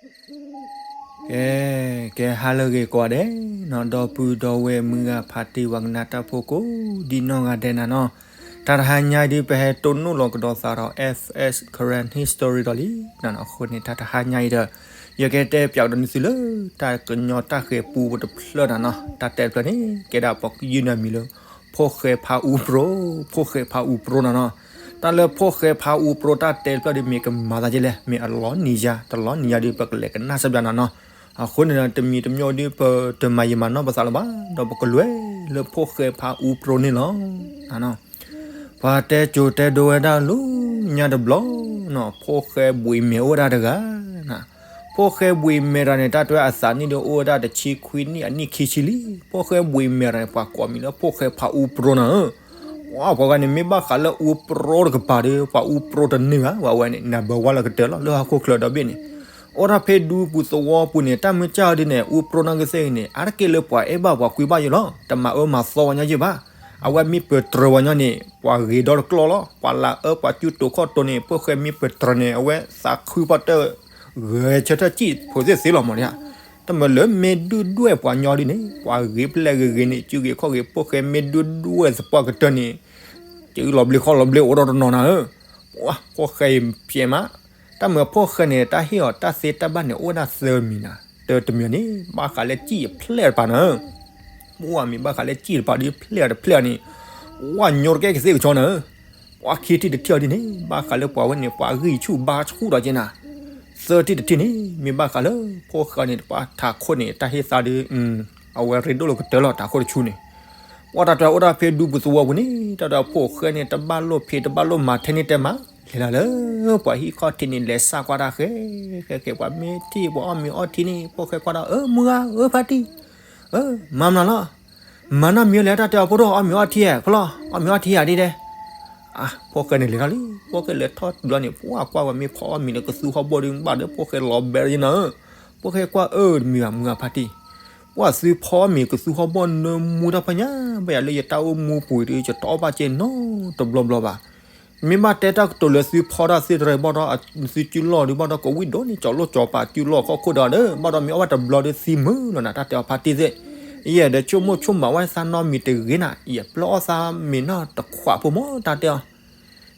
ကဲ ကဲဟါလၢအဂ့ၤကိးဂၤဒဲးနီၤ, ဒီပုၢ်ဒီဝဲၢ်မုၢ်ဂၤဖါတံၢ်ဝဲကနၣ်တၢ်ဖိကိးဒံနီၢ်ဂၤဒဲးနၤနီၤ, တၢ်တဟါညါအံၤဒုးပဟဲတိၢ်နီၣ်လီၤကဒီးသးဒီး F S Current History ဒီးလံနၤနီၤ, အဃိန့ၣ် တၢ်တဟါညါအံၤဒီး ယကတဲပၠးကဒီးန့ၢ်သုလၢ တၢ်ကညီတၢ်ဃဲၤပူဖိတဖျၢၣ်နၤနီၤ, တၢ်တဲတဖျၢၣ်န့ၣ် ကဲဒၣ်ပှၤကယုၢ်န့ၢ်အမံၤလၢ ဖိၣ်ဃဲဖါအူပြိ, ဖိၣ်ဃဲဖါအူပြိနၤနီၤ. တၢ်လၢဖိၣ်ဃဲဖါအူပြိတၢ်တဲတဖျၢၣ်ဒုးမ့ၢ်ကမၤသးဒ်လဲၣ်, မ့ၢ်အလီၤနံၤယါ, တလီၤနံၤယါဒုးပကလဲၤကနၣ်စၢ်ဘျးနၤနီၤ. အဃိန့ၣ်ဒီး တမံၤတမံၤဒုးပတမၤယံာ်မၤနီၢ်ပသးလၢၤဘၣ်, ဒီးပကလဲၤလၢဖိၣ်ဃဲဖါအူပြိန့ၣ်လီၤ. ပှၤတဲကိၤတဲဒိဝဲဒၣ်လၢညါတဘျီနီၤ, ဖိၣ်ဃဲဘှံးမဲာ်အိၣ်ဝဲဒၣ်တဂၤနၤ. ဖိၣ်ဃဲဘှံးမဲာ်တဂၤန့ၣ် တၢ်တဲအသးနံၣ်ဒုးအိၣ်ဝဲဒၣ်တဆံခွံနံၣ်အနံၣ်ခံဆံလံ. ဖိၣ်ဃဲဘှံးမဲာ်တဂၤန့ၣ် ပှၤကိးမံၤလၢဖိၣ်ဃဲဖါအူပြိနၤဧၢ. ပှၤဂၤန့ၣ် မ့ၢ်ဘၣ်ဃးလၢအူပြိတကပၤဒီး ပှၤအူပြိတန့ၢ်ဘၣ်, ပှၤဝဲန့ၣ် number one လၢကတၢၢ်လီၤ လၢဟီၣ်ခိၣ်ချၢဒီဘ့ၣ်န့ၣ်. အိၣ်ဒၣ်ဖဲဒူပူၤသဝီပူၤန့ၣ် တၢ်မုၢ်ကၢ်အီၤဒ်န့ၣ် အူပြိနီၢ်ကသ့ၣ်ဂ့ၤန့ၣ် အါတက့ၢ်လၢပှၤအဲၣ်ဘၣ်ပှၤကွံဘၣ်ယိာ်လီၤ, တမၤအၢမၤသီပှၤညီယဲၢ်ဘၣ်. အဝဲမ့ၢ်ပတြၢၤပှၤညီန့ၣ် ပှၤဂ့ၤဒီတကျီၢ်လီၤ, ပှၤလၤအၢပှၤကၠူတိၤခီၣ်တိၤန့ၣ် ဖိၣ်ဃဲမ့ၢ်ပတြၢၤန့ၣ် အဝဲသးခုပှၢ်တၢၢ် ဂဲၤဆၢထၢၣ်စံၣ်ဖိသ့ၣ်သ့လီၤမးဒ်ဧါ. တမ့ၢ်လၢမ့ၢ်ဒုၣ်ဒွဲၣ်ပှၤညီဒ်န့ၣ် ပှၤဂ့ၤဖျဲၣ်ဂ့ၤဂ့ၤန့ၣ် စုဂ့ၤခီၣ်ဂ့ၤ ဖိၣ်ဃဲမ့ၢ်ဒုၣ်ဒွဲၣ်သပှၢ်ကတၢၢ်န့ၣ် စုလီၤဘျ့ခီၣ်လီၤဘျ့အိၣ်ဒီးတနီၤနၤဧၢ. ပှၤဖိၣ်ဃဲအံၤဖျဲးမး, တၢ်မ့ၢ်ဖိၣ်ဃဲန့ၣ် တၢ်ဟ့ၣ်အီၤတၢ်သ့တၢ်ဘၣ်န့ၣ် အိၣ်ဝဲဒၣ်သၢမံၤနၤ, တၢတမံၤန့ၣ် ဘၣ်ဃးလၢစံၣ်အဖျဲၣ်တပၤနၤဧၢ. ပှၤမ့ၢ်ဘၣ်ဃးလၢစံၣ်တပၤဒီးဖျဲၣ်တဖျဲၣ်န့ၣ် ပှၤညိတကဲကသ့ၣ်ကဆီနၤဧၢ. ပှၤခံထံၣ်တထံၣ်အီၤဒ်န့ၣ် ဘၣ်ဃးလၢပှၤဝဲန့ၣ် ပှၤဂံၢ်ဆူၣ်ဘါဆူၣ်ဒီးက့နၤ. သၢထံၣ်တထံၣ်န့ၣ် မ့ၢ်ဘၣ်ဃးလၢဖိၣ်ဃဲန့ၣ် တပှၤထးခိၣ်န့ၣ် တၢ်ဟ့ၣ်သးဒီး အဝဲရ့ဒိၣ်လၢကတၢၢ်လီၤတးခိၣ်တဆူန့ၣ်. ပှၤတၢ်တဲအိၣ်ဒၣ်ဖဲဒူပူၤသဝီပူၤန့ၣ် တၢ်တဲဖိၣ်ဃဲန့ၣ် တဘၣ်လိၣ်ဖံးတဘၣ်လိၣ်မၤထဲန့ၣ်တဲမး လဲၤလၢ ပှၤဟံၣ်ခီၣ်ထံးန့ၣ် လဲၤစၢ်ကွၢ်တၢ်ဃဲ ဃဲဃဲ ပှၤမ့ၢ်ထံၣ်ပှၤအီၣ်မ့ၤအီထံန့ၣ် ဖိၣ်ဃဲကွၢ်ဒီး အၢ မုၢ်ဂၤ အၢ ဖါတံၢ် အၢ မၤမနုၤလီၤ မၤနီတမံၤလဲၣ် တၢ်တဲအီၤဖိဒိၣ် အီၣ်မ့ၤအီထံဧါ ဖီလီၤ အီၣ်မ့ၤအီထံဧါဒ်ဒဲး. ဖိၣ်ဃဲန့ၣ်လဲၤထီၣ်လံ ဖိၣ်ဃဲလဲၤထီၣ်တုၤလီၤန့ၣ် ပှၤကွၢ်ဝဲမ့ၢ်ဖီအီၣ်မ့ၤလၢကသူဟီၣ်ဘီၣ်ဒီး ဘၣ်ဒီးဖိၣ်ဃဲလီၤဘဲလီၤယဲနၤဧၢ. ဖိၣ်ဃဲကွၢ်အၢ တမံၤဘၣ် မုၢ်ဂၤဖါတံၢ် ပှၤသုဖီအီၣ်မ့ၤကသူဟီၣ်ဘီၣ်နၢမူတၢ်ဖဲညါ ဘၣ်ယၤလၢယတၢ်အိၣ်မူပူၤဒီး ယတအီၣ်ဘၣ်ကဲနီတဘျီဘျီဘၣ်. မ့ၢ်ဘၣ်တဲတၢ်ကတိၤလၢသုဖီတၢ်သ့တရၢဘၣ်ဒီး သုစုလီၢ်ဒုးဘၣ်ဒီး ကဝံၣ်ဒိၣ်န့ၣ် ကၠီၤလိၣ်ကၠီၤပၤစုလီၢ်ခီၣ်ခိၣ်ဒီးဒီး ဘၣ်ဒီးမ့ၢ်အီၣ်ဘၣ်တဘျီဒီးသံမုာ်လီၤနၤ တၢ်တဲအီၤဖါတံၢ်သ့ၣ်. ယဲဒီးဆိကမိၣ်ဆိကမးဝဲသးနီတမံၤတဂ့ၤနၤ ယပျဲအီၣ်သးမ့ၤနီၢ်တခွးဖိမး တၢ်တဲအီၤ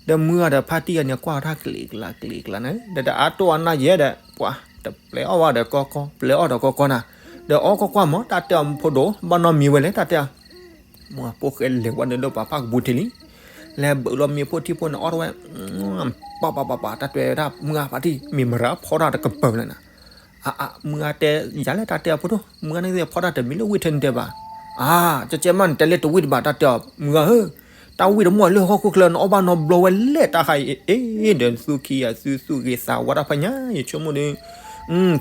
ဒီးမုၢ်ဂၤဒီးဖါတံၢ်ယၤန့ၣ် ကွၢ်အီၤတၢ်ကလံၤကျါကလံၤကျါန့ၣ် ဒီးတအါတိၢ်အနၢ်ယဲဒီး ပှၤတပျဲအီၣ်ဝဲဒီးကီကီ ပျဲအီၣ်ဒီးကီကီနၤ, ဒီးအီၣ်ကီကီမး တၢ်တဲအီၤဖိဒိၣ် ဘၣ်နီတမံၤဝဲလဲၣ် တၢ်တဲအီၤ. မ့ၢ်ဖိၣ်ဃဲလဲၤဝဲဒီးလၢပှၤဖၣ်ကပူၤထံးလံ, လဲၤဘုးလီၤမ့ၤဖိထံဖိန့ၣ် အီၣ်ထီၣ်ဝဲ ပၢ်ပၢ်ပၢ်ပၢ် တၢ်တဲဝဲဒၣ် မုၢ်ဂၤဖါတံၢ် မ့ၢ်မရၤဖီတၢ်တကပၤလဲၣ်နၤ. အါ အါ မုၢ်ဂၤတဲ ယၤလဲၣ် တၢ်တဲအီၤဖိဒိၣ် မုၢ်ဂၤန့ၣ်သ့ၣ်ဖီတၢ်တမံၤလၢဝံၣ်ထဲန့ၣ်တဲဘၣ်. အါ ကဲကဲမး နတဲလၢတဝံၣ်တဘၣ် တၢ်တဲအီၤ မုၢ်ဂၤဧၢ တၢ်ဝံၣ်တမီၢ်လၢဟီၣ်ခိၣ်ချၢ နအီၣ်ဘၣ်နီတဘျီဝဲလဲၣ် တၢ်ဟးအံၤ အ့ ဒီးသုခံဂၤ သုသူၣ်ဂ့ၤသးဝါတၢ်ဖဲညါ ယဆိကမိၣ်ဒီး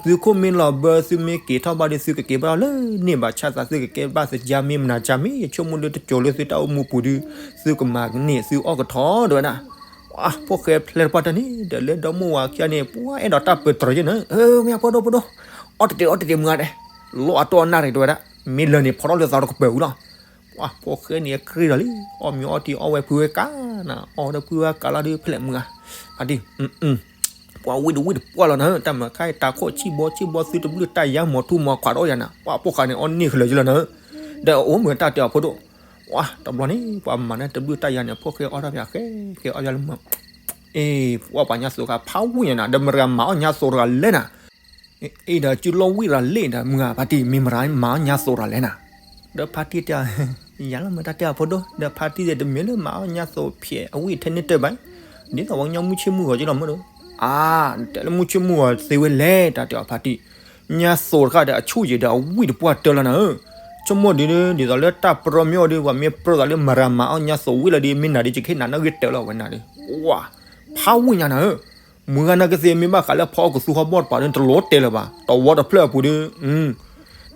သုခိၣ်မ့ၢ်လီၤဘၢ သုမ့ၢ်က့ၤထီၣ်ဘၣ်ဒီး သုကက့ၤဘၣ်ထီၣ်လၢန့ၣ်ဘၣ် ဆၣ်သးသုကကဲဘၣ်သကၢ်မ့ၢ်မနၤကၢ်မ့ၢ် ယဆိကမိၣ်ဒီး တစိၤလၢသုတၢ်အိၣ်မူပူၤဒီး သုကမၤန့ၢ်သုအီၣ်ကထီ တဲဝဲဒၣ်. ပှၤဖိၣ်ဃဲဖျဲးတပှၢ်တၢၢ်န့ၣ် ဒီးလၢဒီမိၢ်ဝၤခံဂၤန့ၣ် ပှၤအဲၣ်ဒိးတၢ်ပတြၢၤယဲၢ်နၤ အၢ မ့ၢ်ဖိဒိၣ်ဖိဒိၣ် အီၣ်တတ့ၢ်အီၣ်တတ့ၢ်မုၢ်ဂၤဒဲး လီၤအတိၢ်အနၢ်ရံၣ်တဲဝဲဒၣ် မ့ၢ်လၢာ်န့ၣ် ဖီထီၣ်လၢသးတကပၤဝံၤလီၤ. ပှၤဖိၣ်ဃဲန့ၣ် အကြ့ဒီးလံ အီၣ်မ့ၤအီထံ အီၣ်ဝဲဖုဝဲကါနၤ အီၣ်ဒီးဖုဝဲကါလီၤဒီး ဖဲလဲၣ်မုၢ်ဂၤ ဖါတံၢ် ပှၤဝံၣ်တဝံၣ်တပှၢ်လီၤနၤ တၢ်မၤခါအံၤ တၢ်ခိၣ်ဆံၣ်ဘီဆံၣ်ဘီ သုတဘျုးတၢ်ယါ မီၤထူမီၤခွးတအိၣ်ယၤနၤ ပှၤဖိၣ်ဃဲန့ၣ် အီၣ်န့ၢ်ကလၢာ်ယလီၤနၤ ဒီးအိၣ်မုာ်တၢ်တဲအီၤဖိဒိၣ် ပှၤတဘျီန့ၣ် ပှၤမၤန့ၢ်တဘျုးတၢ်ယါန့ၣ် ဖိၣ်ဃဲအီၣ်တၢ်ဖဲအဃဲ ဃဲအီၣ်ယါလၢမုၢ် အ့ ပှၤပှၤညါသိးတဂၤ ဖးဝံၣ်ညါနၤ ဒီးမတၤဂၤမၤအီၣ်ညါသိးတဂၤလဲၣ်နၤ အ့ ဒီးစုလီၢ်ဝံၣ်တဂၤလဲၣ်ဒီး မုၢ်ဂၤဖါတံၢ် မ့ၢ်မတၤမၤအီၣ်ညါသိးတဂၤလဲၣ်နၤ ဒီးဖါတံၢ်တဲ ယၤလီၤမ့ၢ်တၢ်တဲအီၤဖိဒိၣ် ဒီးဖါတံၢ်သ့ၣ်တမ့ၢ်လၢမၤအီၣ်ညါသိးဖျဲးအဝံၣ်ထဲန့ၣ်တၢ်ဘၣ် ဒ်သိးပှၤကညီမုၢ်ဆ့ၣ်မုၢ်ဂီၤက့လီၤမ့ၢ်ဒီး အါ နတဲလၢမုၢ်ဆ့ၣ်မုၢ်ဂီၤသ့ဝဲလဲၣ် တၢ်တဲအီၤဖါတံၢ် ညါသိးတဂၤဒီးအဆူၣ်ယံာ်ဒီးအဝံၣ်တပှၢ်တၢၢ်လီၤနၤဧၢ ဆိကမိၣ်ဒ် ဒ်သိးလၢတၢ်ပြၢမ့ၢ်အိၣ်ဒီး ပှၤမ့ၢ်ပြၢသးလၢမတၤမၤအီၣ်ညါသိးဝံၣ်လၢဒ် မ့ၢ်နၤဒ်ယကဟ့ၣ်နၤနီၣ်ဂံၢ်တၢလီၤဝဲနၤဒီး ဝါ ဖးဝံၣ်ညါနၤဧၢ မုၢ်ဂၤနၤကသ့ၣ်မ့ၢ်ဘၣ်ဃးလၢဖီအီၣ်ကသူဟီၣ်ဘီၣ်တပၤဒီး တလိၣ်တဲလၢၤဘၣ် တဝီတဖျၢၣ်အပူၤဒီး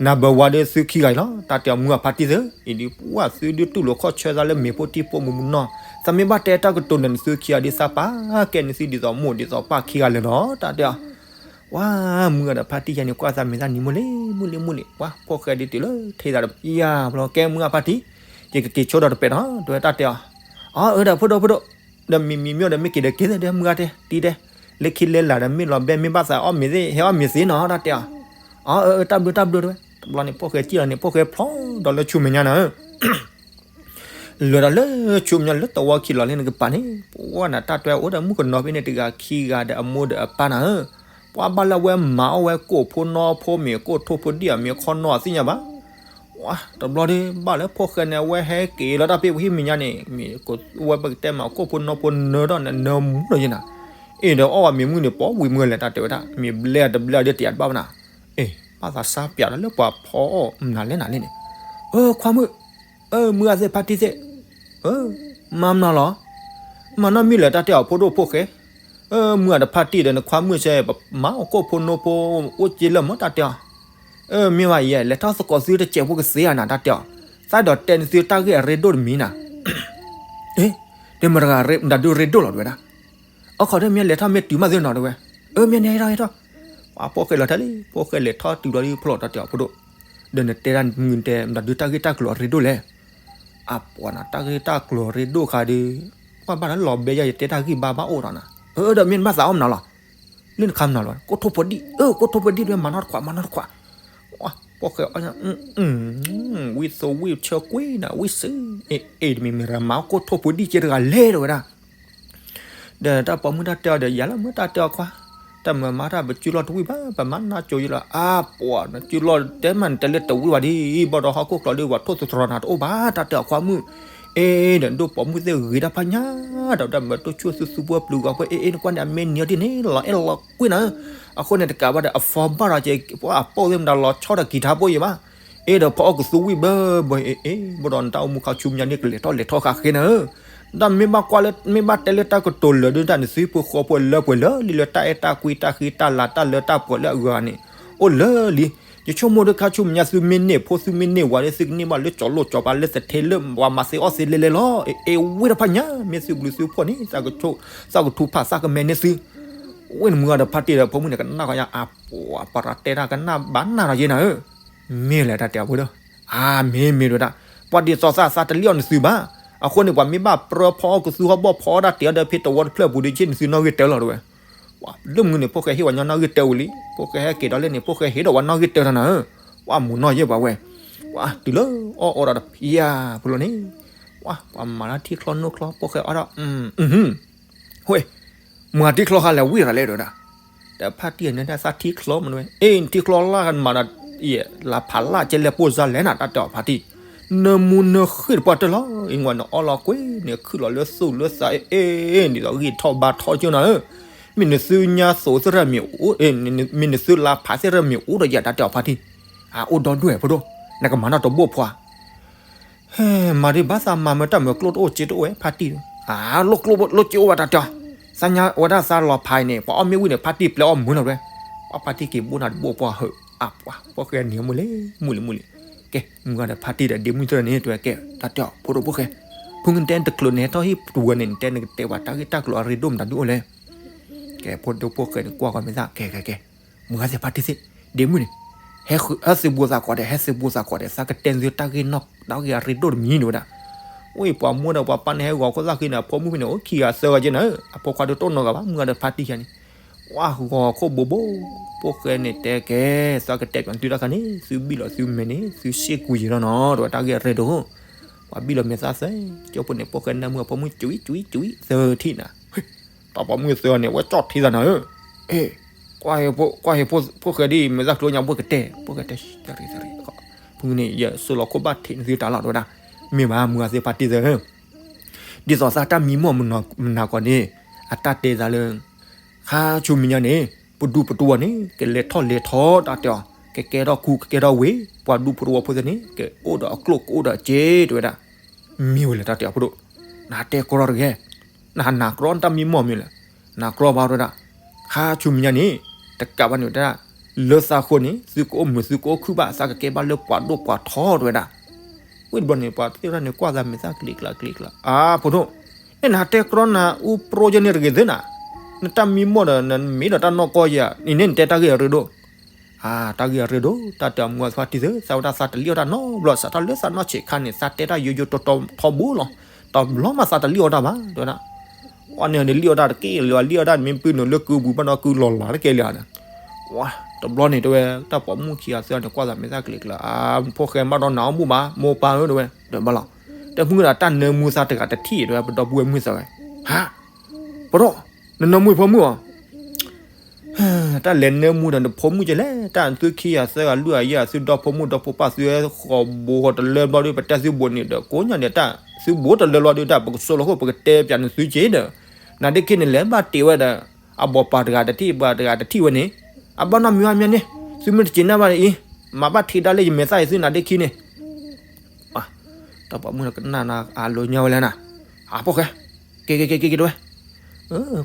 နဘၢဝါဒီးသုခံဂၤအံၤလီၤ တၢ်တဲအီၤမုၢ်ဂၤဖါတံၢ်သ့ၣ် အံၤဒ်ပှၤသုဒုးတူၢ်လိာ်ခီၣ်ဆၢသးလၢမ့ၤဖိထံဖိမူးမူးနီၢ် သးမ့ၢ်ဘၣ်တဲတၢ်ကတိၤနၤန့ၣ် သုခံဂၤဒ်သးပာ်ကဲန့ၢ်သုဒ်သိးမိၢ်ဒ်သိးပၢ်ခံဂၤလၢာ်လီၤ တၢ်တဲအီၤ ဝါ မုၢ်ဂၤဒီးဖါတံၢ်ယၤန့ၣ် ကွၢ်သးမဲာ်သၣ်နံၤမုၢ်လံ မုၢ်လံ မုၢ်လံ ပှၤဖိၣ်ဃဲဒ်တုၤလၢထံသးဒီး ယၤဘျီကဲမုၢ်ဂၤဖါတံၢ် ယကက့ၤဆိဒီးတပဲာ်နီၤ တဲဝဲတၢ်တဲအီၤ အၢ အၢ ဒီးဖိဒိၣ်ဖိဒိၣ် ဒီးမံၤမံၤမ့ၢ်ဒီးမ့ၢ်က့ၤဒီးက့ၤသ့ၣ်ဒီး မုၢ်ဂၤတဲ တံၤတဲ လၢခံလၢလာ်ဒီးမ့ၢ်လီၤဘဲ မ့ၢ်ဘၣ်သးအီၣ်မ့ၤသ့ၣ် ဟဲအီၣ်မ့ၤသ့နီၤ တၢ်တဲအီၤ. အၢ အၢ တၢ်ဘျုးတၢ်ဘျုးတဲဝဲ. တဘျီန့ၣ် ဖှိၣ်ဃဲစံၣ်လီၤန့ၣ် ဖှိၣ်ဃဲဖျီဒီးလၢဆူမဲာ်ညါနၤဧၢ လၢာ်ဒီးလၢဆူမဲာ်ညါလၢတဝီခံလီၤလၢနကပၤန့ၣ် ပှၤနတၢ်တဲအိၣ်ဒီးမုၣ်ကနီၤဖဲန့ၣ်တဂၤခံဂၤဒီးအမိၢ်ဒီးအပၢ်နၤဧၢ. ပှၤဘၣ်လၢအဝဲမၤအီၣ်ဝဲကိၣ်ဖိနီၢ်ဖိမ့ၢ်ကိၣ်ထိၣ်ဖိဒံၣ်အမ့ၢ်ခီနီၢ်အသ့ၣ်ညါဘၣ်. တဘျီဒီး ဘၣ်လၢဖှိၣ်ဃဲန့ၣ် အဝဲဟဲက့ၤလီၤတၢ်ဖဲပဟံၣ်မဲာ်ညါန့ၣ် မ့ၢ်ဝဲပကတဲမးကိၣ်ဖိနီၢ်ဖိနၢဒီးနၢမူလီၤယဲနၤ. အ့ၣ်ဒီးအီၣ်ဝဲမ့ၢ်မုၢ်န့ၣ် ပိာ်ဝံၤမုၢ်လဲၣ် တၢ်တဲဝဲဒၣ် မ့ၢ်ဘျဲၣ်တဘျဲၣ်ဒ်တယးတဘၣ်ဘၣ်နၤ. အ့ၣ် ဘၣ်သးစၢ်ပၠးဒီးလၢပှၤဖီအီၣ်မနုၤလဲၣ်နၤလံန့ၣ်. အၢ ခွါမုၣ်, အၢ မုၢ်ဂၤသ့ၣ်ဖါတံၢ်သ့ၣ်, အၢ မၤမနုၤလီၤ. မၤနီတမံၤလၢာ် တၢ်တဲအီၤ ဖိဒိၣ်ဖှိၣ်ဃဲ. အၢ မုၢ်ဂၤဒီးဖါတံၢ်ဒီးနခွါမုၣ်စဲး ပမၤအီၣ်ကိၣ်ဖိနီၢ်ဖိအိၣ်က့လၢမၢ တၢ်တဲအီၤ. အၢ မ့ၢ်ဘၣ်ယဲ လဲၤထီၣ်သကိးသုတစဲးဖိကသ့ဧါနၤ တၢ်တဲအီၤ. သးဒီးတဲနသုတၢ်ဂ့ၢ်အရ့ဒိၣ်တမံၤနၤ. အ့ၣ် ဒ်မတၤတဂၤ မတၤဒုးရ့ဒိၣ်လီၤ တဲဝဲဒၣ်. အခီဒီးမ့ၢ်လဲၤထီၣ်မ့ၢ်တုၤမးသ့ၣ်နီၤ တဲဝဲ. အၢ မ့ၢ်န့ၣ်ဟဲထီၣ်ဟဲထီၣ်. ပှၤဖှိၣ်ဃဲလီၤထဲလံ ဖှိၣ်ဃဲလဲၤထီၣ်တုၤလီၤဒ်ဖျိလီၤ တၢ်တဲအီၤ ဖိဒိၣ်. ဒီးနတဲဒၣ်မုၢ်တဲ မတၤဒုးတၢ်ဂ့ၢ်တၢ်ကျိၤအရ့ဒိၣ်လဲၣ်. အပှၤနၤ တၢ်ဂ့ၢ်တၢ်ကျိၤအရ့ဒိၣ်ဃါဒီး ပှၤဘၣ်လၢလီၤဘဲယဲ ယတဲတၢ်ဂ့ၢ်ဘါဘၣ်အိၣ်ဒီးနၤ. အၢ ဒီးမ့ၢ်နဘၣ်သးအီၣ်မနုၤလီၤ. လၢနခါမနုၤလီၤ ကိၣ်ထိၣ်ဖိဒံၣ်, အၢ ကိၣ်ထိၣ်ဖိဒံၣ် ဒ်မၤနီတခွး မၤနီတခွး. ပှၤဖှိၣ်ဃဲအီၣ်ညါ ဝံၣ်သိဝံၣ်ဆၢကွံာ်နၤ ဝံၣ်စ့, အ့ၣ် အ့ၣ် တမံၤမ့ၢ်တဂၤမၤအီၣ်ကိၣ်ထိၣ်ဖိဒံၣ်က့တဂၤလဲၣ် တဲဝဲဒၣ်. ဒီးတၢ်ပိာ်မုၣ်တၢ်တဲအီၤဒီး ယၤလၢမုၢ်တၢ်တဲအီၤခွါ, တၢ်မၤမၤတၢ်ပစုလီၢ်တဝံၣ်ဘၣ် ပမၤနၢ်ကၠိယလီၤ အါပှၤနစုလီၢ်တဲမး နတဲလၢတဝံၣ်ဘၣ်ဒ်အံၤ ဘၣ်ဒီးဟီၣ်ခိၣ်ချီးဒ်ပှၤထိၣ်သတြီၤနၤတအိၣ်ဘၣ် တၢ်တဲအီၤခွါမုၣ်. အ့ၣ် ဒီးဒိၣ်ပိာ်မုၣ်သ့ၣ်ဂ့ၤတၢ်ဖးညါ, ဒီးတၢ်မၤတိၢ်ဆူၣ်သူသူပှဲၤပျုၤဂီၤပှဲၤ အ့ၣ် အ့ၣ် နကွၢ်န့ၣ် အမ့ၢ်နံၤအီၤဒ်န့ၣ် လီၤအဲၣ်လီၤကွံနၤ. အဃိန့ၣ် တကးဘၣ်ဒီး အဖီဘၣ်ဒီးက့ ပှၤအပိာ်သ့ၣ်မတၤလီၤဆီဒီးကံၤထါဘိယံၤဘၣ်. အ့ၣ် ဒီးဖီအီၣ်ကသူဝံၣ်ဘၢဘၢ အ့ၣ် အ့ၣ် ဘၣ်ဒီးနတၢ်အိၣ်မူခါဆူမဲာ်ညါန့ၣ် ကလဲၤထီၣ်လဲၤထီၣ်ဃါဃ့နၤဧၢ. တၢ်မ့ၢ်ဘၣ်ကွၢ်လၢ မ့ၢ်ဘၣ်တဲလၢတၢ်ကတိၤလၢာ်ဒုးတၢ်န့ၣ် သုပဃီပှဲၤလၢပှဲၤလၢလံလၢတၢ်အဲၣ်တၢ်ကွံတၢ်ဃံတၢ်လၤတၢ်လၢတၢ်ပှဲၤလၢအဂၤန့ၣ် အိၣ်လၢလံ. ယဆိကမိၣ်ဒုးခါဆူမဲာ်ညါ သုမ့ၢ်န့ၢ်ဖိ သုမ့ၢ်န့ၢ်ဝၤဒီး သုကန့ၢ်ဘၣ်လၢကၠီၤလိာ်ကၠီၤပၤလၢသထ့လၢပှၤမၤသ့အီၣ်သ့လဲၤလဲၤလီၤ. အ့ၣ် အ့ၣ် ဝံၣ်တၢ်ဖးညါ မ့ၢ်သုဘျုးသုဖှိၣ်န့ၣ် သးကထူၣ်ဖးသးကမဲာ်န့ၢ်သု ဝဲန့ၣ်မုၢ်ဂၤဒီးဖါတံၢ်ဒီးဖိမုၣ်န့ၣ် ကနၣ်ဃီညါ အပှၤ ပှၤရၤတဲတၢ်ကနၣ်ဘၣ်နၢ်ဒီးယဲနၤဧၢ. မ့ၢ်လဲၣ်တၢ်တဲအီၤဖိဒီး အါ မ့ၢ်မ့ၢ်တဲဝဲဒၣ် ပှၤဒ်သိးသးသးတလံၣ်အီၣ်နသုဘၣ်. အဃိန့ၣ် ပှၤမ့ၢ်ဘၣ်ပြၢဖီအီၣ်ကသူဟီၣ်ဘီၣ်ဖီအီၣ်ဒၣ်တ့ၢ်အီၤဒီးဖဲတဝီတဖျၢၣ်ပူၤဒီး ဆ့ၣ်နသုနီၣ်ဂံၢ်တၢလီၤတဲဝဲ. ပှၤလၢမုၢ်န့ၣ် ဖိၣ်ဃဲဟ့ၣ်ဝဲညီနီၣ်ဂံၢ်တၢဝံၤလံ. ဖိၣ်ဃဲဟဲက့ၤဒီးလၢန့ၣ် ဖိၣ်ဃဲဟ့ၣ်ဒီးဝဲနီၣ်ဂံၢ်တၢတၢ်နၤဧၢ. ပှၤမူၤနီၢ်ယဲၢ်ပှၤဝဲ ပှၤတုၤလၢအီၣ်အီဒီးတဖံးယၤဖိလီၤန့ၣ် ပှၤ ပှၤမၤတၢ်ထံချီနိချီ ဖိၣ်ဃဲအီၣ်ဒီး ဝ့ၢ် မၤထံချီဃါလဲၣ်ဝံၣ်ရၤလဲၣ်ဒီးဒၣ်. ဒီးဖါတံၢ်န့ၣ်ဒၣ်သးထံချီမနုၤဝဲ အ့ၣ် ထံချီလၢ်မၤဒီး ယဲၢ် လၢဖးလၢ်ကဲလဲၣ်ပိၢ်စါလဲၣ်နၤ တၢ်တဲအီၤဖါတံၢ်. နၢမူနၢဃ့ၢ်တပှၢ်တၢၢ်လီၤ အ့ၣ် နအီၣ်လီၤကွံာ်န့ၣ် ခုၣ်လီၤလၢသူၣ်လၢသး အ့ၣ် အ့ၣ် ဒ်သိးဂံၢ်ထီၣ်ဘါထီၣ်ကၠိနၤဧၢ. မ့ၢ်နသုညါသိးသ့ၣ်ရၢၣ်မ့ၢ်အိၣ် မ့ၢ်နသုလါဖးသ့ၣ်ရၢၣ်မ့ၢ်အိၣ်ဒီးယၤ တၢ်တဲအီၤဖါတံၢ်. အအိၣ်ဒီဒူၣ်ဖိဒိၣ် နကမၤနီၣ်တဘိၣ်ဖှါ ဟဲ မၤဒ်ဘၣ်သးမၤမၢတၢ်မၢကျိၣ်တအိၣ်စ့တအိၣ်ဝဲဖါတံၢ်. အါ လိၣ်ကျိၣ်လိၣ်စ့အိၣ်ဘၣ်တၢ်တဲအီၤ. သးညါဝဲဒၣ်သးလီၤဖးအံၤန့ၣ် ပှၤအီၣ်မ့ၢ်ဝံၣ်န့ၣ် ဖါတံၢ်ပျဲအီၣ်မုာ်လီၤဝဲ. ပှၤဖါတံၢ်က့ၤဘိးနၤတဘိၣ်ပှၢ်ဟၢ အပှၤ ဖိၣ်ဃဲနံၤမုၢ်လံ မုၢ်လံ မုၢ်လံ. ကဲ မုၢ်ဂၤဒီးဖါတံၢ်ဒီးဒ့မုၢ်သၢန့ၣ် တဲဝဲကဲ တၢ်တဲအီၤ ဖိဒိၣ်ဖိၣ်ဃဲ ဖုနတဲတချုးနဟဲထီၣ်ဟံၣ်ပူၤဝဲန့ၣ် နတဲနကတဲပှၤတၢ်ဂ့ၢ်တၢ်ကျိၤအရ့ဒိၣ်မတၤဒုးအိၣ်လဲၣ်. ကဲ ဖိဒိၣ်ဖိၣ်ဃဲန့ၣ် ကွၢ်ဃီၤမဲာ်သၣ် ကဲ ကဲ ကဲ မုၢ်ဂၤသ့ၣ်ဖါတံၢ်သ့ၣ် ဒ့မုၢ်န့ၣ် ဟဲသုးဘူးသးကိးဒီး ဟဲသုးဘူးသးကိးဒီး သးကတဲသုတၢ်ဂ့ၢ်နီၣ် တၢ်ဂ့ၢ်အရ့ဒိၣ်တမံၤန့ၣ်ဝဲဒၣ်. ဝံၢ်ပှၤမိၢ်ဒီးပှၤပၢ်န့ၣ် ဟဲဂီၤခိၣ်သၣ်ဃံန့ၣ် အဖိမုၣ်ဖဲန့ၣ် အိၣ်ခံဂၤသၢဂၤက့နၤဧၢ အဖိခွါဒုးတအိၣ်နီတဂၤဘၣ် မုၢ်ဂၤဒီးဖါတံၢ်ယၤန့ၣ် ဝဲဂီၤခိၣ်ဘိဘိ ဖိၣ်ဃဲန့ၣ်တဲကဲ သးကတဲပှၤသုတၢ်ခါန့ၣ် သုဘံၣ်လီၤသုမဲာ်န့ၣ် သုစ့ၢ်ကီးယံာ်လီၤနီၤ တဲဝဲတၢ်ဂ့ၢ်အရ့ဒိၣ် ပှၤဘံၣ်လီၤမဲာ်သၣ်သၢ ကၠိဖိန့ၣ် ဖိၣ်ဃဲနၢမုၢ်အဖိမုၣ် ကွံ ကွံ ကွံ သၢထံၣ်နၤ တၢ်ပိာ်မုၣ်သၢန့ၣ် ဝဲကၠီၣ်ထံသးနၤဧၢ, အ့ၣ်, ကွၢ်ဟ့ၣ်ဖိၣ်ဃဲဒ်အံၤ မဲာ်သၣ်ကျိညါဘိၣ်ကတဲ, ဘိၣ်ကတဲ, တရံးတရံး, ဖုန့ၣ် ယစိလီၤခိၣ်ဘၣ်ထံးနသုတၢ်လီၤ တဲဝဲဒၣ်, မ့ၢ်ဘၣ် မုၢ်ဂၤသ့ၣ်ဖါတံၢ်သၢ, ဒ်သိးသးတၢ်မံမီၢ်မနၤကီးန့ၣ် အတၢ်တဲသးလၢ ခါဆူမဲာ်ညါန့ၣ် ပဒူပတဝီၤန့ၣ် ကလဲၤထီၣ်လဲၤထီ တၢ်တဲအီၤ, ကကဲထီၣ်ခူ ကကဲထီၣ်ဝ့ၢ်, ပှၤဒူပတဝီၤဖိသ့ၣ်န့ၣ် ကအိၣ်ဒီးအကျိၣ်ကအိၣ်ဒီးအစ့ တဲဝဲဒၣ်, မ့ၢ်ဝဲလဲၣ် တၢ်တဲအီၤဖိဒိၣ်, နဟးတဲကြီတဂ့ၤ, နဟးနာ်ကြီနတၢ်မံမီၢ်မ့ၢ်လဲၣ်, နာ်ကြီဘၣ် တဲဝဲဒၣ်, ခါဆူမဲာ်ညါန့ၣ် တကးဘၣ်န့ၣ် တဲဒၣ်, လၢသးဃိန့ၣ် သုကအိၣ်မုာ်သုကအိၣ်ခုၣ်ဘၣ် သးကကဲဘၣ်လၢပှၤဒိၣ်ပှၤထီ တဲဝဲဒၣ်, ဝံၢ်တဘျီန့ၣ် ပှၤသ့ၣ်တဖၣ်န့ၣ်ကွၢ်သးမဲာ်သၣ်ကလံၤကျါကလံၤကျါ, အါ ဖိဒိၣ်, အဲၣ် နဟးတဲကြီနၤ အူပြိယဲၢ်န့ၣ်တဂ့ၤသ့နၤ, နတၢ်မံမီၢ်ဒီး နမ့ၢ်ဒီးတၢ်နီၢ်ကီၢ်ယၤ အံၤန့ၣ်နတဲတၢ်ဂ့ၢ်အရ့ဒိၣ်, အါ တၢ်ဂ့ၢ်အရ့ဒိၣ် တၢ်တဲအီၤ မုၢ်ဂၤသ့ၣ်ဖါတံၢ်သၢ သးဝဲဒၣ်သးတလံၣ်အီၣ်တၢ်နီတဘျီ စးထီၣ်လၢသးနီၢ်ဆံးခါန့ၣ် သးတဲတၢ်ယိယိတီတီထီဘိလီၤ, တဘျီမးသးတလံၣ်အီၣ်တၢ်ဘၣ် တဲဝဲဒၣ်, အီၣ်န့ၢ်အီၤန့ၣ် လံၣ်အီၣ်တၢ်တက့ၢ်လၢၤဘၣ်, လံၣ်အီၣ်တၢ်န့ၣ် မ့ၢ်ပုၢ်နုာ်လၢကုပူၤဘၣ်ဒီးကုလီၤလးတက့ၢ်လၢၤဧါဒီး, ဝါ, တဘျီန့ၣ်တဲဝဲ တၢ်ပိာ်မုၣ်ခံဂၤသၢဂၤန့ၣ် ကွၢ်သးမဲာ်သၣ်ကလံၤကလါ, ဖိၣ်ဃဲဘၣ်ဒီးနၤအီၣ်မူဘၣ်, မိၢ်ပၢ်ဧၢ တဲဝဲ, ဒီးဘၣ်လီၤ, တမုၢ်ဒီးတၢ်နၢမူသးတဂၤတထံၣ်တဲဝဲ ပဒီပုၢ်ဝဲၢ်မုၣ်သးဝဲ, ဟါ, ပဒီ, နနၢမူဖိမုၣ်ဧါ တၢ်လဲၤနၢမူဒီးနဖိမုၣ်ကလဲၣ်, တၢ်သုခံဂၤသၢဂၤလွံၢ်ဂၤယဲၢ်ဂၤ သုဒီဖိမိၢ်ဒီဖိပၢ်သုဃီၤဘိဃီၤတလၢဘျီဒီး ပတဲသုဘိးန့ၣ်ဒီး ကိးညါန့ၣ် တၢ်သုဘိးတလၢဘျီဒီး တၢ်ပကစိလီၤခိၣ် ပကတဲပၠးန့ၢ်သုက့ၤဒီး, နၤဒ့ခံန့ၣ် လဲၤဘၣ်တ့ၢ်ဝဲဒီး အဘီၣ်ပၢ်တဂၤတထံၣ် ပှၤတဂၤတထံၣ်ဝဲန့ၣ်, အဘၣ်နီတမံၤဘၣ်မ့ၢ်န့ၣ်, သုမ့ၢ်တစံးနၢ်ဘၣ်အံၤ, မၤဘၣ်ထံးဒါလၢယမဲာ်သၣ်အံၤသုနၤဒ့ခံန့ၣ် တၢ်ပိာ်မုၣ်ကနၣ်နၤအလိၤညီဝဲလဲၣ်နၤ, အဖိၣ်ဃဲ, က့ၤက့ၤက့ၤက့ၤက့ၤတဲဝဲ,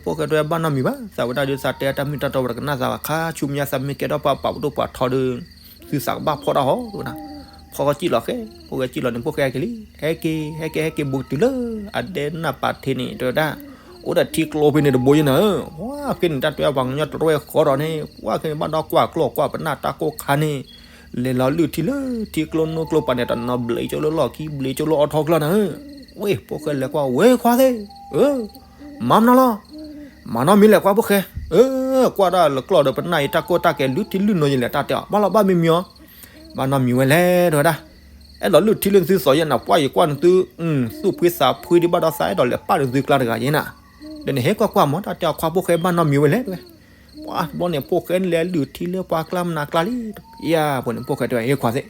ဖိၣ်ဃဲတဲဝဲဘၣ်နီတမံၤဘၣ်, သးဝဲဒၣ်ဒီးသးတဲတၢ်မုၢ်တၢ်တီဝဲတကနၣ်သးဘၣ် ခါဆူမဲာ်ညါသးမ့ၢ်ကဲထီၣ်ပှၤပာ်ပဒိၣ်ပှၤထီဒီး, သုသးကဘၣ်ဖီၣ်တၢ်ဟီၣ်ဝဲဒၣ်, ဖီၣ်ကစံၣ်လီၤဃဲ, ဖိၣ်ဃဲစံၣ်လီၤန့ၣ် ဖိၣ်ဃဲဟဲက့ၤလံ, ဟဲက့ၤ ဟဲက့ၤ ဟဲက့ၤဘူးတုၤလၢ အဒဲနၢ်ပာ်ထ့န့ၣ် တဲဝဲဒၣ် အိၣ်ဒီးထံကျိဖဲန့ၣ်တဘိယဲၢ်နၤဧၢ, ဝါဖဲန့ၣ် တၢ်တဲပှၤကညီတရဲၣ်ဃီဒီးန့ၣ် ဝါဖဲန့ၣ်ဘၣ်ဒီးကွၢ်ကျိၣ်ကွၢ်ပနၢ်တၢ်ကိၢ်ခါန့ၣ်, လဲၤလီၤလုၢ်ထံလၢထံကျိနိကျိပၤန့ၣ် တနီၤဘျံးကၠိလၢလီၢ်ခံ ဘျံးကၠိလၢအီထီကျါနၤဧၢ, ဝဲၢ်ဖိၣ်ဃဲလဲၤကွၢ်ဝဲခွါသ့ၣ်, မၤမနီၤလီၤ, မၤနီတမံၤလဲၣ်ခွါဖိၣ်ဃဲ, ကွၢ်ဒၣ်လၢကျီၢ်ဒီးပနၢ်အံၤတၢ်ကိၢ်တၢ်ကဲလုၢ်ထံလုၢ်နိယလဲၣ်တၢ်တဲအီၤ ဘၣ်လီၤဘၣ်မံမံၤအီၤ ဘၣ်နီတမံၤဝဲလဲၣ် တဲဝဲဒၣ်, အဲၣ်ဒိးလုၢ်ထံလၢနသုသီယဲၢ်နၤ ပှၢ်ယကွၢ်နသု, သူၣ်ဖှံသးဖှံဒံးဘၣ်ဒီးသးအဲၣ်ဒိးလဲၤပာ်နသုကျါတဂၤယဲၢ်နၤ, ဒီးနဟဲကွၢ်ကွၢ်မး တၢ်တဲအီၤခွါဖိၣ်ဃဲဘၣ်နီတမံၤဝဲလဲၣ်တဲဝဲ, ပှၢ်တဘျီန့ၣ် ဖိၣ်ဃဲလဲၤလုၢ်ထံလၢပှၤကျါမနၤကျါလံ, ယၤဖိန့ၣ် ဖိၣ်ဃဲတဲဝဲ ဟ့ၣ်ခွါသ့ၣ်,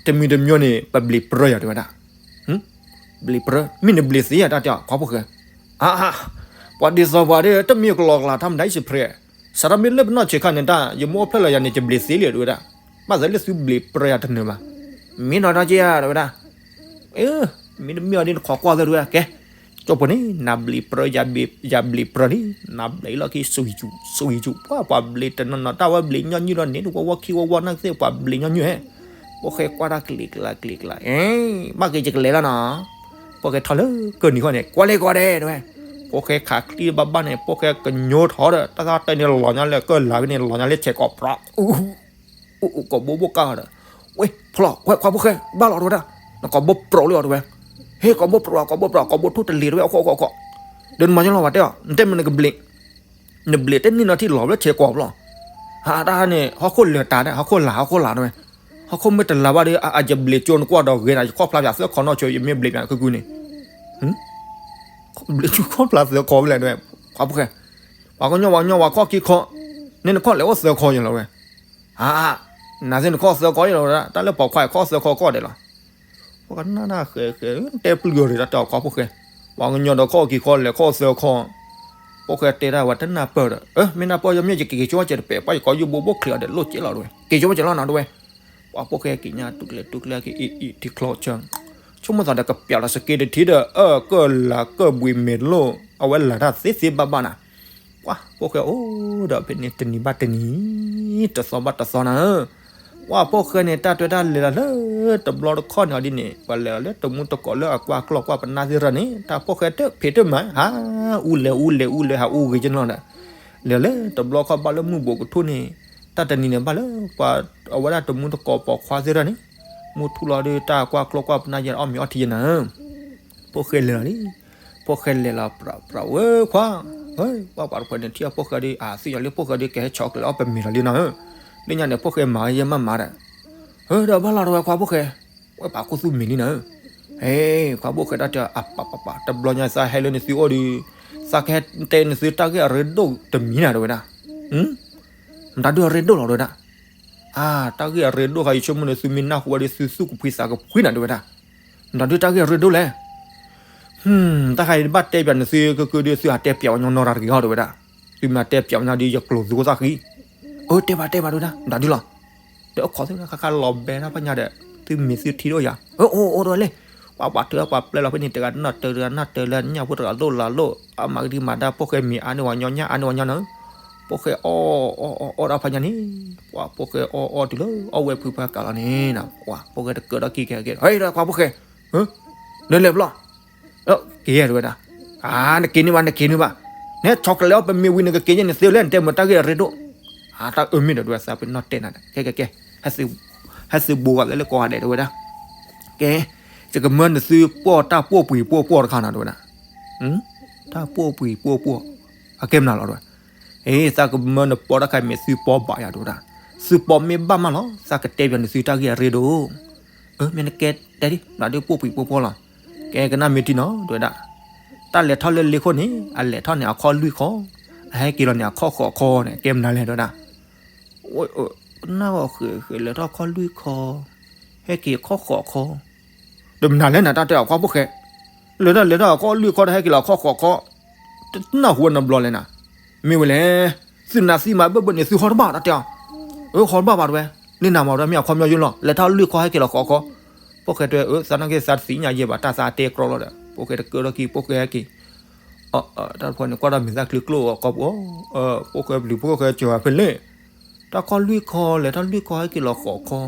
တမံၤတမံၤန့ၣ် ပဘျံးပြၢယၤတဲဝဲဒၣ် ဘျံးပြၢ မ့ၢ်နဘျံးသ့ယၤတၢ်တဲအီၤခွါဖိၣ်ဃဲ, အါ, ပှၤဒ်သိးပှၤဒီး တမ့ၢ်ကလီကလး ထီၣ်မတၤအံၤစဖရဲး, စးထီၣ်မ့ၢ်လၢပနီၢ်ဆံးခါန့ၣ်တၢ် ယမိၢ်အိၣ်ဖျဲၣ်လီၤယၤန့ၣ် ယဘျံးသ့လံတဲဝဲဒၣ်, ဘၣ်သးလၢသုဘျံးပြၢယၤတနၢၤဘၣ်, မ့ၢ်နီၢ်တၢ်က့ယၤတဲဝဲဒၣ်, မ့ၢ်တမ့ၢ်အီၤဒ်နခိးကွၢ်သၢတဲဝဲဒၣ် ကဲ, ကၠိဖိန့ၣ် နဘျံးပြၢ ယဘျံးပြၢလံ, နဘျံးလီၢ်ခံ စူၤယံၤစူၤ ပှၤပှၤဘျံးတနီၤနီၤ တၢ်ဝဲဘျံးညီနုၢ်လီၤန့ၣ် ဝီဝီခံဝီဝီနၢ်ကသ့ၣ် ပှၤဘျံးညီနုၢ်ဟဲ, ဖိၣ်ဃဲကွၢ်တၢ်ကလံၤကျါကလံၤကျါ, ဘၣ်က့ၤယကလဲၤလီၤနီၤ, ဖိၣ်ဃဲထီၣ်လၢကၢၢ်နံၤဃီန့ၣ် ကွၢ်လဲၣ်ကွၢ်ဒဲးတဲဝဲ, ဖိၣ်ဃဲခးချံဘၣ်ဘၣ်န့ၣ် ဖိၣ်ဃဲကညိထီၣ်ဒီး တၢ်သၣ်တဲန့ၣ်လီၤညါလၢကၢၢ်လၤဖဲန့ၣ် လီၤညါလၢဆဲးကိးပြီ အိၣ်ကိးဘိဘိၣ်ကၢ်ဒီး, ဝဲဖျီၣ် ဝဲခွါဖိၣ်ဃဲ ဘၣ်လီၤတဲဝဲဒၣ်, နကိးဘိပြီလံအီၤတဲဝဲ, ဟ့ၣ်ကိးဘိပြီ ကိးဘိပြီ ကိးဘိထူၣ်တလ့ၤတဲဝဲ အခိၣ်အခိၣ်အခိၣ်, ဒီးနမၤညီလီၤဝဲတဲအီၤ နတဲမ့ၢ်နကဘျံး, နဘျံးတန့ၢ်နီတထံၣ်လီၤလၢဆဲးကိးပြီလီၤ, ဟးတၢ်န့ၣ် ဟီၣ်ခိၣ်လၢာ်တၢ်ဒၣ် ဟီၣ်ခိၣ်လၢာ် ဟီၣ်ခိၣ်လၢာ်တဲဝဲ, ဟီၣ်ခိၣ်မ့ၢ်တလၢာ်ဘၣ်ဒီး အယဘျံးကၠိနကွၢ်ဒီးဂ့ၤနၤ ယခီၣ်ဖျါပၠးသၢခီနီၢ်ဆိ ယမ့ၢ်ဘျံးပၠးနကုကုန့ၣ် ဘျံးကၠိခီၣ်ဖျါသၢခီဝဲလဲၣ်တဲဝဲ, ခွါဖိၣ်ဃဲ, ပှၤကညီ ပှၤကညီ ပှၤခီၣ်ခံခီ, န့ၣ်နခီၣ်လဲၤအိၣ်သၢခီယလီၤဝဲ, အါ, နၤသ့ၣ်နခီၣ်သၢခီယလီၤဝဲဒၣ် တၢ်လၢပိာ်ခွါခီၣ်သၢခီကီၢ်ဒဲးလီၤ, ပှၤကနၣ်တၢ်ဃဲးဃဲး တဲပျုၢ်အီၤဒံးတၢ်တဲအီၤခွါဖိၣ်ဃဲ, ပှၤကညီဒီးခီၣ်ခံခီလဲၤခီၣ်သၢခီ, ဖိၣ်ဃဲတဲဒၣ်ဝဲတနၢ်ပၢၢ်ဒီး မ့ၢ်နၢ်ပၢၢ်ယမ့ၢ်ယကက့ၤကၠိဝဲကဲးတပဲာ် ပှၤယကိးယဘိဘိချံးအီၤဒီးလိၣ်ကဲးလီၤတဲဝဲ က့ၤကၠိဝဲကဲးလီၤနီၤတဲဝဲ, ပှၤဖိၣ်ဃဲက့ၤညါတူၢ်ကျဲတူၢ်ကျဲက့ၤအံၤအံၤထံချီ, ဆိကမိၣ်သးဒီးကပျးလီၤစက့တထံၣ်ဒီး အၢၣ်ကၢၣ်လၤကၢၣ်ဘှံးမဲာ်လိၣ် အဝဲလၤတၢ်သ့သ့ဘၣ်ဘၣ်နၤ, ပှၤဖိၣ်ဃဲအိၣ်ဒီးဖဲန့ၣ်တနံၤဘၣ်တနံၤ, တသီဘၣ်တသီနၤဧၢ, ပှၤဖိၣ်ဃဲန့ၣ် တၢ်တွဲတၢ်လဲၤလီၤလၢတဘျီတခီၣ်န့ၣ်အီၤဒ်န့ၣ် ပှၤလဲၤလီၤလၢတမူတကိးလၢအကွၢ်ကျီၢ်ကွၢ်ပနၢ်သ့ၣ်ရၢ်န့ၣ် တၢ်ဖိၣ်ဃဲတဖံးတမၤ ဟး, အူလဲၤအူလဲၤအူလဲၤဟးအူဂ့ၤကနီၤဒီး, လဲၤလၢတဘျီခီၣ်ဘၣ်လၢမုၢ်ဘိးကထူၣ်န့ၣ်, တၢ်တနံၤန့ၣ်ဘၣ်လၢပှၤအဝဲဒၣ်တမူတကိးပိာ်ခွါသ့ၣ်ရၢ်န့ၣ်, မုၢ်ထူၣ်လီၤဒီးတၢ်ကွၢ်ကျီၢ်ကွၢ်ပနၢ်ယဲအီၣ်မ့ၤအီထံယဲနၤဧၢ, ဖိၣ်ဃဲလဲၤလီၤလံ, ဖိၣ်ဃဲလဲၤလီၤပြးပြးဝဲခွါ, ပှၤပှၤတဖၣ်န့ၣ်ထံၣ်အဖိၣ်ဃဲဒီး အသ့ၣ်ညါလၢဖိၣ်ဃဲဒီးကဟဲဆီးကျဲအီၣ်ပမ့ၤလီၤလံနၤဧၢ, လၢညါန့ၣ်ဖိၣ်ဃဲမၤဝဲယဲမးမးဒီး, ဒီးဘၣ်လီၤတဲဝဲခွါဖိၣ်ဃဲ, ဝဲပာ်ခူသူၣ်မ့ၤလံနၤဧၢ, ဟဲ, ခွါဖိၣ်ဃဲတၢ်တဲအပာ်ပာ်ပာ် တဘျီညါသးဟဲလၢနသုအိၣ်ဒီး, သးကဟဲတဲနသုတၢ်ဂ့ၢ်အရ့ဒိၣ်တမံၤနၤတဲဝဲဒၣ်, မတၤဒုးအရ့ဒိၣ်လီၤတဲဝဲဒၣ်, အါ, တၢ်ဂ့ၢ်အရ့ဒိၣ်ဃီ ယဆိကမိၣ်န့ၣ် သုမ့ၢ်နၢ်ဟူဝဲဒီး သုသူၣ်ကဖှံသးကဖှံနၤတဲဝဲဒၣ်, မတၤဒုးတၢ်ဂ့ၢ်အရ့ဒိၣ်လဲၣ်, တၢ်ခါအံၤဘၣ်တဲပၠးနသုကကုဒီး သုဟးတဲပၠးဝဲညီနီၢ်ရၤတဂ့ၤဟီတဲဝဲဒၣ်, သုမ့ၢ်တဲပၠးဝဲညီဒီး ယကျိၤသုကသၣ်ဃံ, အၢ တဲဘၣ်တဲဘၣ်တဲဝဲဒၣ် မတၤဒုးလီၤ, ဒီးအခီၣ်သ့ၣ်ခါခါလီၤဘဲတၢ်ဖးညါဒီး သုမ့ၢ်သုထံၣ်ဒိၣ်ယၤ, အိၣ်အိၣ်အိၣ်တဲဝဲလံ, ပှၤပှၤထၢပှၤပျဲလီၤဖဲန့ၣ် တဂၤနီၢ်တၢၤတဂၤနီၢ်တၢၤလၢညၣ်ဖိတဂၤလိၣ်လၤလိၣ် အမၤကဒံမၤဒါ ဖိၣ်ဃဲမ့ၤအါန့ၢ်ဝဲညီ ညၣ်အါန့ၢ်ဝဲညီနီၤ, ဖိၣ်ဃဲအီၣ်အီၣ်အီၣ်အီၣ်တၢ်ဖးညါန့ၣ်, ပှၤဖိၣ်ဃဲအီၣ်အီၣ်တုၤလၢအီၣ်ဝဲဖုဖးကးလီၤန့ၣ်, ပှၤဖိၣ်ဃဲတကၢထီၣ်ခံကဲကဲ ဟဲဒီးခွါဖိၣ်ဃဲ, နလဲၤဘျီ က့ၤတဲဝဲဒၣ်, အါ နက့ၤန့ၢ်ဘၣ် နက့ၤန့ၢ်ဘၣ်, နဟဲဆီးကလဲၤအီၣ်ပမ့ၤဝံၤ နကက့ၤယဲၢ်န့ၣ်သ့လၢနတဲမ့ၢ်တၢ်ဂ့ၢ်အရ့ဒိၣ်, အါ တၢ်အၢမ့ၢ်ဒီးတဲဝဲသးပ့ၤနီၣ်တဲနၤဒီး ကဲကဲကဲ, ဟဲသုဘိဂၤလၢလၢကိးဂၤဒဲးတဲဝဲဒၣ်, ကဲ, ယကမၢနသုပိာ်တၢ်ပိာ်ပှ့ၤပိာ်ပိာ်တခါနၤတဲဝဲဒၣ်, တၢ်ပိာ်ပှံၤပိာ်ပှီၢ်, အကဲမနုၤလီၤတဲဝဲ, အ့ သးကမၢနပီတၢ်ခါမ့ၢ်သုပီဘၣ်ယၤတဲဝဲဒၣ်, သုပီမ့ၢ်ဘၣ်မးလီၤ သးကတဲပၠးန့ၢ်သုတၢ်ဂ့ၢ်အရ့ဒိၣ်, အၢ မ့ၢ်နကဲတဲဒ် မနုၤဒ်ပိာ်ပှံၤပိာ်ပှီၢ်လီၤ, ကဲကနၣ်မ့ၢ်တံၢ်နီၤ တဲဝဲဒၣ်, တၢ်လဲၤထီၣ်လၢလ့ခိၣ်န့ၣ် အလဲၤထီၣ်န့ၣ်အခီၣ်လွံၢ်ခီ, အဟဲက့ၤလီၤန့ၣ်အခီၣ်ဃိးခီန့ၣ် ကဲမနုၤလဲၣ်တဲဝဲဒၣ် ကနၣ်ဂီၤဃဲးဃဲးလဲၤထီၣ်ခီၣ်လွံၢ်ခီ, ဟဲက့ၤခီၣ်ဃိးခီ, ဒီးမနုၤလဲၣ်နတၢ်တဲအီၤကွၢ်ဖိၣ်ဃဲ, လဲၤထီၣ်လဲၤထီၣ်အခီၣ်လွံၢ်ခီ တဟဲက့ၤလီၤခီၣ်ဃိးခီ, တနၢ်ဟူနဘျီလဲၣ်နၤ, မ့ၢ်ဝဲလဲၣ်, သုနးသံမးဘၣ်ဘၣ်န့ၣ် သုဟီတဘၣ်တၢ်တဲအီၤ, အၢ ဟီတဘၣ်ဘၣ်တဲဝဲ, လၢနၤမၤတဲမ့ၢ်အခီပညီယိလီၤ လဲၤထီၣ်လွံၢ်ခီဟဲက့ၤလီၤဃိးခီ, ဖိၣ်ဃဲတဲဝဲ အၢ သးနာ်က့သးတသ့ၣ်ညါယဲၢ်ဘၣ် တၢ်သးတဲကြီလီၤဒီး ဖိၣ်ဃဲတကၢထီၣ်က့ၤ ဖိၣ်ဃဲဟဲက့ၤ တၢ်တဖီန့ၣ် ကွၢ်တၢ်မ့ၢ်သၣ်ချံကျိၣ်အီၤကီၢ်ပူၤ, ဖိၣ်ဃဲပျံၤဖိၣ်ဃဲစၢၤဖဲလဲၣ်, တၢ်ခီၣ်လွံၢ်ခီလဲၤထီၣ်လွံၢ်ခီဟဲက့ၤလီၤဃိးခီ,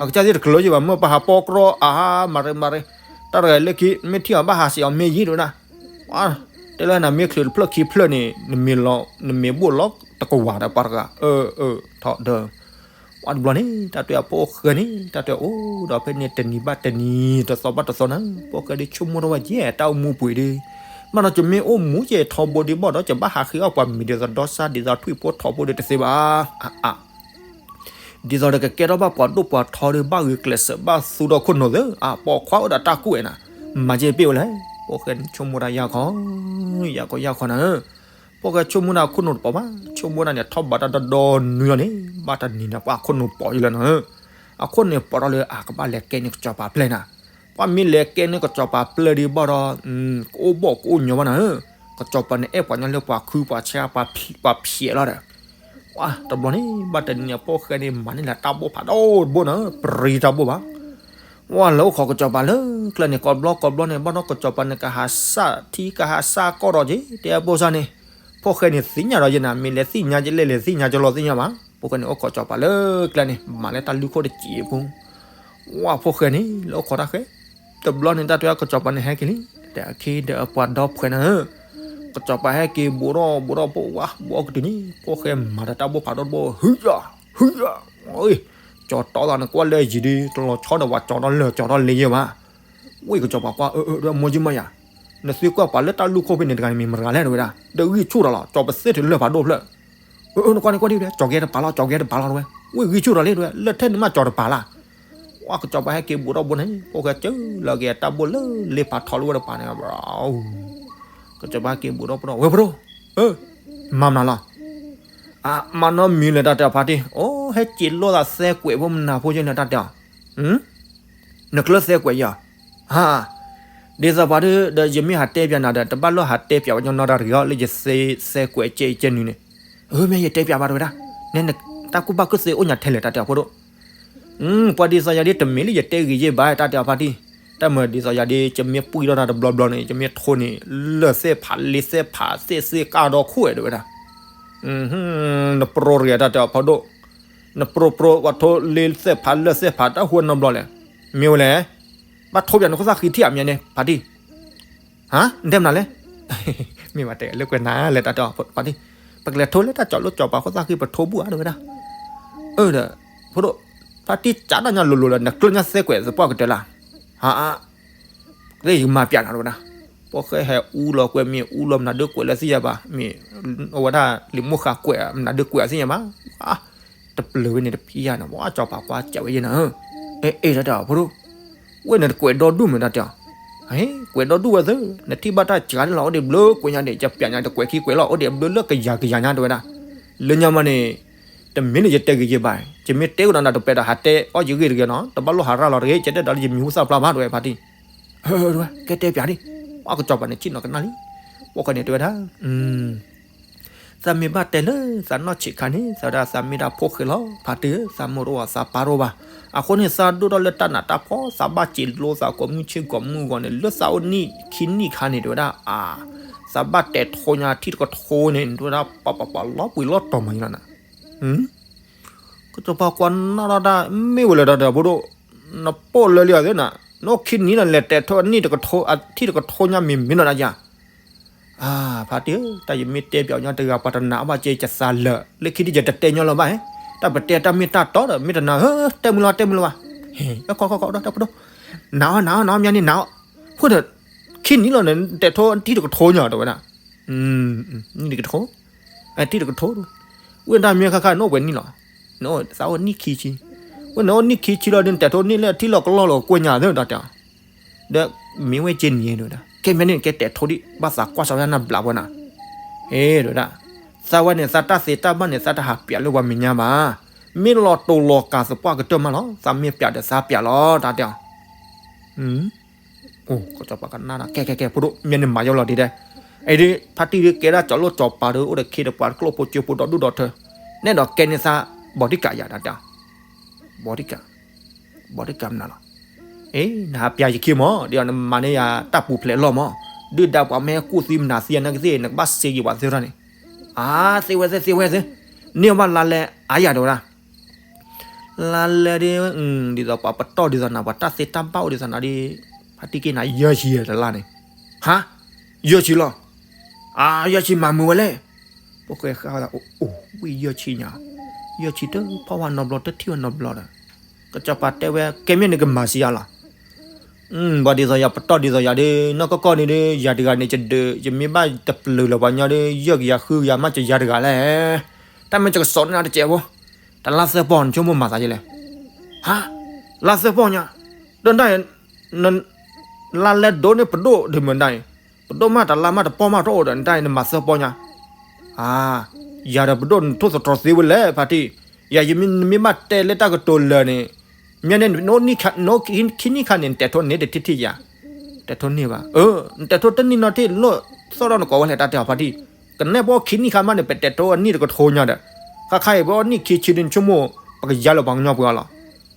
အကစၢ်သ့ၣ်တကလၢၤယဲၢ်ဘၣ် မ့ၢ်ပဟးပီကြီအါ မၤရ့မၤရ့, တၢ်တဂၤလၢခံ မ့ၢ်ထံၣ်အီၤဘၣ်ဟးစံးအီၤမ့ၢ်ယံၤတဲဝဲဒၣ်, တဲလၢနမ့ၢ်ချုးတဖျၢၣ်ခံဖျၢၣ်န့ၣ် နမ့ၢ်လီၤ နမ့ၢ်ဘိၣ်လီၤတကဝၤဒီးပှၤတဂၤ, အၢ အၢ ထီၣ်ဒီး ပှၤတဘျီန့ၣ် တၢ်တဲအဖိၣ်ဃဲန့ၣ် တၢ်တဲအိၣ်ဒီးဖဲန့ၣ်တနံၤဘၣ်တနံၤ တသီဘၣ်တသီနၤ, ဖိၣ်ဃဲဒ်ဆိကမိၣ်ထီၣ်ဝဲယဲၢ်တၢ်အိၣ်မူပှ့ၤဒီး, ဘၣ်ဒီးယမ့ၢ်အိၣ်မူယဲၢ်ထီဘိဒံးဘၣ်ဒီး ယဘၣ်ဟးဃ့အီၣ်ပှၤမံၤဒ်သိးဒီစၢ်ဒ်သိးထွံၣ်ဖိထိးဖိဒီးတသ့ဘၣ်, အါ ဒ်သိးဒီးကကဲထီၣ်ဘၣ်ပှၤဒိၣ်ပှၤထီဒီး ဘၣ်ဂုာ်ကျဲးစၢးဘၣ်သူဒီးခိၣ်နူာ်သ့, အပိာ်ခွါအိၣ်ဒီးတၢ်ကူၣ်ဝဲနၤ, မၤယဲၢ်ပ့ၢ်ဝဲလဲၣ်, ဖိၣ်ဃဲန့ၣ်ဆိကမိၣ်တၢ်ယၢ်ခီ, ယၢ်ခီယၢ်ခီနၤ, ဖိၣ်ဃဲဆိကမိၣ်တၢ်ခိၣ်နူာ်တပိာ်ဘၣ်, ဆိကမိၣ်တၢ်န့ၣ်ထီၣ်ဘးတၢ်ဒီဒီနွံလီၤန့ၣ်, ဘၣ်တနံၤန့ၣ် ပှၤခိၣ်နူာ်ပိာ်ယံၤလီၤနၤ, အခိၣ်နူာ်ပိာ်ထီၣ်လၢ အကဘၣ်လဲၤကဲန့ၢ်ကစီၤပၤပျဲၢ်နၤ, ပှၤမ့ၢ်လဲၤကဲန့ၢ်ကစီၤပၤပျဲၢ်ဒံးဘၣ်ဒီး, ကအိၣ်ဘီၣ်ကအိၣ်ညီဘၣ်နၤ, ကစီၤပၤန့ၣ်အဲၣ်ပှၤညီလၢပှၤခုပှၤဆါပှၤဖျဲးလီၤဒီး တဘျီန့ၣ် ဘၣ်တနံၤအဖိၣ်ဃဲန့ၣ် မၤန့ၢ်လၢတၢ်ဘိၣ်ဖးဒိၣ်တဘိနၤ, ပရံတၢ်ဘိၣ်ဘၣ်, ဝဲလဲၤအိၣ်ခိးကစီၤပၤလၢကျဲန့ၣ် ကိးဘျီကိးဘျီန့ၣ် ဘၣ်ဒီးကစီၤပၤန့ၣ်ကဟးစၢ်ထံကဟးစၢ်ကီၢ်ဒီးက့ၤ တဲအဖိစၢ်န့ၣ်, ဖိၣ်ဃဲန့ၣ်သ့ၣ်ညါဒီးယဲနၤ မ့ၢ်လဲၤသ့ၣ်ညါလဲၤသ့ၣ်ညါကလီသ့ၣ်ညါဘၣ်, ဖိၣ်ဃဲန့ၣ်အိၣ်ခိးကစီၤပၤလၢကျဲန့ၣ် မၤလၢတၢ်လုၢ်ခိၣ်တစဲးဖိ ဝဲဖိၣ်ဃဲန့ၣ် လၢအိၣ်ခိးတၢ်ဃဲ, တဘျီန့ၣ် တၢ်တဲကစီၤပၤန့ၣ်ဟဲက့ၤလံ, ဒီးအခ့ဒီးအပှၤဒီဖှဲးနၤဧၢ, ကစီၤပၤဟဲက့ၤဘူးထီၣ်ဘူးထီၣ်ဘိၣ်ဝါဘူးအီၣ်ကတုၤန့ၣ် ဖိၣ်ဃဲမၤဒီးတၢ်ဘိၣ်ဖးဒိၣ်တဘိ ဟုယၤ ဟုယၤ, ကၠီၤတီသးန့ၣ်ကွၢ်လၢယံၤဒီး တလီၤဆီဒီးပှၤကၠီၤထီၣ်လၢာ်ကၠီၤထီၣ်လ့ယဲၢ်ဘၣ်, ဝဲကစီၤပၤကွၢ် အၢ အၢ ဒီးမိၢ်ယုမးယၤ, နသုကွၢ်ပှၤလၢတၢ်လုၢ်ခိၣ်ဖဲန့ၣ်တဂၤန့ၣ်မ့ၢ်မတၤလဲၣ်တဲဝဲဒၣ်, ဒီးဂံၢ်ဆူၣ်ထီၣ်လီၤ ကၠီၤပသ့ၣ်ထုးလၢာ်ဖးဒိၣ်ဖျၢၣ် အၢ နကွၢ်န့ၣ်ကွၢ်ဒ်လဲၣ် ကၠီၤကဲတပၤလီၤ ကၠီၤကဲတပၤလီၤတဲဝဲ, ဝဲဂံၢ်ဆူၣ်ထီၣ်လံတဲဝဲ လၢထဲန့ၣ်မးကၠီၤတပၤလၢ်, ဝဲကစီၤပၤဟဲက့ၤဘူးထီၣ်ဘူးန့ၣ် ဖိၣ်ဃဲစၢလီၤက့ၤအတၢ်ဘိၣ်လၢလ့ဖးထီလၢဝဲတပၤန့ၣ်, ကစီၤပၤဟဲက့ၤဘူးထီၣ်ဘူးထီၣ် ဝဲဖိဒိၣ်, မၤမနုၤလီၤ, မၤနီတမံၤလဲၣ်တၢ်တဲအီၤဖါတံၢ်, အိၣ်ဟဲက့ၤလိာ်သးသဲကွဲးဖိမနုၤဖိယဲၢ်န့ၣ်တၢ်တဲအီၤ နကျၢၢ်သဲကွဲးယၤ, ဟါ, ဒ်သိးပှၤဒ်ဒီး ယမ့ၢ်ဟးတဲပၠးနၤဒီး တဘၣ်လီၢ်ဟးတဲပၠးဝဲညီနီတၢ်တဂ့ၤအီၤ လၢယသ့သဲကွဲးကဲအံၤကဲနုၤန့ၣ်, အၢ မ့ၢ်ယတဲပၠးဘၣ်တဲဝဲဒၣ်, နတၢ်ကူၣ်ဘၣ်ကူၣ်သ့အိၣ်ညါထဲလဲၣ်တၢ်တဲအီၤဖိဒိၣ်, ပှၤဒ်သိးယၤဒ် တမ့ၢ်လၢယတဲဂ့ၤယဲၢ်ဘၣ်တၢ်တဲအီၤဖါတံၢ်, တၢ်မၤဒ်သိးယၤဒ် ယမ့ၢ်ပှံၢ်ထီၣ်တၢ်တဘျီဘျီန့ၣ် ယမ့ၢ်ထိန့ၣ် လၢာ်သ့ၣ်ဖးလ့သ့ၣ်ဖးသ့ၣ်သ့ၣ်ကၢ်ဒီခိၣ်ဝဲတဲဝဲဒၣ် နပရိရံတၢ်တဲအီၤဖးဒိၣ်, နပရိပရိပှၤထိလ့သ့ၣ်ဖးလၢာ်သ့ၣ်ဖးတၢ်ဟူနီတဘျီလဲၣ်, မ့ၢ်ဝဲလဲၣ်, ဘၣ်ထိပၠးနခိၣ်သၣ်ဃံထံၣ်အမံၤန့ၣ် ဖါတံၢ်, ဟါ, နတဲမနုၤလဲၣ်, မ့ၢ်ဘၣ်တဲလၢကွဲးနၤလဲၣ်တၢ်တဲအီၤဖါတံၢ်, ပကလဲၤထိလၢတၢ်ကၠီၤလိကၠီၤပၤခိၣ်သၣ်ဃံပထိဘူးဧါတဲဝဲဒၣ်, အၢဒီး, ဖိဒိၣ်, ဖါတံၢ်ကးတၢ်ညါလိၤလိၤလၢ နကျၢၢ်ညါသဲကွဲးသပှၢ်ကတၢၢ်လၢ်, ဟါ လၢယမၤပၠးနၤတဲဝဲဒၣ်, ဖိၣ်ဃဲဟဲအူလီၤကွဲးမ့ၢ်အူလီၤမနုၤဒုးကွဲးလၢသ့ၣ်ညါဘၣ်, မ့ၢ်အဝဲဒၣ်လံာ်မိၢ်ဃာ်ကွဲးမနုၤဒုးကွဲးသ့ၣ်ညါဘၣ်, တပျၢၤဝဲန့ၣ်တဖံးယၤန့ၣ် ပှၤကၠီၤပၤကွၢ်စံးဝဲယဲၢ်နၤ, အဲ အဲ တၢ်တဲအီၤဖိဒိၣ်, ဝဲန့ၣ်တကွဲးဒီဒူၣ်မ့ၢ်တၢ်တဲအီၤ, ကွဲးဒီဒူၣ်ဝဲသ့, နထံၣ်ဘၣ်တၢ်စှၤန့ၣ်လီၤ အိၣ်ဒံးဘျၢကွဲးညါဒံး ယပၠးညါတကွဲးခံကွဲးလီၤ အိၣ်ဒံးဘျၢလၢကယၤကယၤညါတဲဝဲဒၣ်, လၢညါမးန့ၣ် တမ့ၢ်လၢယတဲဂ့ၤယဲၢ်ဘၣ်, ယမ့ၢ်တဲကဒီးနၤတပဲဒီးဟးတဲအီၣ်ယဂ့ၢ်တဂ့ၤနီၤ တဘၣ်လိၣ်ဟးရၤလီၤတဂ့ၤ ယတဲဒီးလၢယမံၤဟူသၣ်ဖျါဘၣ်တဲဝဲဖါတံၢ်, ဟၢ တဲဝဲ ကဲတဲပၠးဒံး, ပှၤကၠီၤပၤန့ၣ်ဆ့ၣ်နီၤကနၣ်လံ, ပှၤဃဲန့ၣ်တဲဝဲဒၣ်, သးမ့ၢ်ဘၣ်တဲလၢသးနီၢ်ဆံးခါန့ၣ် သးဝဲဒၣ်သးမ့ၢ်ဒၣ်ဖိၣ်ဃဲလီၤ ဖါတံၢ်ဧၢ သးမိၢ်တအိၣ်သးပၢ်တအိၣ်ဘၣ်, အဃိန့ၣ်သးဒိၣ်ထီၣ်လၢတၢ်နးတၢ်ဖှီၣ် သးဘၣ်စံးလိသးကိးမုၢ်ဆ့ၣ်ကိးမုၢ်ဂီၤန့ၣ် လၢသးအိၣ်နံၣ်ခံနံၣ်ခါန့ၣ် တဲဝဲဒၣ်, အါ, သးဘၣ်တဲာ်ထိညါထံၣ်တကထိန့ၣ် တဲဝဲဒၣ် ပှၤပှၤပှၤလီၤပှံၤလီၤတီၤမးယလီၤနၤ ကစီၤပၤကွၢ်နီၣ်ထီၣ်တၢ် မ့ၢ်ဝဲလဲၣ်ဒီး ဖိဒိၣ်, နပိာ်လၢလံဧါသ့နၤ, နအိၣ်ခံနံၣ်လီၤ လဲၤတဲာ်ထိနံၣ်တကထိ အထံၣ်တကထိညါမ့ၢ်မ့ၢ်နီၢ်ဒၣ်ယၤ, ဖါတံၢ်ဧၢ တၢ်ယမ့ၢ်တဲပၠးညါတဂၤ ပှၤတနာ်အီၣ်ဘၣ်ကဲ ယသးလၢာ် လၢခံဒ်ယတတဲညီလၢၤဘၣ်, တၢ်ပတဲတၢ်မ့ၢ်တၢ်တီဒီး မ့ၢ်တနာ်ဧၢ တဲမုာ်လီၤ တဲမုာ်လီၤဘၣ်, ဟဲ ခီခီခီဒီး ဖိဒိၣ်, နာ်အီၤ နာ်အီၤ နာ်အီၤ မ့ၢ်န့ၣ်နာ်အီၤ, ဖိဒီး ခံနံၣ်လီၤန့ၣ် နတဲာ်ထိထံၣ်တကထိညါ တဲဝဲဒၣ်. နံၣ်တကထိ, ထံၣ်တကထိ, ဝဲဒၣ်မ့ၢ်ခါခါ နအိၣ်ပှဲၤနံၣ်လီၤ. နအိၣ်သးအိၣ်နံၣ်ခံဆံ, ဝဲနအိၣ်နံၣ်ခံဆံလီၤဒီး နတဲာ်ထိန့ၢ်လၢထံလီၤကလီလီၤ ကွဲညါသၢ တဲဝဲဒၣ်. ဒီးမ့ၢ်ဝဲက့န့ၣ် တဲဝဲဒၣ် ခဲမ့ၢ်န့ၣ် ကဲတဲာ်ထိဒံး ဘၣ်သးကွၢ်စးဝဲနဘျးဝဲနၤ. အ့ တဲဝဲဒၣ်, သးဝဲန့ၣ် သးတၢ်သ့တၢ်ဘၣ်န့ၣ် သးတဟးပျးလၢပှၤမဲာ်ညါဘၣ်. မ့ၢ်လီၤတိၤလီၤကၤသပှၢ်ကတၢၢ်မးလီၤ. သးမ့ၢ်ပျးဒီးသးပျးလီၤ တဲဝဲဒၣ်. အိ ကစီၤပၤကနၣ်ဒီး ကဲ ကဲ ကဲ ဖိဒိၣ် မ့ၢ်န့ၣ်မၤယီၤလီၤဒ်တဲ. အ့ဒီး ဖါတံၢ်ဒ်ကဲဒၣ်ကၠီၤလိၣ်ကၠီၤပၤဒီး အိၣ်ဒီးခ့ဒီးပှၤတကျိၣ်ဖိကၠိဖိဒီဒူၣ်ဒီထၢ, နဲဒိးကဲန့ၢ်သး ဘီဒံကးယၤ တဲဝဲဒၣ်. ဘီဒံကး, ဘီဒံကးမနုၤလီၤ. အ့ နဟးပျးယခံမး, ဒီးနမၤန့ၢ်ယၤတၢ်ပူၤဖျဲးလီၢ်မး, ဒုၣ်ဒါပှၤမ့ၢ်ဟဲကူၣ်သံမနၤသံအနၢ်ကသ့ၣ် နကဘၣ်စ့ယံၤပှၤသၢထီၣ်န့ၣ်. အါ သ့ဝဲသ့ သ့ဝဲသ့, န့ၢ်ဘၣ်လါလဲအါယၤ တဲဝဲဒၣ်. လါလဲဒ် ဒ်သိးပှၤပတီၢ်ဒ်သိးနၤ ပှၤတၢ်သ့တၢ်ဘၣ်အိၣ်ဒ်သိးနၤဒီး ဖါတံၢ်က့နၤ ယဲၢ်ဆံယဲၢ်တလါန့ၣ်. ဟါ, ယဲၢ်ဆံလီၤ. အါ ယဲၢ်ဆံမၤမုာ်ဝဲလဲၣ်. ဖိၣ်ဃဲဃၣ်ဝဲဒၣ် အိၣ် အိၣ် ဝံၣ်ယဲၢ်ဆံညါ, ယဲၢ်ဆံတဖီၣ်ဝဲနီတဘျီ တထံၣ်ဝဲနီတဘျီဒီး ကစီၤပၤတဲဝဲ ကဲမ့ၢ်နကမၤစံးယါလီၤ. ဘၣ်ဒ်သိးယၤပတီၢ်ဒ်သိးယၤဒီး နီၢ်ကီၢ်ကီၢ်န့ၣ်ဒီး ယၤတဂၤန့ၣ် ယဒုး ယမ့ၢ်ဘၣ်တပျုာ်လၢၤပှၤညီဒီး ယဲၢ်ကယၤဃုကယၤမးကယၤတဂၤလဲၣ်. တၢ်မ့ၢ်ကကစီးန့ၢ်နၤတစဲးဖိ, တလါသၢပီၢ် နဆိကမိၣ်မၤသးယဲလဲၣ်. ဟါ, လါသၢပီၢ်ညါ, ဒီးဒၣ် လါလဲဒိးန့ၢ်ပဒိၣ်ဒ်မ့ၢ်ဒၣ်အံၤ, ပဒိၣ်မးတလါမးတပီၢ်မးတအိၣ်ဒီး နတၢ်အံၤနမၤသၢပီၢ်ညါ. အါ, ယၤဒီးပဒိၣ်နထိၣ်သတြီၤသ့ဝဲလဲၣ် ဖါတံၢ်, ယၤယမ့ၢ် နမ့ၢ်ဘၣ်တဲလၢတၢ်ကတိၤလၢာ်န့ၣ်, မ့ၢ်န့ၣ် နအိၣ်ခံနံၣ်ခါန့ၣ် နတဲာ်ထိန့ၢ်တထံၣ်ထံၣ်ယၤ, တဲာ်ထိန့ၢ်ဘၣ်, နတဲာ်ထိတနံၣ်နီၢ်ထံၣ်လိၣ်သီၣ်ထီၣ်နကိးဝဲလဲၣ် တၢ်တဲအီၤဖါတံၢ်, ကနဲၣ်ပအိၣ်ခံနံၣ်ခါမးန့ၣ် ပတဲာ်ထိအနံၣ်တကထိညါဒီး, ခါခါအံၤ ပအိၣ်နံၣ်ခံဆံဒီး နဆိကမိၣ် ပကယါလၢပှၤကညီပှဲၤအီၤလီၤ.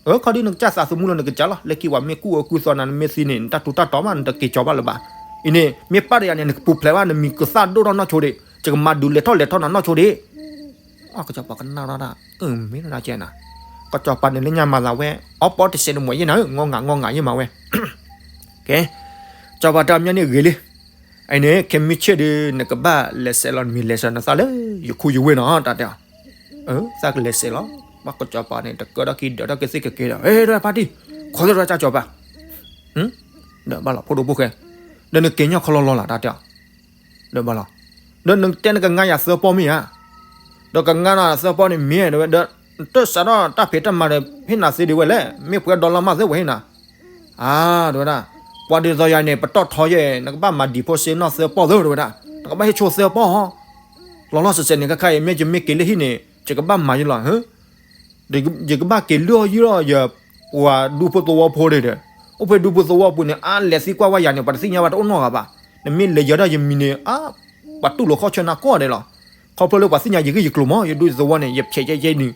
အၢ ခီဒုးနကစၢ်သးသမူလီၤ နကစၢ်လီၤ, လၢခံပှၤမ့ၢ်ကူၣ်အၢကူၣ်သီနၤ နမ့ၢ်သံန့ၣ် နတၢ်ထူးတၢ်တီၤမး နတက့ၤကၠီၤဘၣ်လၢၤဘၣ်. အံၤန့ၣ် မ့ၢ်ပၢ်တယၤန့ၣ် နကပူၤဖျဲးဘၣ် နမံၤကသၣ်ဒိၣ်ထီၣ်နီၢ်ဆိဒံး, ယကမၤဒုးလဲၤထီၣ်လဲၤထီၣ်နၤနီၢ်ဆိဒံး. အကစီၤပၤကနၣ်ထီၣ်ဒၣ်, အၢ မ့ၢ်ဒၣ်ကဲနၤ, ကစီၤပၤန့ၣ်လၢညါမၤသးဝဲ, အီပီတစဲးတမွဲးယဲနၤ, ငီငၤငီငၤယဲမၤဝဲ. ကဲ, ကစီၤပၤတၢ်မ့ၢ်န့ၣ်ဂ့ၤလံ. အံၤန့ၣ် ခဲမုၢ်ဆ့ၣ်ဒီး နကဘၣ်လဲၤစဲးလီၤ နမံၤလဲၤစဲးနသးလၢ ယခူယဝ့ၢ်နီၤ တၢ်တဲအီၤ. အၢ သးကလဲၤစဲးလီၤ. ဘၣ်ကစီၤပၤန့ၣ် တကၢထီၣ်က့ၤဒၢးထီၣ်က့ၤသ့ၣ်ကက့ၤဒီး ဟဲ ဖါတံၢ်, ခိးသ့ၣ်တကစီၤပၤ, ဒီးဘၣ်လီၤဖိဒိၣ်ဖိၣ်ဃဲ, ဒီးနက့ၤညီၣ်ခီလီၤလီၤလၢ် တၢ်တဲအီၤ. ဒီးဘၣ်လီၤ, ဒီးနတဲနကငါယၤသၢပီၢ်မ့ၢ်ဧါ, ဒီးကငါနၤသၢပီၢ်န့ၣ်မ့ၢ်ဧါ ဒီး တၢ်စးထီၣ်တၢ်ဖံးတၢ်မၤဒီး ဟ့ၣ်နၤသ့ဒံးဝဲလဲၣ်, မ့ၢ်ပှဲၤဒီလါမးသ့ဝဲဟ့ၣ်နၤ. အါ တဲဝဲဒၣ်, ပှၤဒ်သိးယၤန့ၣ် ပတီၢ်ထီယဲၢ် နကဘၣ်မၤဒံးဖိစ့နီၢ်သၢပီၢ်သၢ တဲဝဲဒၣ်, နကဘၣ်ဟ့ၣ်ဆိသၢပီၢ်ဟီ, လီၤလီၤဆဲးဆဲးန့ၣ် ခဲခါအံၤ မ့ၢ်ယမ့ၢ်က့ၤလၢဟံၣ်န့ၣ် ယကဘၣ်မၤယလီၤ, ယကဘၣ်က့ၤလုၢ်အီၣ်ယုၢ်အီၣ်ယပှၤဒူဖိသဝီဖိဒံးဒီး, အိၣ်ဖဲဒူဖိသဝီပူၤန့ၣ် အါလဲၤသံကွၢ်ဝဲယၤန့ၣ် ပှၤတသ့ၣ်ညါဘၣ်တအိၣ်နီတဂၤဘၣ်, နမ့ၢ်လဲၤယၤဒၣ်ယမံၤန့ၣ် အါ, ပှၤတူၢ်လိာ်ခီၣ်ဆၢနၤကိးဂၤဒဲးလီၤ, ခီဖျိလၢပှၤသ့ၣ်ညါယဂ့ၢ်ယကျိၤမး ယဒူယသဝီန့ၣ် ယဖျဲးယဲယဲနုၤ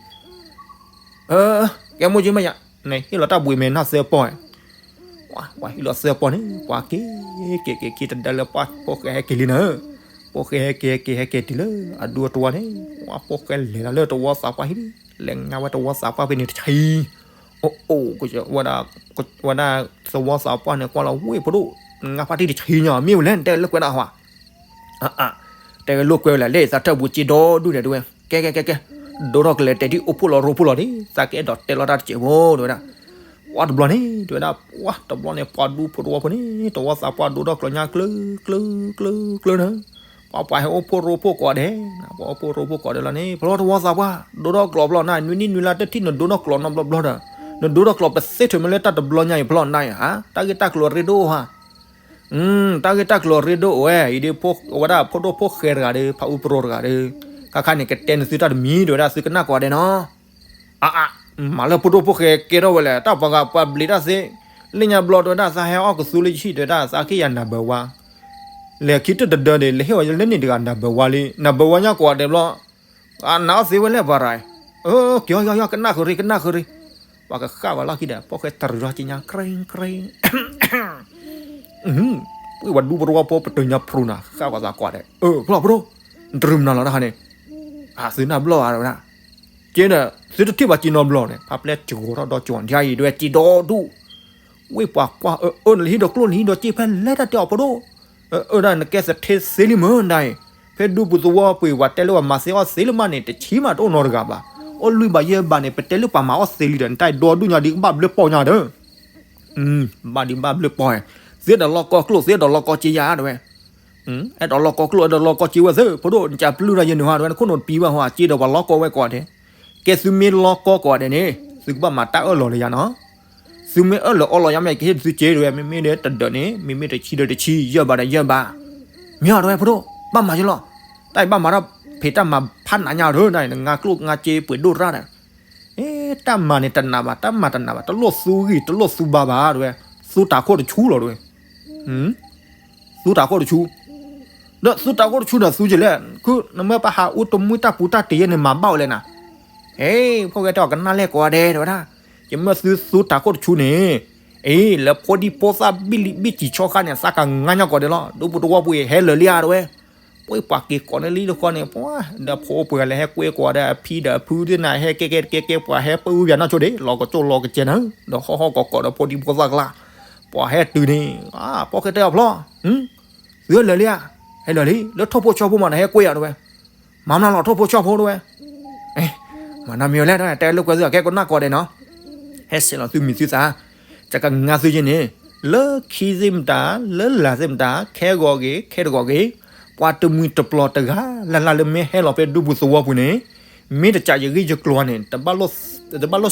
ကဲမိၢ်ကၠံမ့ၢ်ယၤ, နဟ့ၣ်လီၤတၢ်ဘှံးမဲာ်နီၢ်သၢပီၢ်, ပှၤဟ့ၣ်လီၤသၢပီၢ်န့ၣ် ပှၤက့ၤက့ၤက့ၤက့ၤတဒါလၢပှၤဖိၣ်ဃဲဟဲက့ၤလံနၤ, ဖိၣ်ဃဲဟဲက့ၤဟဲက့ၤဟဲက့ၤတုၤလၢ အဒူအတဝီန့ၣ်, ပှၤဖိၣ်ဃဲလဲၤလီၤလၢတဝီသးပှၢ်ဟံၣ်, လဲၤငါဝဲတဝီသးပှၢ်ဖဲန့ၣ်တဆံ, အိၣ်အိၣ်ကဝဲဒၣ်, ဝဲဒၣ်သဝီသးပှၢ်န့ၣ် ကွၢ်လီၤဝ့ၢ်ဖိဒိၣ်, နငါဖါတံၢ်တဆံညါ မ့ၢ်ဝဲလဲၣ် နတဲလၢကွဲးဒၣ်ဟီ အါ, တဲဝဲလိာ်ကွဲဝဲလဲၣ် လၢသးထၢၣ်ပူၤစ့ဒီဒူၣ်န့ၣ် တဲဝဲ, ကဲကဲကဲကဲ, ဒိထီၣ်ကလဲာ်တဲာ်ဒ်အိၣ်ဖှိၣ်လီၤရိဖှိၣ်လီၤန့ၣ် သးကအဲၣ်ဒိးတဲလီၤတၢ်တစဲးဖိ တဲဝဲဒၣ်, ပှၤတဘျီန့ၣ် တဲဝဲဒၣ်, ပှၤတဘျီန့ၣ် ပှၤဒူဖိတဝီဖိန့ၣ် တဝီသးပှၢ်ဒိထီၣ်ကျိၤညါကျၢၤကျၢၤကျၢၤကျၢၤန့ၣ်, ပှၤပှၤဟဲအိၣ်ဖှိၣ်ရိဖှိၣ်ကိးဂၤဒဲး, ပှၤအိၣ်ဖှိၣ်ရိဖှိၣ်ကိးဂၤဒဲးလီၤန့ၣ် ဖဲလီၤတဝီသးပှၢ် ဒိထီၣ်ကျိၤဖဲလီၤနါ နွံနံၣ်နွံလါတထံၣ် နဒိထီၣ်ကျိၤနီတဘျီဘျီဒီး, နဒိထီၣ်ကျိၤပသ့ထုးမ့ၢ်လၢတၢ်တဘျီညါအံၤဖဲလီၤနါဧါ, တၢ်ဂ့ၢ်တၢ်ကျိၤရ့ဒိၣ်ဧါ တၢ်ဂ့ၢ်တၢ်ကျိၤရ့ဒိၣ်အိၣ်ဝဲအံၤဒီး ဝဲဒၣ်ဖိဒိၣ်ဖိၣ်ဃဲတဂၤဒီး ဖးအူပရိတဂၤဒီး ခါခါန့ၣ် ကတဲနသုတၢ်တမံၤ တဲဝဲဒၣ်သုကနၣ်ကိးဂၤဒဲးနီၤ, အါအါ, မၤလၢဖိဒိၣ်ဖိၣ်ဃဲကဲထီၣ်ဝဲလဲၣ် တၢ်ပှၤဂၤပှၤဘျံးတၢ်သ့, လၢညါဘျီတဲဝဲဒၣ် သးဟဲအီၣ်ကသူလၢယဟံၣ်တဲဝဲဒၣ် သးက့ယၤနၢ်ဘၢဝါ, လဲၤခံတၢ်တဒၢဒီး လဲၤဟ့ၣ်ဝဲလၢန့ၣ်တဂၤနၢ်ဘၢဝါလံ နၢ်ဘၢဝါညါကိးဂၤဒဲးဘျီ အနၢ်အီၣ်သ့ဝဲလဲၣ်ပှၤရၤ, က့ၤအီၣ်က့ၤအီၣ် ကနၣ်ဃုာ်ရံ ကနၣ်ဃုာ်ရံ, ပှၤကဃၣ်ဝဲလီၢ်ခံဒီး ဖိၣ်ဃဲတရံးထီၣ်က့ၤညါ ကြ့ကြ့, ဝံၢ်ဝဲဒူပတဝီဖိပတုာ်ညါဖရူနၤ ဃၣ်ဝဲသးကွၢ်ဒီး ဖျီၣ်ဖဒိၣ်, နတရံးမနုၤလီၤတခါန့ၣ်, သုနၢ်ဘျီၣ်ဧါတဲဝဲဒၣ်, က့ဒီး သုတထံၣ်ဘၣ်က့နီတဘျီန့ၣ် ဖါပျဲစှီၤထီၣ်ဒီးကၠီၤဒ်အံၤဒွဲၣ်က့ဒီဒူၣ် ဝ့ၢ်ပှၤကွၢ်အၢ အၢ နဟံးဒီးကျိၣ် နဟံးဒီးစ့ဖဲလဲၣ်တၢ်တဲအီၤဖိဒိၣ်, အၢ ဒၣ်နကဲသထ့သ့လံမ့ၢ်ဒၣ်အံၤ, ဖဲဒူပူၤသဝီပှ့ၤ ပှၤတဲလၢပှၤမၤသ့အီၣ်သ့လၢမးန့ၣ် တဆံးမးတအိၣ်နီတဂၤဘၣ်, အိၣ်လွံၢ်ဘးယဲၢ်ဘးန့ၣ် ပတဲလၢပှၤမၤအီၣ်သ့လံဒီး နတၢ်အံၤဒီဒူၣ်ညါဒ်ကဘၣ်ဘျၢပီၢ်ညါဒီး ဘၣ်ဒံးဘၣ်ဘျၢပီၢ်, သ သုအဲၣ်ဒိးလီကီကျိၣ် သုအဲၣ်ဒိးလီကီစ့ယၤ တဲဝဲ. အဲၣ်ဒိးလီကီကျိၣ် အဲၣ်ဒိးလီကီစ့ဝဲသ့ၣ် ဖိဒိၣ် နကပျုၢ်တၢ်ယဲၢ်နုာ်ဟါ တဲဝဲ, နခိၣ်နူာ်တပံၤဘၣ်ဟါ စ့ဒီးပှၤလီကီဝဲကိးဂၤဒဲး. ကဲသုမ့ၢ်လီကီကိးဂၤဒဲးန့ၣ် သုကဘၣ်မၤတၢ်အၢၣ်လီၤလၢယၤနီၤ. သုမ့ၢ်အၢၣ်လီၤအီလီၤယၤ မ့ၢ်ကဟ့ၣ်သုစ့ တဲဝဲ, မ့မ့ၢ်ဒီးတဒၢးန့ၣ် မ့မ့ၢ်တဆံဒီးတဆံ ယဲၢ်ဘးဒီးယဲၢ်ဘး. မ့ၢ်ဧါ တဲဝဲ ဖိဒိၣ် ဘၣ်မၤယလီၤ. တၢ်အံၤဘၣ်မၤတၢ်ဖံးတၢ်မၤဖးနးညါဒီး နငါကျိၣ်ငါစ့ပှ့ၤဒိၣ်ရၣ်ဒီး အ့ တၢ်မၤန့ၣ်တနာ်ဘၣ် တၢ်မၤတနာ်ဘၣ် တလိၣ်သူဂံၢ် တလိၣ်သူဘါဘၣ် တဲဝဲ, သူတၤခိၣ်တဆူလီၤ တဲဝဲ. သူတၤခိၣ်တဆူ, ဒီးသူတၤခိၣ်တဆူဒီးသူကလဲၣ်, ခုနမ့ၢ်ပဟးအူတမှံတၢ်ပူၤတၢ်တ့ၢ်ယဲန့ၣ် မၤဘၣ်ဝဲလဲၣ်နၤ. ဟ့ ဖိၣ်ဃဲတဲအီၤကနၣ်လဲၣ်ကိးဂၤဒဲး တဲဝဲဒၣ်, ယမ့ၢ်သုသူတၤခိၣ်တဆူန့ၣ်, အ့ လၢဖိဒံဖိသၣ်ဘံၣ်လံဘံၣ်စံၤဆီခါန့ၣ် သးကငါညီကိးဂၤဒဲးလီၤ, ဒူပူၤသဝီပူၤအံၤ ဟဲလၢာ်လံဧါ တဲဝဲ. ပှၤပှၤက့ၤကိးန့ၢ်လံတဃီန့ၣ် ပှၤဒီးဖိပှဲၤလဲၤဟဲကွဲကိးဂၤဒဲး အဖံဒီးအဖုသ့ၣ်နၤ ဟဲကဲကဲကဲကဲ ပှၤဟဲပၢဝံၤပၠးနီၢ်ဆိဒံး လီၤကစိၣ်လီၤကစဲးနၤ, ဒီးဟီၣ်ဟီၣ်ကီးကီးဒီးဖိဒံဖိသၣ်ကျါ, ပှၤဟဲတုၤန့ၣ်, ဖိၣ်ဃဲတဲအီၤဖျီ, သုဟဲလၢာ်လံဧါ, ဟဲလၢာ်လံ, လၢထိၣ်ဖိဆီဖိမးဒီးဟဲကွဲယၤ တဲဝဲ. မၤမနုၤလီၤ ထိၣ်ဖိဆီဖိ တဲဝဲ. မၤနီတမံၤဝဲလဲၣ် တဲဝဲ, တဲလိာ်ကွဲသု ကဲကနၣ်ကိးဂၤဒဲးနီၤ, ဟဲဆဲးလီၤသုမံၤသုသး, ယကငါသုယဲန့ၣ်, လၢခံသ့ၣ်မတၤ လၢလာ်သ့ၣ်မတၤ ခဲဂီၤဂ့ၤ ခဲတဂီၤဂ့ၤ, ပှၤတမှံၤတပျီၤတဂၤလၢ်လၢ်လၢမ့ၢ်ဟဲလီၤဖဲဒူပူၤသဝီပူၤန့ၣ်, မ့ၢ်တစံးယဂ့ၢ်ယကျိၤန့ၣ် တဘၣ်လိၣ်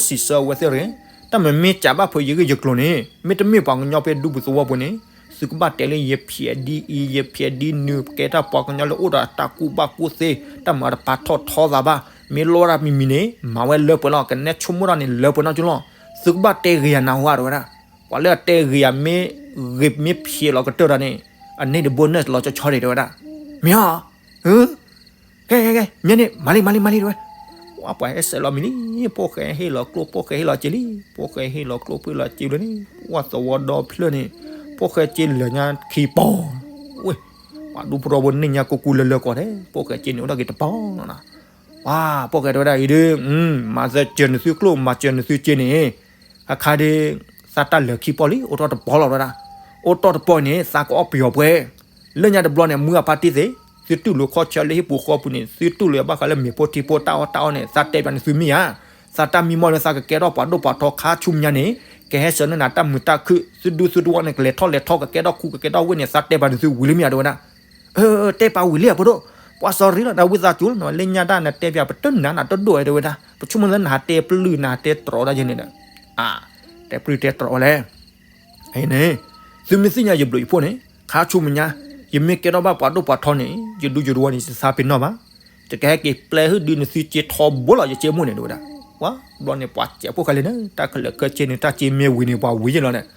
စံးဆၢအဝဲသ့ၣ်တဂ့ၤ, တၢ်မ့မ့ၢ်စံးဘၣ်ဖုးယဂ့ၢ်ယကျိၤန့ၣ် မ့တမ့ၢ်ပှၤကညီဖဲဒူပူၤသဝီပူၤန့ၣ်, သုကဘၣ်တဲလၢယဖံးဒ်အံၤ ယဖံးဒ်နုၤ ကဲတၢ်ပှၤကညီလၢအိၣ်ဒီးတၢ်ကူၣ်ဘၣ်ကူၣ်သ့, တၢ်မၤတပာ်ထီၣ်ထီသးဘၣ်, မ့ၢ်လိၣ်တၢ်မံၤမံၤန့ၣ် မၤဝဲလၢပှဲၤလီၤ, ကနဲဆိကမိၣ်တၢ်န့ၣ်လၢပှဲၤနီၢ်ကၠိလီၤ, သုကဘၣ်တဲဂ့ၤယၤနၢ်ဟူဧါ တဲဝဲဒၣ်, ပှၤလၢအတဲဂ့ၤယၤမ့ၢ်ဂ့ၤမ့ၢ်ဖံးလီၤကတၢၢ်တၢ်န့ၣ်, အန့ၣ်တဘိနၢ်လီၤဆီဆီဒံး တဲဝဲဒၣ်, မ့ၢ်ဧါ ကဲကဲကဲ မ့ၢ်န့ၣ် မၤလံမၤလံမၤလံ တဲဝဲ, ပှၤပှၤဟဲဆဲးလီၤမံၤလံ, ဖိၣ်ဃဲဟ့ၣ်လီၤကျိၣ် ဖိၣ်ဃဲဟ့ၣ်လီၤစ့လံ, ဖိၣ်ဃဲဟ့ၣ်လီၤကျိၣ် ဖိၣ်ဃဲဟ့ၣ်လီၤစ့လံန့ၣ်, ပှၤသဝီဒီဖျၢၣ်န့ၣ်, ဖိၣ်ဃဲစ့လၢာ်ညါခံပီၤ, ဝဲ, ပှၤဒူဖိထီဘိန့ၢ်ညါကူကူလၢလၢကိးဂၤဒဲး, ဖိၣ်ဃဲစ့န့ၣ်အိၣ်ဒၣ်က့ၤတပီၤနီၤ, ပှၤဖိၣ်ဃဲတဲဝဲဒၣ်အံၤဒီး, မၤစၢၤစၢၤနသုကျိၣ် မၤစၢၤနသုစ့န့ၣ်, အခါဒီး, သးတၢ်လၢာ်ခံပီၤလံ အိၣ်ထီၣ်တပီၤလီၤ တဲဝဲဒၣ်, အိၣ်ထီၣ်တပီၤန့ၣ် သးကအီၣ်ပယီၤပှဲၤ လၢညါတဘျီန့ၣ် မုၢ်အဖါတံၢ်သ့, သုတူၢ်လိာ်ခီၣ်ဆၢလၢဟံၣ်ပူၤဃီပူၤန့ၣ် သုတူၢ်လိာ်ဘၣ်ဃးလၢမ့ၤဖိထံဖိတၢ်အီၣ်တၢ်အီန့ၣ် သးတဲပၠးန့ၣ်သုမ့ၢ်ဧါ, သးတၢ်မံမီၢ်လၢသးကကဲထီၣ်ပှၤဒိၣ်ပှၤထီခါဆူမဲာ်ညါန့ၣ်, ကဟဲဆှၢန့ၢ်နၤတၢ်မုာ်တၢ်ခုၣ် သုဒူသုတဝီန့ၣ် ကလဲၤထီၣ်လဲၤထီ ကကဲထီၣ်ခူကကဲထီၣ်ဝ့ၢ်န့ၣ် သးတဲပၠးန့ၣ်သုဝံၤလံမ့ၢ်ဧါ တဲဝဲဒၣ်. အၢ တဲပၠးဝံၤလံဧါဖိဒိၣ်, ပှၤစီၤရံလီၤ နဝံသးစူၤလီၤနီၤ လၢညါတၢ်နတဲပၠးပတနၤနၤတဒိၣ်ဝဲ တဲဝဲဒၣ်, ပဆိကမိၣ်လၢနဟးတဲပျုၢ် နဟးတဲတြီတၢ်ယဲန့ၣ်ဒီး, အၢ, တဲပျုၢ်တဲတြီဝဲလဲၣ် အံၤန့ၣ်, သုမ့ၢ်သ့ၣ်ညါယဘျုးယဖှိၣ်န့ၣ် ခါဆူမဲာ်ညါ, ယမ့ၢ်ကဲထီၣ်ဘၣ်ပှၤဒိၣ်ပှၤထီန့ၣ် ယဒူယဒဝီန့ၣ် ယသးပ့ၤနီၣ်ဘၣ်, ယကဟဲက့ၤပျဲဟုၣ်ဒုးနသုစ့ထီဘိလီၤ ယစ့မိၢ်န့ၣ် တဲဝဲဒၣ်. ပှၤဘျီန့ၣ် ပှၤစဲးဖိၣ်ဃဲလဲၣ်န့ၣ် တၢ်ခဲလၢာ်ခဲဆ့န့ၣ် တၢ်စ့မ့ၢ်ဝံၤန့ၣ် ပှၤဝံၤယဲလီၤန့ၣ်,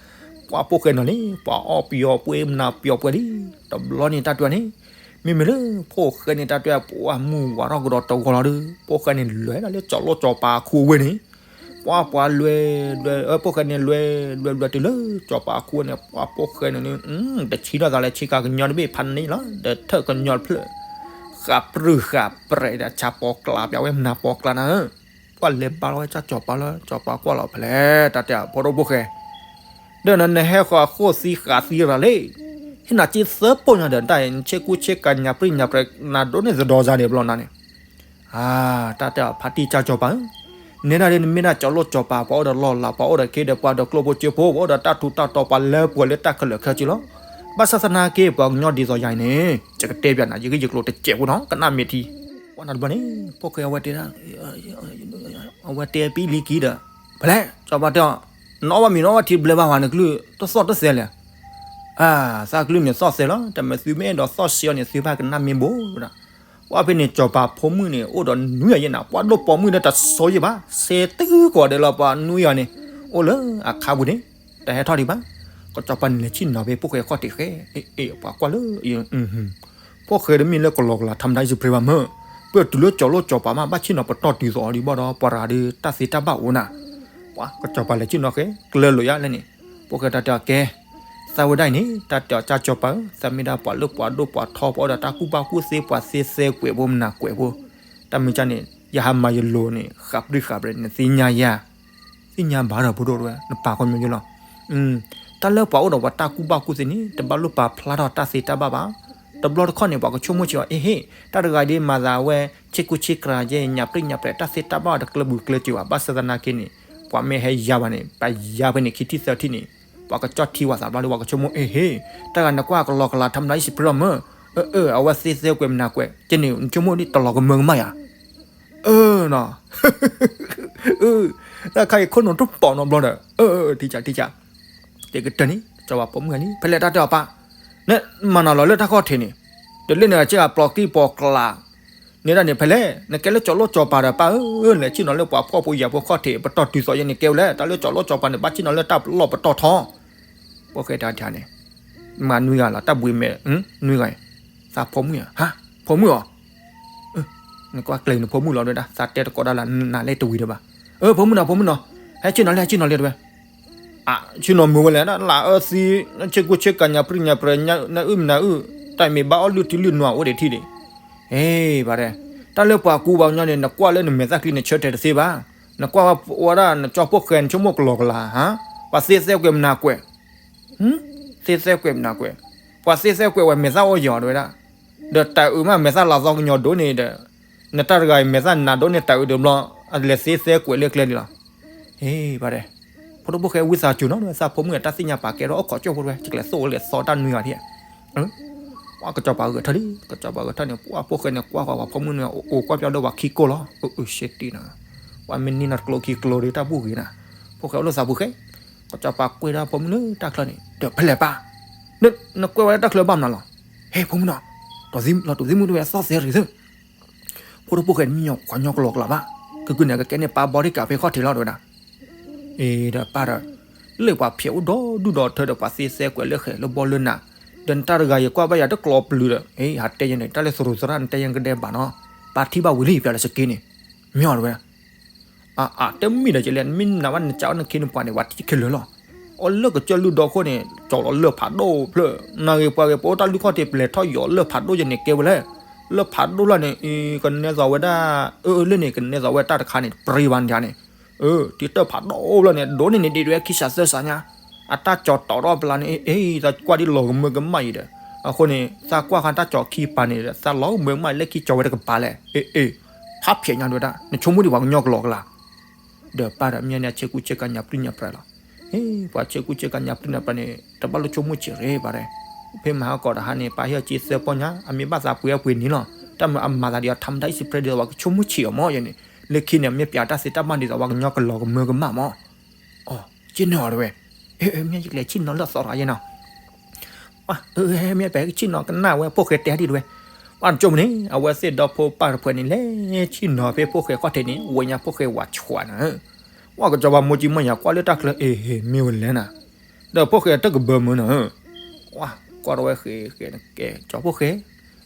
ပှၤဖိၣ်ဃဲနီၤလံ ပှၤအီၣ်ပယီၤပှဲၤ မနၤပယီၤပှဲၤလံ, တဘျီန့ၣ်တၢ်တွဲန့ၣ်, မ့မ့ၢ်လၢ ဖိၣ်ဃဲန့ၣ်တၢ်တွဲ ပှၤမုၢ်ဝၤထီၣ်ကဒီးတဂီၤလီၤဒီး ဖိၣ်ဃဲန့ၣ်လဲၤဒၣ်လၢကၠီၤလိၣ်ကၠီၤပၤအခိအဝ့ၢ်န့ၣ် ပှၤပှၤလွဲၤ, လွဲၤ, ဖိၣ်ဃဲန့ၣ်လွဲၤ, လွဲၤလွဲၤတုၤလၢကၠီၤပၤအခိန့ၣ် ပှၤဖိၣ်ဃဲန့ၣ်န့ၣ်, တဆံထီၣ်သးလၢဆ့ကၤကညီတဘ့ၣ်ဖးန့ၣ်လီၤ ဒီးထၢၣ်ကညီတဖျၢၣ်, ဃးပြူၢ်ဃးပြဲးဒီးဆါပီကျါပျးဝဲမနၤပီကျါနၤဧၢ, ပှၤလဲၤဘါလီၤဝဲတၢ်ကၠီၤပၤလၢ ကၠီၤပၤကွၢ်လီၤဖဲလဲၣ် တၢ်တဲအဖိဒိၣ်ဖိၣ်ဃဲ ဒီးနဟဲဃီၤ ဃိၣ်သံဃးသံရၤလံ, ဟ့ၣ်နၤစ့သၢပိၢ်ညါဒီး တၢ်အံၤ နဆ့ကူဆ့ကၤညါပြံၣ်ညါပြဲး နဒိးန့ၢ်သဒီစါန့ၣ်ဘျီနၤန့ၣ်, အၢ, တၢ်တဲအီၤဖါတံၢ်ကၠီၤပၤဧၢ, နဲဒၣ်ဒ်နမ့ၢ်ဒၣ်ကၠီၤလိၣ်ကၠီၤပၤ ပှၤအိၣ်ဒီးလီၢ်လၤ ပှၤအိၣ်ဒီးခ့ဒီးပှၤဒီးကျိၣ်ဖိစ့ဖိ ပှၤအိၣ်ဒီးတၢ်ထူးတၢ်တီၤ ပှၤလၢပှဲၤလၢတၢ်ခဲလၢာ်ခဲဆ့လီၤ, ဘၣ်ဆၣ်သနာ်က့ ပှၤကညီဒ်သိးယၤအံၤန့ၣ် ယကတဲပၠးနၤ ယဂ့ၢ်ယကျိၤတစဲးဖိနီၤ ကနၣ်မ့ၢ်ထံ ပှၤနီတဘျီန့ၣ် ဖိၣ်ဃဲအဝဲတဲဒၣ် အဝဲတဲပံလံကံဒီး, ဖဲလဲၣ် ကၠီၤပၤတဲအီၤ, နအီၣ်ဘၣ်မ့ၤ နအီၣ်ဘၣ်ထံတဘျဲဘၣ်ဝဲ နကလုၢ်တသီၣ်တသဲလဲၣ်, အၢ, သးကလုၢ်န့ၣ်သီၣ်သဲလီၤ တမ့ၢ်သုမ့ၢ်အဲၣ်ဒိးသီၣ်ဆံးအီၤန့ၣ် သုဘၣ်ကနၣ်မ့ၢ်ဘိဒၣ်, ပှၤဖဲန့ၣ် ကၠီၤပၤဖိမုၣ်န့ၣ် အိၣ်ဒီးနွံယၤယဲၢ်နၤ ပှၤဒိၣ်ပိာ်မုၣ်ဒီးတဆိယဲၢ်ဘၣ် စဲးတဂုၤကိးဂၤဒဲးလီၤ ပှၤနွံယၤန့ၣ်, အိၣ်လၢအခါပူၤန့ၣ်, တဟဲထီၣ်ဒံးဘၣ်, ကၠီၤပၤန့ၣ်လဲၤဆ့ၣ်နီၤဖဲဖိၣ်ဃဲခီၣ်ထံးဃဲ, အ့ၣ် ပှၤကွၢ်လၢ ဖိၣ်ဃဲတမ့ၢ်လၢကလီကလီ ထီမတၤအံၤစပရ့ၤဘၣ်မၢ်, ပတုၤလၢကၠီၤလိၣ်ကၠီၤပၤမး ဘၣ်ဆ့ၣ်နီၤပတီၢ်တုၤသိးအီၤဒံးဘၣ်ဒီး ပှၤရၤဒီးတၢ်သ့တၢ်ဘၣ်အိၣ်နၤ, ပှၤကၠီၤပၤလဲၤဆ့ၣ်နီၤဃဲ ကျၢၤလိာ်ယါလဲၣ်န့ၣ်, ဖိၣ်ဃဲတၢ်တဲအီၤကဲ, သးဝဲဒၣ်အံၤန့ၣ် တၢ်တဲအီၤကၠီၤပၤဧၢ သးမ့ၢ်ဒၣ်ပှၤလၢပှၤဒိၣ်ပှၤထီ ပှၤအိၣ်ဒီးတၢ်ကူၣ်ဘၣ်ကူၣ်သ့ ပှၤသ့သဲကွဲးဖိ မနၤကွဲးဖိ, တၢ်မ့ၢ်ကၢ်န့ၣ် ယဟးမၤယလိၤန့ၣ် ဃးပြံဃးပြဲး နသ့ၣ်ညါယၤ သ့ၣ်ညါဘၣ်ဒီးဖိဒိၣ်တဲဝဲ နပာ်ခီပညီယလီၤ. တၢ်လၢပှၤအိၣ်ဒီးပှၤတၢ်ကူၣ်ဘၣ်ကူၣ်သ့န့ၣ် တဘၣ်လိၣ်ပာ်ဖျါထီၣ်တၢ်သ့တၢ်ဘၣ်ဘၣ်. တဘျီတခီၣ်န့ၣ် ပှၤကဆိကမိၣ်ဆံးအီၤ အ့ဟ့ၣ် တၢ်တဂၤဒ်မၤသးဝဲ ဆ့ကူဆ့ကြၤယဲ ညၣ်ပြံၣ်ညၣ်ပြဲး တၢ်သ့တၢ်ဘၣ်တကျၢၤဘူးကျၢၤစၢၤဘၣ်. ဘၣ်ဆၣ်သနာ်က့န့ၣ် ပှၤမ့ၢ်ဟဲယါဘၣ်န့ၣ် ပယါဖဲန့ၣ် ခံထံၣ်သၢထံၣ်န့ၣ် ပှၤကကၠီၣ်ထံဝဲသးဘျီဒီး ပှၤကဆိကမိၣ် အ့ဟ့, တၢ်ဂၤနကွၢ်ကလီကလီ ထါမတၤအံၤ စံးပရၢမၢ, အၢ အၢ အဝဲသ့သဲကွဲးမနၤကွဲး ကန့ၣ် နဆိကမိၣ်ဒ်တလီၤကမၢကမၣ်ယၤ, အၢနီၤ, တၢ်ခါအံၤခိၣ်နူာ်တပိာ်နီတဘျီဒီး အၢ အၢ ထံကၢ်ထံကၢ်, တဲကတၢၢ်န့ၣ် ကၠီၤပၤဖိမုၣ်ဂၤန့ၣ် ဖဲလဲၣ်တၢ်တဲအီၤပၢ်, နမၤနီၤလီၤလၢတၢ်ခီၣ်ထံးန့ၣ်, ဒီးလၢနကစၢ်ဂၤပျီကံၢ်ပီၤကျး န့ၣ်ဒၣ်န့ၣ်ဖဲလဲၣ် နကဲလၢကၠီၤလိၣ်ကၠီၤပၤဒီးပၢ်ဧၢ, လဲၤဆ့ၣ်နီၤလၢပှၤဖှီၣ်ဖိယာ်ဖိခီၣ်ထံး ပတီၢ်တုၤသိးယဲန့ၣ်ကဲဝဲလဲၣ်, တၢ်လၢကၠီၤလိၣ်ကၠီၤပၤန့ၣ် ဘၣ်ဆ့ၣ်နီၤလၢတၢ်လီၢ်ပတီၢ်ထီ, ဖိၣ်ဃဲတၢ်ထံးန့ၣ်, မၤနွံဂၤလီၤ တၢ်ဘှံးမဲာ်, နွံဂၤ, သးဖိမုၣ်ဧါ, ဟါ, ဖိမုၣ်ဧါ, နကွၢ်ကျဲၤနဖိမုၣ်လီၤဒၣ် သးတဲတကိးဒၣ်လၢနၤလၢတဝံၤဒီးဘၣ်, အၢ ဖိမုၣ်နီၤ ဖိမုၣ်နီၤ, ဟဲဆ့ၣ်နီၤလံ ဟဲဆ့ၣ်နီၤလံတဲဝဲ ဆ့ၣ်နီၤမုာ်ဝဲလဲၣ် လၢအၢသံ, ဆ့ကူဆ့ကၤညါပြံညါပြဲၤ နအုၣ်မနၤအုၣ်, တၢ်မ့ၢ်ဘၣ်အီၣ်လုၢ်ထံလုၢ်နွၤအိၣ်ဒံးထံၣ်ဒံး, ဟ့ၣ် ဘၣ်ဒဲ, တၢ်လၢပှၤကူပှၤကညီန့ၣ် နကွၢ်လၢနမဲာ်သၣ်ချံနဆၢတဲာ်တသ့ဘၣ်, နကွၢ်ဝဲဒၣ်နကၠီဖိၣ်ဃဲနဆိကမိၣ်ကလီကလီ, ပှၤသ့သဲကွဲးမနၤကွဲး, သ့သဲကွဲးမနၤကွဲး, ပှၤသ့သဲကွဲးဝဲမဲာ်သၣ်အိၣ်ယီၤတဲဝဲဒၣ်, ဒီးတၢ်အုးမးမဲာ်သၣ်လၤသီကညီၤဒိၣ်န့ၣ်ဒီး, နတၢ်တဂၤအံၤမဲာ်သၣ်နးဒိၣ်န့ၣ် တၢ်အုးဒုးဘျီ, အလဲၤသ့သဲကွဲးလၢကျဲဒံးလီၤ ဟ့ၣ် ဘၣ်ဒဲ, ဖိဒိၣ်ဖိၣ်ဃဲဝံသးစူၤနီၤ သးဖိမုၣ်အတၢ်သ့ၣ်ညါပာ်ကဲထီၣ်အိၣ်ခိးကၠိဖိတဝဲ ကလဲၤသိၣ်ဝဲလဲၤသီတၢ်နွံဂၤထံၣ်, ပှၤကစီၤပၤဂဲၤထၢၣ်လံ ကစီၤပၤဂဲၤထၢၣ်န့ၣ် ပှၤဖိၣ်ဃဲန့ၣ် ကွၢ်ဃီၤပှၤဖိမုၣ်န့ၣ် အိၣ်ကွၢ်ပျီဒီးပှၤခံကိၢ်လီၤ အၢ အၢ ရှဲတံၢ်နၤ, ပှၤမ့ၢ်န့ၢ်နီတကျိခံကျိဒီးတၢ်ဘူၣ်ဂ့ၤနၤ, ဖိၣ်ဃဲအိၣ်လၢသးပူၤဃဲ, ကစီၤပၤကွဲးဒၣ်ဖိမုၣ်လၢတၢ်ချၢန့ၣ် ဒီးဖဲလဲၣ်ပၢ်, နကွဲးဝဲလၢတၢ်ချၢဘၣ်မနုၤလီၤ, ဟဲဖိမုၣ်နီၤ, လီၤတူာ်သံမုၣ်တဝဲသီၣ်သဲရံၤသၢ ဖိဒိၣ်ဖိၣ်ဃဲန့ၣ်မ့ၢ်ညီကွၢ်ညီကလီကလီဘၣ်, ကကုၢ်န့ၣ် ကကဲန့ၣ်ပၢ်ဘီဒံကၢ်ဖဲခီၣ်ထံးလီၤတဲဝဲဒၣ်, အ့ဒီးပၢ်ဒီး, လၢပှၤဖျဲးအိၣ်ဒီဒူၣ်ဒီထၢဒီးပှၤသ့သဲကွဲးလၢဃဲၤလၢဘီလၢနၤ, ဒီးနတၢ်တဂၤယကွၢ်ဘၣ်ယၤတကျိပျုၤဒီး, အ့ ဟးတဲယဲန့ၣ် တၢ်လၢသရူးသရၣ်နတဲယဲကဒဲဘၣ်နီၤ, ပၢ်ထံၣ်ဘၣ်ဝံၤလံ ပျီလၢစက့န့ၣ်, မ့ၢ်အီၤတဲဝဲ အါ အါ တမ့ၢ်ဒီးကလဲၣ် နမ့ၢ်နာ်ဘၣ်နကးအီၣ်နခ့နပှၤန့ၣ် ပှၤတံၢ်ခဲလၢာ်လီၤ. အီၣ်လၢကစၢၢ်လုၢ်ဒီခိၣ်န့ၣ် ကၠီလီၤလၢၢ်ဖးဒိၣ်ဖျၢၣ်, နဂ့ၤပှၤဂ့ၤ ပအိၣ်တၢ်လုၢ်ခီၣ်ထံး ပလဲၤထီၣ်ယီၤလၢၢ်ဖးဒိၣ်ယဲန့ၣ်ကဲဝဲလဲၣ်. လၢၢ်ဖးဒိၣ်လီၤန့ၣ် ကနဲသိးဝဲဒၣ် အၢ အၢ လၢန့ၣ် ကနဲသိးဝဲတၢ်တခါန့ၣ် ပြံဘၣ်န့ၣ်န့ၣ်, တံၢ်တၢၢ်ဖးဒိၣ်လီၤန့ၣ် ဒိၣ်န့ၢ်န့ၣ်ဒံးဝဲခံစးသၢစးညါ, အတၢ်ကၠီတီၤထီၣ်ပျၢ်န့ၣ် အ့ သးကွၢ်ဒ်လီၤကမၢကမၣ်အံၤဒီး, အဃိန့ၣ် သးကွၢ်ဃာ်တၢ်ကၠီခံပၤန့ၣ်ဒီး သးလီၤကမၢကမၣ်အံၤ လၢခံကၠီဝဲတကပၤလဲၣ်, အ့ အ့ ဖးဖျဲးညါဒဝဲဒၣ် နဆိကမိၣ်ဒံးပှၤကညီကလီကလီ ဒီးပၢ်ဒီးမ့ၢ်န့ၣ် အဆ့ကူဆ့ကၤညါပြံညါပြဲလီၤ. ဟ့ၣ် ပှၤဆ့ကူဆ့ကၤညါပြံညါပြဲန့ၣ် တဘၣ်လိၣ်ဆိကမိၣ်ဆံးရ့ဘၣ်ဒဲး, ဖဲမဟါကီးတဟါန့ၣ် ပၢ်ဟ့ၣ်အီၤက့သၢပီညါ အမ့ၢ်ဘၣ်သးပှ့ၤအပှ့ၤန့ၣ်လီၤ. တၢ်မ့ၢ်အမၤသးဒ်အီၤ ထါမတၤအံၤစံးပြဲဒ်သိးပှၤကဆိကမိၣ်ဆံးအီၤမ့ၢ်ယဲန့ၣ်, လၢခံန့ၣ် မ့ၢ်ပျးတၢ်သ့တၢ်ဘၣ်ဒ်သိးပှၤကညီကလီကမၢကမၣ်မ့ၢ် အီ က့န့ၢ်အီၤတဝဲ, အ့ မ့ၢ်ယကလဲၤဆ့ၣ်နီၤလၢအသီတဂၤယဲနီၤ, အ့ မ့ၢ်ပှၤကဆ့ၣ်နီၤကနၣ်ဝဲ ဖိၣ်ဃဲတဲဒ်တဝဲ, ပှၤတကၠိမ့ၢ်န့ၣ် အဝဲသ့ၣ်ဒီဖိပၢ်တဖုန့ၣ် လဲၤဆ့ၣ်နီၤဖဲဖိၣ်ဃဲခီၣ်ထံးန့ၣ် ဝဲညါဖိၣ်ဃဲဝးဆှးနၤ, ပှၤကစီၤပၤမိၢ်ကံမီၢ်ယၤကွၢ်လၢတၢ်ချၢ အ့ မ့ၢ်ဝဲလဲၣ်နၤ, ဒီးဖိၣ်ဃဲတကဘၢမုၢ်နၤ ကွၢ်ကွၢ်ထီၣ်ဝဲဃဲဃဲ ကဲကၠီဖိၣ်ဃဲ,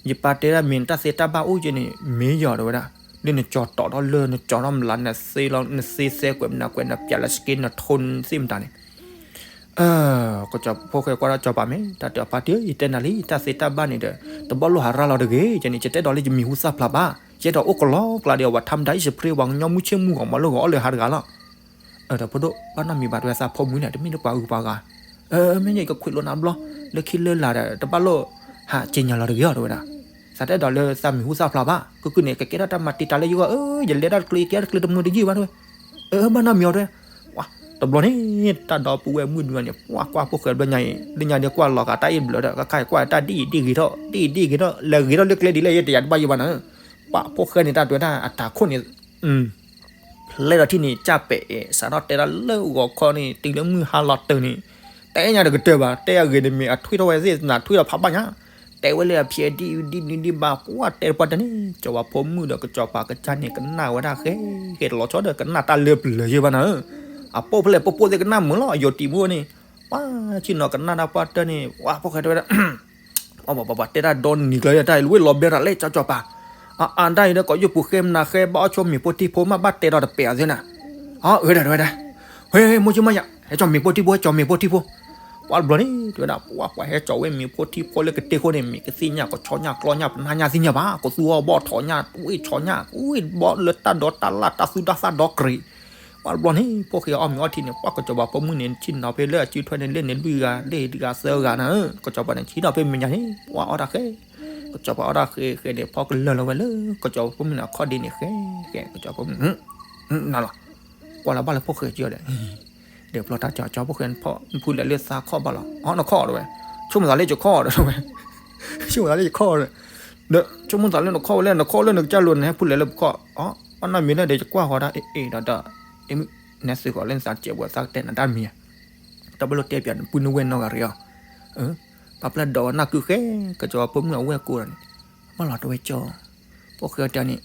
ယပၢ်တဲဒၣ်မ့ၢ်နတၢ်သ့တၢ်ဘၣ်အိၣ်က့န့ၣ် မ့ၢ်ယီၤတဝဲဒၣ်, လၢနကၠီတီၤထီၣ်လၢ နကၠီထီၣ်မလါ နသ့လီၤ နသ့သဲကွဲးမနၤကွဲး နပျးလၢစက့ နထိနသ့ၣ်မတၤန့ၣ်, ကၠီဖိၣ်ဃဲကွၢ်ဒၣ်ကၠီပၤမ့ၢ် တၢ်တဲအီၤပၢ်တံၢ် ယတဲနၤလံ တၢ်သ့တၢ်ဘၣ်န့ၣ်ဒီး တဘၣ်လိၣ်ဟးရၤလီၤတဂ့ၤ, ယန့ၣ် ယတအဲၣ်ဒိးလၢယမံၤဟူသၣ်ဖျါဘၣ်, ယအဲၣ်ဒိးအိၣ်ကလီကလီဒီး ပှၤထါမတၤအံၤစံးပြဲ ပှၤကညီမုၢ်ဆ့ၣ်မုၢ်ဂီၤမၤလိဂီၤအီၣ်လၢဟးတဂၤလီၤ. ဒီးဖိဒိၣ် ဘၣ်နီတမံၤဘၣ်တဲဝဲ သးဖိမုၣ်န့ၣ် တမ့ၢ်လၢပှၤဂုၤပှၤဂၤ, မ့ၢ်ယကခွံးလိာ်နၤဘျီ, လၢခံလၢလာ်ဒီး တဘၣ်လိၣ်ဟးက့ညါလီၤတဂ့ၤအီၤတဲဝဲဒၣ်, သးတအဲၣ်ဒိးလၢသးမံၤဟူသၣ်ဖျါဘၣ်, ကကုၢ်န့ၣ် ကကဲထီၣ်တၢ်မၤတံာ်တာ်လၢယဂီၢ်ဧၢ, ယလဲၤဒၣ်တကျိၤ ယကဲထီၣ်တကျိၤတမုာ်တယုၢ်ဘၣ်တဲဝဲ, အၢ ဘၣ်နီတမံၤအီၤတဲဝဲ တဘျီန့ၣ် တၢ်ဒီပုၢ်ဝဲၢ်မုၣ်ဒုးန့ၣ် ပှၤကွၢ်ဖိၣ်ဃဲဘျီညါအံၤ လၢညါဒ်ကွၢ်လီၤဂာ်တၢ်အ့ၣ်ဘျၢဒီး ကခါအံၤကွၢ်တၢ်ဒ်အံၤဒ်ဂ့ၤထီၣ် ဒ်အံၤဒ်ဂ့ၤထီၣ် လဲၤဂ့ၤထီၣ်လၢကျဲဒ်လဲၣ် ယဲတယာ်တဘၣ်ယိၣ်ဘၣ်နၤ, ပှၤဖိၣ်ဃဲန့ၣ် တၢ်တွဲတၢ်အတၢ်ခိၣ်န့ၣ် ဖျဲးဒီးထံၣ်န့ၣ် ကၢ်ပဲာ်အဲၣ် စးထီၣ်တဲဒၣ်လၢဂီၤခီန့ၣ် တုၤလၢမုၢ်ဟါလီၤတၢၤန့ၣ် တဲညါတကတၢၢ်ဘၣ် တဲအဂ့ၤတမ့ၢ် အထွံၣ်ထီၣ်ဝဲသ့ၣ်နၤထွံၣ်ထီၣ်ဖးဘၣ်ညါ တဲဝဲလၢအဖျဲးဒ်အံၤဒ်နုၤဒ်ဘၣ် ပှၤတဲတပှၢ်တၢ်န့ၣ် ကၠီၤပၤဖိမုၣ်ဒီးကၠီၤပၤကစၢ်န့ၣ် ကနၣ်ဝဲဒၣ်ဃဲ ဃဲတလီၤဆီဒီး ကနၣ်တၢ်လၢပျၢၤယဲၢ်ဘၣ်နၤဧၢ, အပိၣ်ဖဲလဲၣ်ပိၣ်ပိၣ်သ့ၣ်ကနၣ်မုာ်လီၤ အယိၤတံၤမုၣ်န့ၣ် ပှၤဆ့ၣ်နီၤကနၣ်တၢ်ပှၢ်တၢၢ်န့ၣ် ပှၤဖိၣ်ဃဲတဲဝဲဒၣ် ပှၤတဲတၢ်ဒီနံၤကျၢၤတၢ်ဝဲလီၤဘဲရၤလၢကၠီၤပၤ, အအါတၢ်အံၤဒီး ကိးယုၢ်ပူၤဃဲမနၤဃဲ ဘၣ်အီၣ်ဆိမ့ၤဖိထံဖိ မ့ၢ်ဘၣ်တဲဒီးတပဲာ်အီၤသ့နၤ, အၢ ဝဲဒၣ်ဝဲဒၣ်, ဟဲ မိၢ်ကၠံမီၢ်ယၤ ဟဲကၠီၤမ့ၤဖိထံဖိ ဟဲကၠီၤမ့ၤဖိထံဖိ, ပှၤတဘျီန့ၣ် တဲဝဲဒၣ် ပှၤပှၤဟဲကၠီၤဝဲမ့ၤဖိထံဖိလၢကတ့ၢ်ခိၣ်န့ၣ် မ့ၢ်ကသ့ၣ်ညါ ကဆီညါ ကျီညါ ပနၢ်ညါသ့ၣ်ညါဘၣ် ကသူအီၣ်ဘီၣ်ထိးညါ ဝ့ၢ်ဆီညါ ဝ့ၢ်ဘီလၢတၢ်ဒီးတၢ်လၢ် တၢ်သူတၢ်သၣ်ဒီကရံး ပှၤတဘျီန့ၣ် ဖိၣ်ဃဲအီၣ်မ့ၤအီထံန့ၣ် ပှၤကၠီၤပၤဖိမုၣ်န့ၣ် ဆ့ၣ်နီၤဖဲလၢအစုထွဲန့ၣ် လၢန့ၣ်လွံၢ်ဂၤ လၢတဂၤသၢဂၤနၤဧၢ, ကၠီၤပၤန့ၣ် ဆ့ၣ်နီၤဖဲမဲာ်ညါန့ၣ် ပှၤအီၣ်တၢ်ဃဲ, ကၠီၤပၤအီၣ်တၢ်ဃဲဃဲန့ၣ် ဖီကလၢာ်လီၤဝဲလၢ ကၠီၤပၤဖိမုၣ်န့ၣ် အခီၣ်ဒ့န့ၣ်ဃဲဃဲ ကၠီၤပၤဖိမုၣ် နၤလီၤ, ကွၢ်လၢဘၣ်လၢဖိၣ်ဃဲကၠီၤဒီး တဲဖျီတၢ်ကၠီ ကၠီဖိၣ်ဃဲ ဖုလဲၤလၢသးခီၣ်ဘၣ်လီၤ. အီ နခီၣ်တဲဝဲ, ဆိကမိၣ်သးလၢယခီၣ်တဲဝဲ, ဆိကမိၣ်သးလၢယခီၣ်တဲဝဲ, ဒီးဆိကမိၣ်သးလၢနခီၣ်ဝဲလဲၣ်, နခီၣ်လၢနကစၢ်လိၤန့ၣ် ဟဲဖုလဲၤလၢပခီၣ်, အီ ဘၣ်နီတမံၤလဲၣ်ဒီး ယကွၢ်ဃီၤတၢ် အ့ၣ်အ့ၣ်ဒီးဒီး, အ့ၣ် နသုးဃီၤလၢနသးစဲးဘိးသးကတဲနၤတၢ်မံၤဧါ, တၢ်ဘၣ်လိၣ်တဲပၠးနပုၢ်နဝဲၢ်နီၢ်ဂၤရံၤအီၤ, ပာ်ဖျါဒီးနၢ်ကုဃဲ, ကစၢ်ဖိမုၣ်အဝဲၢ်ကိးဒီးန့ၣ်, ဘၣ်လီၤတဲဝဲကၠီ ဖိၣ်ဃဲတဲန့ၣ်,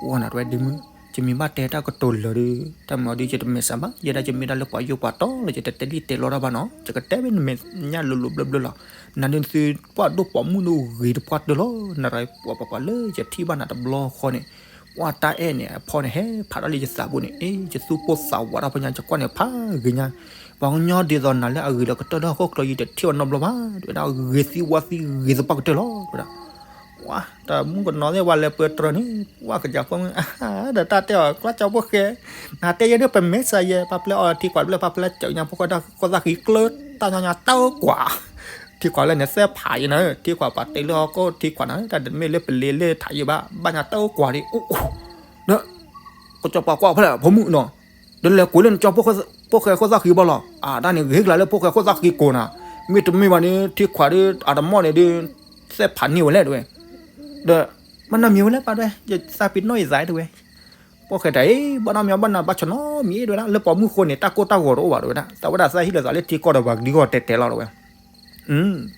ဝဲနၤတဲဝဲဒုးမုၢ်, ယမ့ၢ်ဘၣ်တဲတၢ်ကတိၤလၢာ်ဒီး တၢ်မၤအီၤဒုး ယတမဲာ်ဆှးဘၣ်, ယဲဒၣ်ယမ့ၢ်ဒၣ်လၢပှၤယိပှၤတီလၢ ယတတဲလံတဲလီတၢ်ဘၣ်နီၤ, ယကတဲဝဲနမဲာ်ညါလိၤလိၤဘျၢဘျၢလီၤ, နၤဒုးသုပှၢ်ဒိၣ်ပိာ်မုၣ်ဒိၣ်ဂ့ၤတပှၢ်တၢၢ်လီၤ, နရပှၤပှၤပှၤလၢယထံၣ်ဘၣ်နၤတဘျီဃီန့ၣ်, ဝဲတၢ်အဲၣ်န့ၣ် အဖီန့ၣ် ဟဲဖးထီၣ်လၢယသးပူၤန့ၣ်, အ့ ယသူၣ်ပိၢ်သးဝးတၢ်ဖီညါ ယကွၢ်န့ၣ်ဖးဂ့ၤညါ, ပှၤကညီဒ်သိးနၤလၢအဂ့ၤဒီးကတၢၢ်လၢဟီၣ်ခိၣ်ချၢ ယတထံၣ်အီၤနီတဘျီဘၣ်, တဲဝဲဒၣ်ဂ့ၤသံဝါသံဂ့ၤသပှၢ်ကတၢၢ်လီၤ, တဲဝဲဒၣ် ဝဲ တၢ်မုၣ်ကနီၤသ့ၣ် ပှၤလဲၤပၢတြၢၤန့ၣ်, ဝဲကစၢ်ဖိမုၣ် ဒီးတၢ်တဲအီၤ ကျီကၠီဖိၣ်ဃဲ, နတဲယဲဒၣ်ပမဲာ်ဆှးယဲ ပာ်ဖျါအီၤထံခွးတဖျၢၣ် ပာ်ဖျါစၢညါဖိၣ်ဃဲတၢ်ခိၣ်သၣ်ဃံကျၢတၢ်ညီညီတၢ်အိၣ်ကွၢ်, ထံခွးလၢန့ၣ်သဲဖးယဲနၤ, ထံခွးပာ်တ့ၢ်လၢဟီၣ်ခိၣ်ထံခွးနၤ, တၢ်တမ့ၢ်လၢပလ့လၢထးယဲဘၣ်, ဘၣ်ညါတၢ်အိၣ်ကွၢ်ဒံး, အိၣ်အိၣ်, ဒီး ကစၢ်ပာ်ကွၢ်ဖဲလဲၣ် ဖိမုၣ်နီၤ, ဒီးလဲၤကွံာ်လၢနကၠီဖိၣ်ဃဲခိၣ်သၣ်ဃံဘၣ်လီၤ, အတၢ်န့ၣ်ဂ့ၤကလၤလၢဖိၣ်ဃဲခိၣ်သၣ်ဃံကိးနၤ, မ့တမ့ၢ်ဘၣ်န့ၣ် ထံခွးဒုး အတမီၢ်န့ၣ်ဒုး သဲဖးန့ၢ်ဝဲလဲၣ်တဲဝဲ, ဒီး ဘၣ်နီတမံၤဝဲလဲၣ်ပၢ်တဲဝဲ ယသးပ့ၤနီၣ်ယသးတဲဝဲ, ဖိၣ်ဃဲတဲအ့ ဘၣ်နီတမံၤ ဘၣ်နဘၣ်ဆီၣ်နီတမံၤတဲဝဲဒၣ် လၢပိာ်မုၣ်ဃိန့ၣ် တၢ်ကိၢ်တၢ်ဂီၤတအိၣ်ဘၣ်တဲဝဲဒၣ်, သးဝဲဒၣ်သးဟံၣ်လီၤသးလၢထံကီၢ်ဒီးပှၤကဒံကီၢ်တဲတဲလီၤတဲဝဲ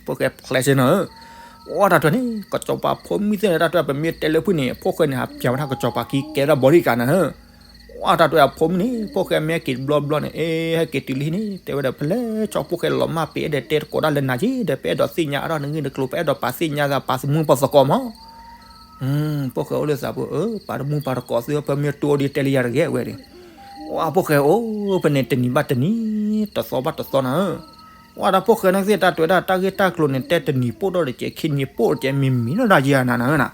ဖိၣ်ဃဲဖျဲးစ့ၢ်နီၤဧၢ, အိၣ်တၢ်ထွဲန့ၣ် ကစီၤပၤဖိမုၣ်သ့ၣ်န့ၣ် တၢ်ထွဲပမ့ၢ်တဲလၢဖုၣ်န့ၣ် ဖိၣ်ဃဲန့ၣ် ဟးပျးဝဲဒၣ်ကစီၤပၤခံကဲဝဲဒၣ် bodyguard နၤဧၢ, အိၣ်တၢ်ထွဲအဖိမုၣ်န့ၣ် ဖိၣ်ဃဲမ့ၢ်ဟဲက့ၤတဘျီဘျီန့ၣ် အ့ ဟဲက့ၤတုၤလၢဟံၣ်န့ၣ် တဲဝဲဒၣ်ဖဲလဲၣ် ကၠီဖိၣ်ဃဲလီၤမၢ်ပ့ၤ အဲၣ်ဒိးတဲတကိးဒၣ်လၢနၤက့ ဒီးပအဲၣ်ဒိးသ့ၣ်ညါအါထီၣ်နဂ့ၢ်နကျိၤ ပအဲၣ်ဒိးပာ်သ့ၣ်ညါသးပာ်သမူပာ်သကိးမး ဖိၣ်ဃဲအိၣ်လၢသးပူၤ အၢ ပာ်တမူပာ်တကိးသု ပမ့ၢ်တူၢ်အီၤဒ်တဲလၢယၤတဂ့ၤဝဲန့ၣ်, ဝဲဖိၣ်ဃဲအိၣ် ဖဲန့ၣ်တနံၤဘၣ်တနံၤ တသီဘၣ်တသီနၤဧၢ, ဝဲဒၣ်ဖိၣ်ဃဲန့ၣ်သ့ၣ်တၢ်တွဲဒၣ်တၢ်ဂ့ၢ်တၢ်ကျိၤန့ၣ် တဲတနံၤပိၢ်ဒီးတကဲး ခံနံၤပိၢ်တကဲး မံၤမံၤနီၢ်ဒၣ်ယဲနၤနၤဧၢနၤ,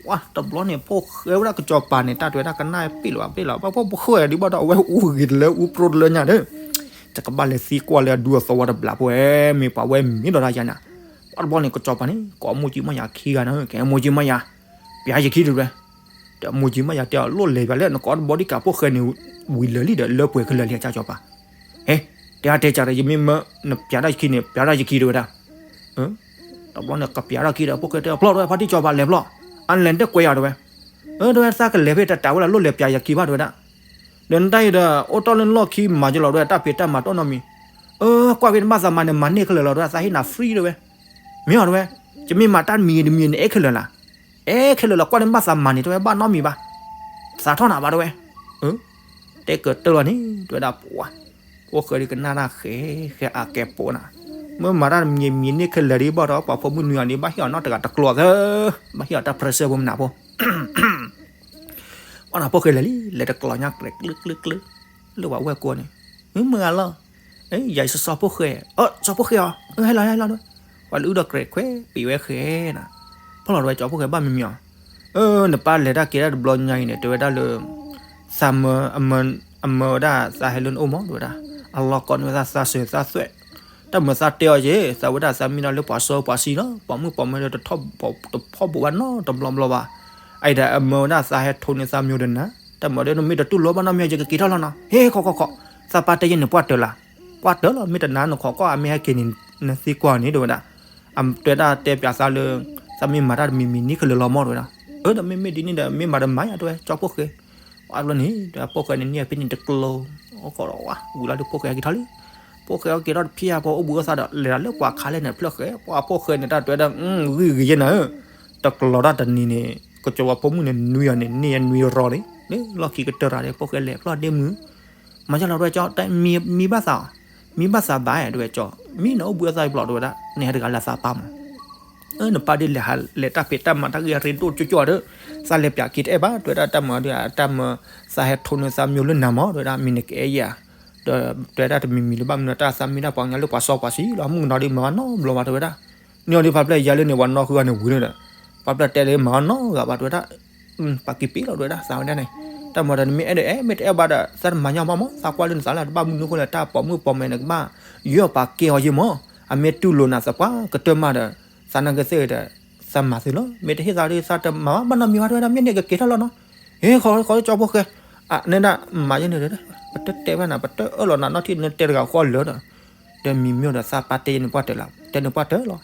ဝဲတဘျီန့ၣ် ဖိၣ်ဃဲဝဲဒၣ်ကစီၤပၤန့ၣ် တၢ်တွဲဒၣ်ကနၣ်ပ့ၣ်လီၤဘၣ်ပ့ၣ်လီၤ ဘၣ်ဖိၣ်ဃဲဒ်ဘၣ်ဒီး အဝဲအူဂ့ၤတလၢအူပြိတလၢညါဒီး တကဘၣ်လဲၤသံကွၢ်လၢအဒူအသီဝဲတဘျီဖိ မ့ၢ်ပှၤဝဲမံၤဒီးဒၣ်ယဲနၤ, ဝဲတဘျီန့ၣ် ကစီၤပၤန့ၣ် ကိးမိၢ်ကၠံမးယၤခံဂၤနၤ ကဲမိၢ်ကၠံမးယၤ ပျးယခံတဝဲ ဒီးမိၢ်ကၠံမးယၤတဲအီၤ လိၣ်လဲၤပျးလၢနကိးတဘျီဒ်ကးဖိၣ်ဃဲန့ၣ် ဝံၤလၢာ်လံဒီး လၢပှဲၤခဲလၢာ်လံအကၠီကၠီၤပၤ, ဟဲ တဲအါတဲကးဒီး ယမ့ၢ်မၢ နပျးတၢ်ယခံန့ၣ် ပျးတၢ်ယခံတဝဲဒၣ်, တဘျီန့ၣ် ကပျးတၢ်ခံဒီး ဖိၣ်ဃဲတဲအီၤ ဖျီၣ်တဝဲ ဖါတံၢ်ကၠီၤပၤလဲၤဖျီၣ်, အလဲၤတကွဲးယၤတဝဲ, အၢ တဝဲ သးကလဲၤဖဲတတးဝဲလၢလိၣ်လဲၤပျးယခံဘၣ်တဝဲဒၣ်, ဒီးနတၢ်အံၤဒီး အိၣ်တ့ၢ်လၢနလီၢ်ခံမၤယလီၤတဝဲ တၢ်ဖံးတၢ်မၤတအိၣ်နီတမံၤ, အၢ ကွၢ်ဖဲနဘၣ်သးမၤန့ၣ် မၤန့ၢ်ခဲလၢာ်လီၤတဝဲ သးဟ့ၣ်နၤ free တဝဲ, မ့ၢ်အီၤတဝဲ, ယမ့ၢ်မၤတၢ်တမံၤဂ့ၤတမံၤဂ့ၤန့ၣ် အဲၣ်ခဲလၢာ်လၢ်, အဲၣ်ခဲလၢာ်လၢ် ကွၢ်န့ၣ်ဘၣ်သးမၤန့ၣ် တဝဲဘၣ်နီတမံၤဘၣ်, သးထီၣ်နၤဘၣ်တဝဲ, တဲကတၢၢ်လီၤန့ၣ် တဝဲဒၣ်ပှၤ, ဖိၣ်ဃဲဒ်ကနၣ်တၢ်ဃဲ ဃဲအကဲပိာ်နၤ, မ့ၢ်မၤတၢ်တမံၤဂ့ၤမံၤန့ၢ်ခဲလၢာ်ဒ်ဘၣ်ဒီး ပှၤဖိမုၣ်နွံဂၤန့ၣ် ဘၣ်ဟ့ၣ်အီၤနီတဂၤတကျိၤသၢ, ဘၣ်ဟ့ၣ်အီၤတၢ် pressure ဖိမနၤဖိ အီၣ်နၤဖိၣ်ဃဲလဲၤလံ လဲၤတကျိၤညါ ကြဲးကျုကျုကျု, လၢပှၤဝဲၢ်ကိးန့ၣ်, မုၢ်မုၢ်ဂၤလီၤ, ယၤစီၤဖိၣ်ဃဲ, စီၤဖိၣ်ဃဲအီၤ, ဟဲလီၤဟဲလီၤ, ပှၤလၢအုၣ်ဒီးကြဲးခွဲး ပံးဝဲဃဲနၤ, ဖီၣ်လီၤတဝဲ စီၤဖိၣ်ဃဲဘၣ်မံၤမံၤအီၤ, နပၢ်လဲၤတၢ်က့ၤတၢ်တဘျီညါအံၤန့ၣ် တဲဝဲဒၣ်လၢ, သးမၢ, အမၢဝဲဒၣ် သးဟဲလၢနအိၣ်မး တဲဝဲဒၣ်, အလီၢ်ကိးန့ၢ်ဝဲဒၣ်သးစၢၤသးသွဲၣ် တၢ်မၤသးတဲအီၤက့ၤ သးဝဲဒၣ်သးမံဒီးလၢပှၤစီပှၤဆှံလီၤ ပှၤမုၣ်ပှၤမဲဒီးတဖီၣ်ဘိးဘၣ်နီတဘျီဘျီဘၣ်, အအံၤဒီးအမၢဝဲဒၣ်သးဟဲထိးန့ၢ်သးမိၢ်ဒီးနၤ, တၢ်မၤဒီးနမ့ၢ်တတူၢ်လိာ်ဘၣ်နီတမံၤ ယကက့ၤထီၣ်လီၤနီၤ, ဟ့ၣ်ခီခီခီ, သးပၢ်တဲယဲန့ၣ်ပှၢ်တၢၢ်လၢ်, ပှၢ်တၢၢ်လီၤ မ့ၢ်တနာ်နခီကီၢ်အမ့ၢ်ဟဲက့ၤန့ၣ် နသံကွၢ်န့ၣ်တဲဝဲဒၣ်, အတဲဒၣ်တဲပၠးသးလၢ, သးမ့ၢ်မၤတၢ်တမံၤမံၤန့ၣ်ခဲလၢာ်လီၤမးတဲဝဲဒၣ်, အၢ ဒီးမ့မ့ၢ်ဒ်န့ၣ်ဒီး မ့ၢ်မၤဒီးမၤယၤတဲဝဲ စီၤဖိၣ်ဃဲ အဘျီန့ၣ် ဒီးဖိၣ်ဃဲန့ၣ်န့ၢ်ဖဲန့ၣ်တကျိၤ, အိၣ်ခိးဒီးဝဲ ဝံၤလီၤဒီးဖိၣ်ဃဲက့ၤထီၣ်လံ, ဖိၣ်ဃဲအက့ၤထီၣ်တဖံးအဖိအိၣ်ဘှံးအိၣ်သါဒီး လဲၤဒီးလၢပှၤခးလဲၣ်န့ၣ် ဖျၢၣ်ဃဲ ပှၤဖိၣ်ဃဲန့ၣ် တၢ်တွဲဒၣ် ဂံၢ်ဂ့ၤယဲနၤဧၢ, တကျိၤတၢ်တနံၤန့ၣ် ကစီၤပၤဖိမုၣ်န့ၣ်နွံအီၤန့ၣ် န့ၢ်အနွံရီၤန့ၣ် လၢလီၢ်ခံကတၢၢ်တၢ်န့ၣ် ဖိၣ်ဃဲလဲၤဖျီၣ်ဒ့မုၢ်, မၤယလီၤတဲကၠီ တၢ်မံဘၣ်သး, မံဘၣ်သးဘၣ်တဲဝဲကၠီ, မံန့ၣ်အိၣ်ဘှံးအိၣ်သါတဘျီတဲဝဲဒၣ် န့ၣ်ဟဲတဂၤလၢသးပၢ်မး အၢ နပၢ်ဒ်လဲၣ်ဟးလဲၤတၢ်ဖံးတၢ်မၤတၢ်ဂ့ၢ်အရ့ဒိၣ်ကၠီကၠီဒီး, သးလဲၤပၠးက့ၤတအဲၣ်ဘၣ် တဲဝဲဒၣ်တၢ်မၤဒီး တၢ်မၤ သးဟဲထိးန့ၢ်သးမိၢ်လၢနၤမး တဲဝဲဒၣ် မ့ၢ်နကအဲၣ်ယၤ, ဒီးတဲဝဲဒၣ်တမံၤမံၤလၢၤဘၣ်မနုၤတၢ်သးမံတၢ်ပှၤကညီလၢပှၤစီပှၤဆှံလီၤ မုၣ်ကနီၤဒ်မၤဘၣ်နီတဘျီဘၣ် တဲဝဲဒၣ်, န့ၢ်အီၤဒ်ဖးဖျၢၣ်ယၤလၢန့ၣ် ပှၤနီၢ်ဃုဂၤန့ၣ်ဝံၤလၢဒီး, ဖးဖျၢၣ်တဲလၢမၤဘၣ်နီတဂၤဘၣ် တဲဝဲဒၣ်, ပာ်က့ၤပ့ၤလီၤ တဲဝဲဒၣ် သးဝဲဒၣ်န့ၣ်, တၢ်မၤဒီးနမ့ၢ်အဲၣ်ဒိးအဲၣ် မ့ၢ်တအဲၣ်ဘၣ်ဒီး သးတမၤညီဘၣ်မး သးကွၢ်လၢနသးလၢတဘၣ်မနုၤအဃိလဲၣ် တၢ်ပိာ်မုၣ်ပိာ်မၢၤန့ၣ်ကဘၣ်, ယွၤပာ်ကဲအီၤယ့ၢ်မး, အမ့ၢ်တူၢ်လိာ်နၤသပှၢ်ကတၢၢ်မးဒီး, သးနာ်က့သ့ၣ်ဒီး, သးမၤသ့လီၤ မ့ၢ်တဟ့ၣ်သးဒီး သးတမၤဘၣ်ဘၣ်နီတမံၤဘၣ် တဲဝဲဒၣ် မ့ၢ်န့ၣ်ကက့ၤထီၣ်လီၤနီၤ, ဟ့ၣ်ခီခီကၠီဖိၣ်ဃဲ, အန့ၣ်ဒၣ်မၤယဲန့ၣ်ဒီး ပတတဲဘၣ်နၤ ပတအၢၣ်လီၤနၤနီတထံၣ် နတဲတဂၤဃီလၢာ်ဒီး, ဒီးမံမ့ၢ်ဒီးသးပာ်တဲယဲန့ၣ်ပှၢ်တဲလီၤ တဲန့ၣ်ပှၢ်တဲလီၤ,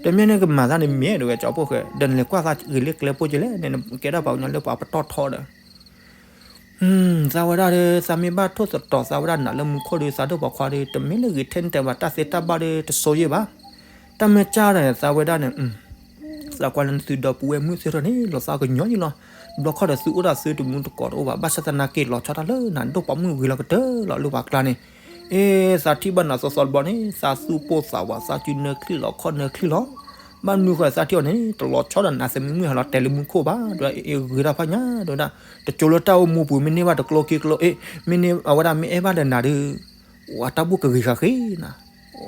တမ့ၢ်န့ၣ်ကမၤသးန့ၣ်မ့ၢ်ဒ်ဝဲကၠီဖိၣ်ဃဲ ဒီးနလဲၤကွၢ်သးဂ့ၤလၢကျဲဖိကလဲၣ် နကဲဒၣ်ပှၤကညီလၢပှၤပတီၢ်ထီဒီး သးဝဲဒၣ်ဒီး သးမ့ၢ်ဘၣ်ထိၣ်သတြီၤသးဝဲဒၣ်နးလၢမူခိၣ်ဒီး သးဒိၣ်ပိာ်ခွါဒီး တမ့ၢ်လၢဂ့ၤထဲန့ၣ်တဲဘၣ် တၢ်သ့တၢ်ဘၣ်ဒီးတစိယဲၢ်ဘၣ်. တၢ်မ့ၢ်ကၢ်ဒီးန့ၣ် သးဝဲဒၣ်န့ၣ် သးကွၢ်လၢနသုဒီပုၢ်ဝဲၢ်မုၣ်သ့ၣ်ထီၣ်န့ၣ် လီၤသးကညီၤယံလီၤ. ဘျီခီဒီးသုအိၣ်ဒၣ်သုတမူတကိးတအိၣ်ဘၣ် ဘၣ်ဆၣ်သနာ်က့လီၤဆီတၢ်လၢနၤဒိၣ်ပိာ်မုၣ်ဂ့ၤလီၤကတၢၢ်လီၤလၢပှၤကျါန့ၣ်. အ့ သးထံၣ်ဘၣ်နၤသီသီတဘျီန့ၣ် သးသူၣ်ပိၢ်သးဝး သးစုနၢချံၣ်လီၤခီၣ်နၢချံၣ်လီၤ. ဘၣ်မနုၤဃိသးထံၣ်အီၤန့ၣ် တလီၤဆီဒီးနၤသမံမုၢ်ဟးလီၤတဲာ်လၢမူခိၣ်ဘၣ် ဒီးအ့ၣ်ဂ့ၤတၢ်ဖးညါဒီးဒၣ် တကၠိလၢတၢ်အိၣ်မူပူၤ မ့ၢ်န့ၢ်ဘၣ်တကျိခံကျိ အ့ မ့ၢ်န့ၢ်အဝဲဒၣ်မ့ၢ်အဲၣ်ဘၣ်ဒီးနၤဒီး ဝဲတၢ်ဘူၣ်ကဂ့ၤဃာ်ဃ့နၤ.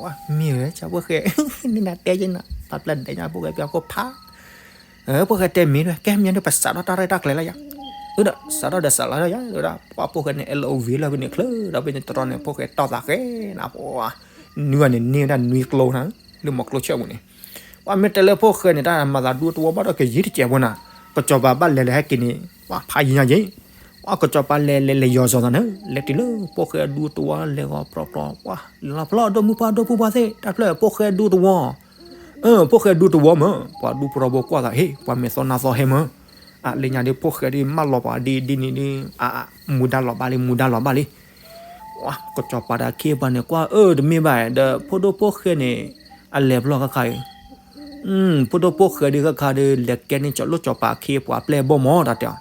ဝဲမ့ၢ်ဝဲကၠီဖိၣ်ဃဲ န့ၣ်နၤတဲယဲနၤ ပာ်ပျဲဒဲးညါဖိၣ်ဃဲပျီခိၣ်ဖး ဖိၣ်ဃဲတဲမ့ၢ်ဝဲ ကဲမ့ၢ်န့ၣ် ပစးထီၣ်တၢ်ရဲၣ်တၢ်ကျဲၤလၢယၤ. အၢဒီး စးထီၣ်ဒီးစးလီၤယၤ ဒီးဒၣ် ပှၤဖိၣ်ဃဲန့ၣ် အဲၣ်လၢအဝံၤလၢဖဲန့ၣ်ချၢဒီး ဖဲန့ၣ်တရီန့ၣ် ဖိၣ်ဃဲတီၢ်သးဃဲနၤ ပှၤ နွံဂၤန့ၣ် န့ၢ်ဝဲဒၣ်နွံကျိနၤ လၢမီၤကျိဆဲးပူၤန့ၣ်. ပှၤမ့ၢ်တဲလၢဖိၣ်ဃဲန့ၣ် တၢ်မၤသးဒူတဝီဘၣ်ဒီးကယံာ်တစဲးဖိနၤ ကစီၤပၤဘၣ်လဲၤလၢဟဲက့ၤန့ၣ် ပှၤဖးယံာ်ညါက့ၤ ပှၤကစီၤပၤလဲၤလဲၤလဲၤယီၤစီၤသးန့ၣ် လဲၤတုၤလၢဖိၣ်ဃဲအဒူတဝီလဲၤဂီၤပြီပြီ ပှၤလဲၤလီၤဖျီဒိၣ်မုၢ်ပှၢ်ဒိၣ်ဖိပှၢ်သ့ၣ် တၢ်ဖျၢၣ်ဖိၣ်ဃဲဒူတဝီ အၢ ဖိၣ်ဃဲဒူတဝီမၢ် ပှၤဒူပရီဖိကွၢ်သး ဟ့ၣ် ပှၤမဲာ်သီနါသီဟဲမၢ် အလၢညါဒ်ဖိၣ်ဃဲဒ်မၢလီၤပှၤဒ်ဒ်န့ၣ်ဒ် အ မူဒါလီၤဘၣ်လံ မူဒါလီၤဘၣ်လံ. ကစီၤပၤဒီးအခ့အပှၤန့ၣ်ကွၢ် အၢ တမ့ၢ်ဘၣ် ဒီးဖိဒိၣ်ဖိၣ်ဃဲန့ၣ် အလဲၤဖျီခါခါအံၤ ဖိဒိၣ်ဖိၣ်ဃဲဒ်ခါခါဒီး လဲၤကဲန့ၢ်ကၠီၤလိၣ်ကၠီၤပၤအခ့အပှၤပျဲၢ်ဘီၣ်မၢ် တၢ်တဲအီၤ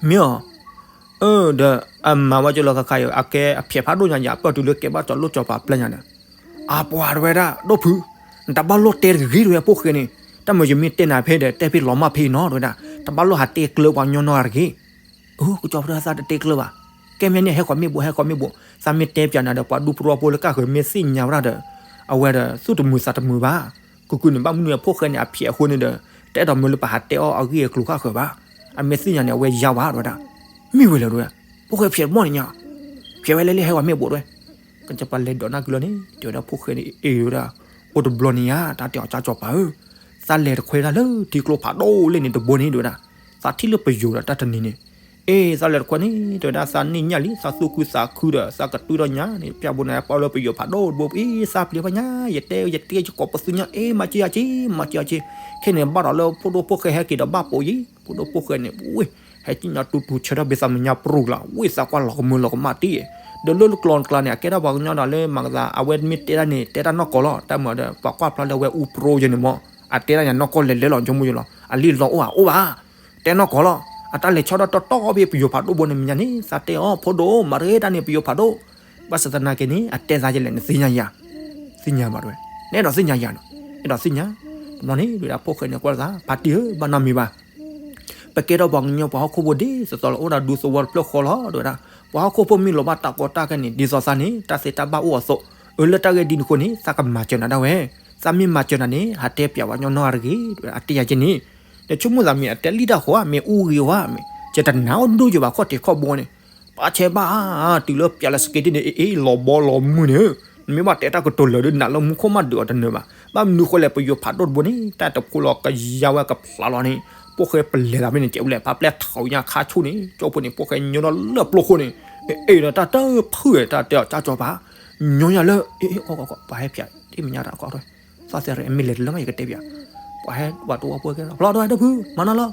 မ့ၢ်အီၤ အၢ ဒီးအမၤဝဲကၠီၤလီၤခါခါအံၤ အကဲအဖျဲးဖးဒိၣ်ညါယၤ ပၢၢ်တုၤလၢကဲဘၣ်ကၠီၤလိၣ်ကၠီၤပၤပျဲၢ်ညါဒီး အပှၤတဝဲဒၣ် ဒိၣ်ဖု နတဘၣ်လိၣ်တဲတဂ့ၤတဝဲဖိၣ်ဃဲန့ၣ် တၢ်မၤယမ့ၢ်တဲနၤဖဲဒီး တဲဖဲလီၤမၢ်ဖဲအံၤနီၤတဝဲဒၣ် တဘၣ်လိၣ်ဟးတဲကျၢပှၤကညီနီတဂ့ၤ. အိ ကစီၤပၤသးတတဲကျၢဘၣ်. ကဲမ့ၢ်န့ၣ် ဟဲဃီၤမ့ၢ်ဘိး ဟဲဃီၤမ့ၢ်ဘိး သးမ့ၢ်တဲပၠးနၤဒီး ပှၤဒူပရီဖိလၢကၢ်ဃၢၤမ့ၢ်သ့ၣ်ညါဝဲဒၣ်ဒီး အဝဲဒီး သူၣ်တမုာ်သးတမုာ်ဘၣ်. ကုၢ်ကုၢ်န့ၣ် ဘၣ်မနုၤအဖိၣ်ဃဲန့ၣ် အဖျဲးအဃိန့ၣ်ဒီး တအဲၣ်ဒိးမၢလၢပဟးတဲအီၤအဂ့ၢ်အကျိၤဃၣ်ဃၢၤဘၣ်. အမ့ၢ်သ့ၣ်ညါန့ၣ် အဝဲယါဝဲတဝဲဒၣ်. မ့ၢ်ဝဲလဲၣ်တဝဲ ဖိၣ်ဃဲဖျဲးတဘီၣ်န့ၣ်ညါ ဖျဲးဝဲလဲၣ်လၢဟဲဃီၤမ့ၢ်ဘိးတဝဲ ကစီၤပၤလဲၤဒိးနၢ်ကုလီၤန့ၣ် တဲဝဲဒၣ်ဖိၣ်ဃဲန့ၣ် အ့ၣ်ဝဲဒၣ် အိၣ်တဘျီန့ၣ်ဧါ တၢ်တဲအီၤကၠီၤပၤဧၢ, သးလဲၤတခွဲဒၣ်လၢထံကျိဖးဒိၣ်လဲၣ်န့ၣ်တဘိန့ၣ် တဲဝဲဒၣ်, သးထံၣ်လၢပယိၤဒီးတၢ်တနံၤန့ၣ်, အ့ၣ် သးလဲၤတခွဲန့ၣ် တဲဝဲဒၣ် သးန့ၢ်ညၣ်လံ သးသူၣ်ခုသးခုဒီး သးကတွံၢ်ထီၣ်ညၣ်န့ၣ် ပျၢ်ဘိန့ၣ် ပာ်လၢပယိၤဖးဒိၣ်တဘိ အ့ၣ် သးပျံၤဖးညါ ယတဲ ယတဲ ယကိးပသူညါ အ့ၣ် မၤစၢၤယၤက့ မၤစၢၤယၤက့, ခဲန့ၣ်ဘၣ်ဒီးလၢဖိဒိၣ်ဖိၣ်ဃဲဟဲက့ၤဒီး ဘၣ်ပိာ်ယံၤ ဖိဒိၣ်ဖိၣ်ဃဲန့ၣ် ဝ့ၢ် ဟဲကံၣ်ညီတူတူဆၢထီၣ်ဘၣ်သးမဲာ်ညါပရူၤလီၤ ဝ့ၢ်သးကွၢ်လီၤကမၢလီၤကမၣ်တံၢ်, ဒီးလၢကျီၢ်ကျါန့ၣ် အကဲထီၣ်ပှၤကညီဒီးလၢမၤကသး အဝဲမ့ၢ်တဲတၢ်န့ၣ် တဲတၢ်နီၢ်ကီၢ်လီၤ တၢ်မၤဒီး ပှၤကွၢ်ဖျါလၢအဝဲအူပရူၤယဲန့ၣ်မး အတဲတၢ်ညါနီၢ်ကီၢ်လဲၤလဲၤလီၤ ဆိကမိၣ်ယဲလီၤ အလံာ်လီၤအိၣ်ဧါ အိၣ်ဘၣ်, တဲနီၢ်ကီၢ်လီၤ အတၢ်လဲၤဆီဒၣ်တီတီဖဲပယိၤဖးဒိၣ်ဘိန့ၣ်မဲာ်ညါန့ၣ် သးတဲအီၤ ဖိဒိၣ် မၤတဂ့ၤတၢ်န့ၣ် ပယိၤဖးဒိၣ်, ဘၣ်ဆၣ်သနာ်က့န့ၣ် အတဲသးယဲလဲၣ် နသ့ၣ်ညါယၤ, သ့ၣ်ညါဘၣ်တဲဝဲ, နအဲၣ်ဒိးသ့ၣ်ညါယၤနီၤ, အဲၣ်ဒိးသ့ၣ်ညါ, တဘျီန့ၣ် ဒုးဒၣ်ဖိၣ်ဃဲန့ၣ်ကွၢ်သး ဖါတံၢ်ဧၢ ဘၣ်နီတမံၤဘၣ် ပကဲထီၣ်ပှၤကညီပှၤဟီၣ်ခိၣ်ဖိဒ်သိးသိးလၢအိၣ်ဒၣ်ဒူသဝီတဖျၢၣ်ဃီလီၤ တဲဝဲဒၣ်, ပှၤဟီၣ်ခိၣ်ဖိမ့ၢ်လီၤဘၣ်တၢ်ကီတၢ်ခဲန့ၣ် ဒ်သိးသးန့ၣ် တၢ်သ့တၢ်ဘၣ်အိၣ်အသိး, အၢ လၢတၢ်ဂ့ၢ်ဒ်န့ၣ်အဃိန့ၣ် သးကမၤစၢၤနၤဒၣ်ဝဲ, သးမ့ၢ်မၤစၢၤနၤန့ၣ် ဟးတဲပျးဝဲညီနီၢ်တဂ့ၤ တဲဝဲဒၣ် အတဲယၤက့န့ၣ်, ဒီးဆိကမိၣ်သးမ့ၢ်အတဲလံတၢ်ဃိဧါ မ့ၢ်အူဂ့ၤဝဲမ့ၢ် ကတနၢ်အိၣ်ဒိၣ်ယိာ်ဘၣ်ခီၣ်ထံးခီၣ်ဘိန့ၣ်, ပာ်ဆဲးဘၣ်ဧါ, တုၤလၢပျးလၢစက့တ့ၢ်န့ၣ် အ့ၣ် လီၤဘီလီၤမုၢ်န့ၣ်, နမ့ၢ်ဘၣ်တဲတၢ်ကတိၤလၢာ်ဒီးနးလၢမူခိၣ်မးဒုးအီၤတနၢၤဘၣ်, ဘၣ်မနုၤဃိလဲၣ် ပယိၤဖးဒိၣ်တဘိန့ၣ် တၢ်တဖိလီၤကယါဝဲကဖျါလီၤန့ၣ်, ဖိၣ်ဃဲပလဲၤသးဖဲန့ၣ် ကဲဝဲလဲၣ် ဖးပျဲၢ်ထီၣ်ညါခါဆူၣ်န့ၣ် ကၠီဖိန့ၣ် ဖိၣ်ဃဲညီဒီးလၢပျိခိၣ်န့ၣ်, အ့ၣ်ဒီးတၢ်တဖုၣ်တၢ်တဲအီၤကၠီကၠီပၤ, ညီယၤလၢ အ့ၣ် အ့ၣ် အီၣ် ပှၤဟဲဖျါ တ့ၢ်မဲာ်ညါတၢ်ကီၢ်ထွဲ, သးသဲးရအမ့ၢ်လဲၤတလၢမး ယကတဲပျး, ပှၤဟဲပှၤတဝီဖိကဲ ဖျီတဝဲဒိၣ်ဖု မၤနီၢ်လီၤ,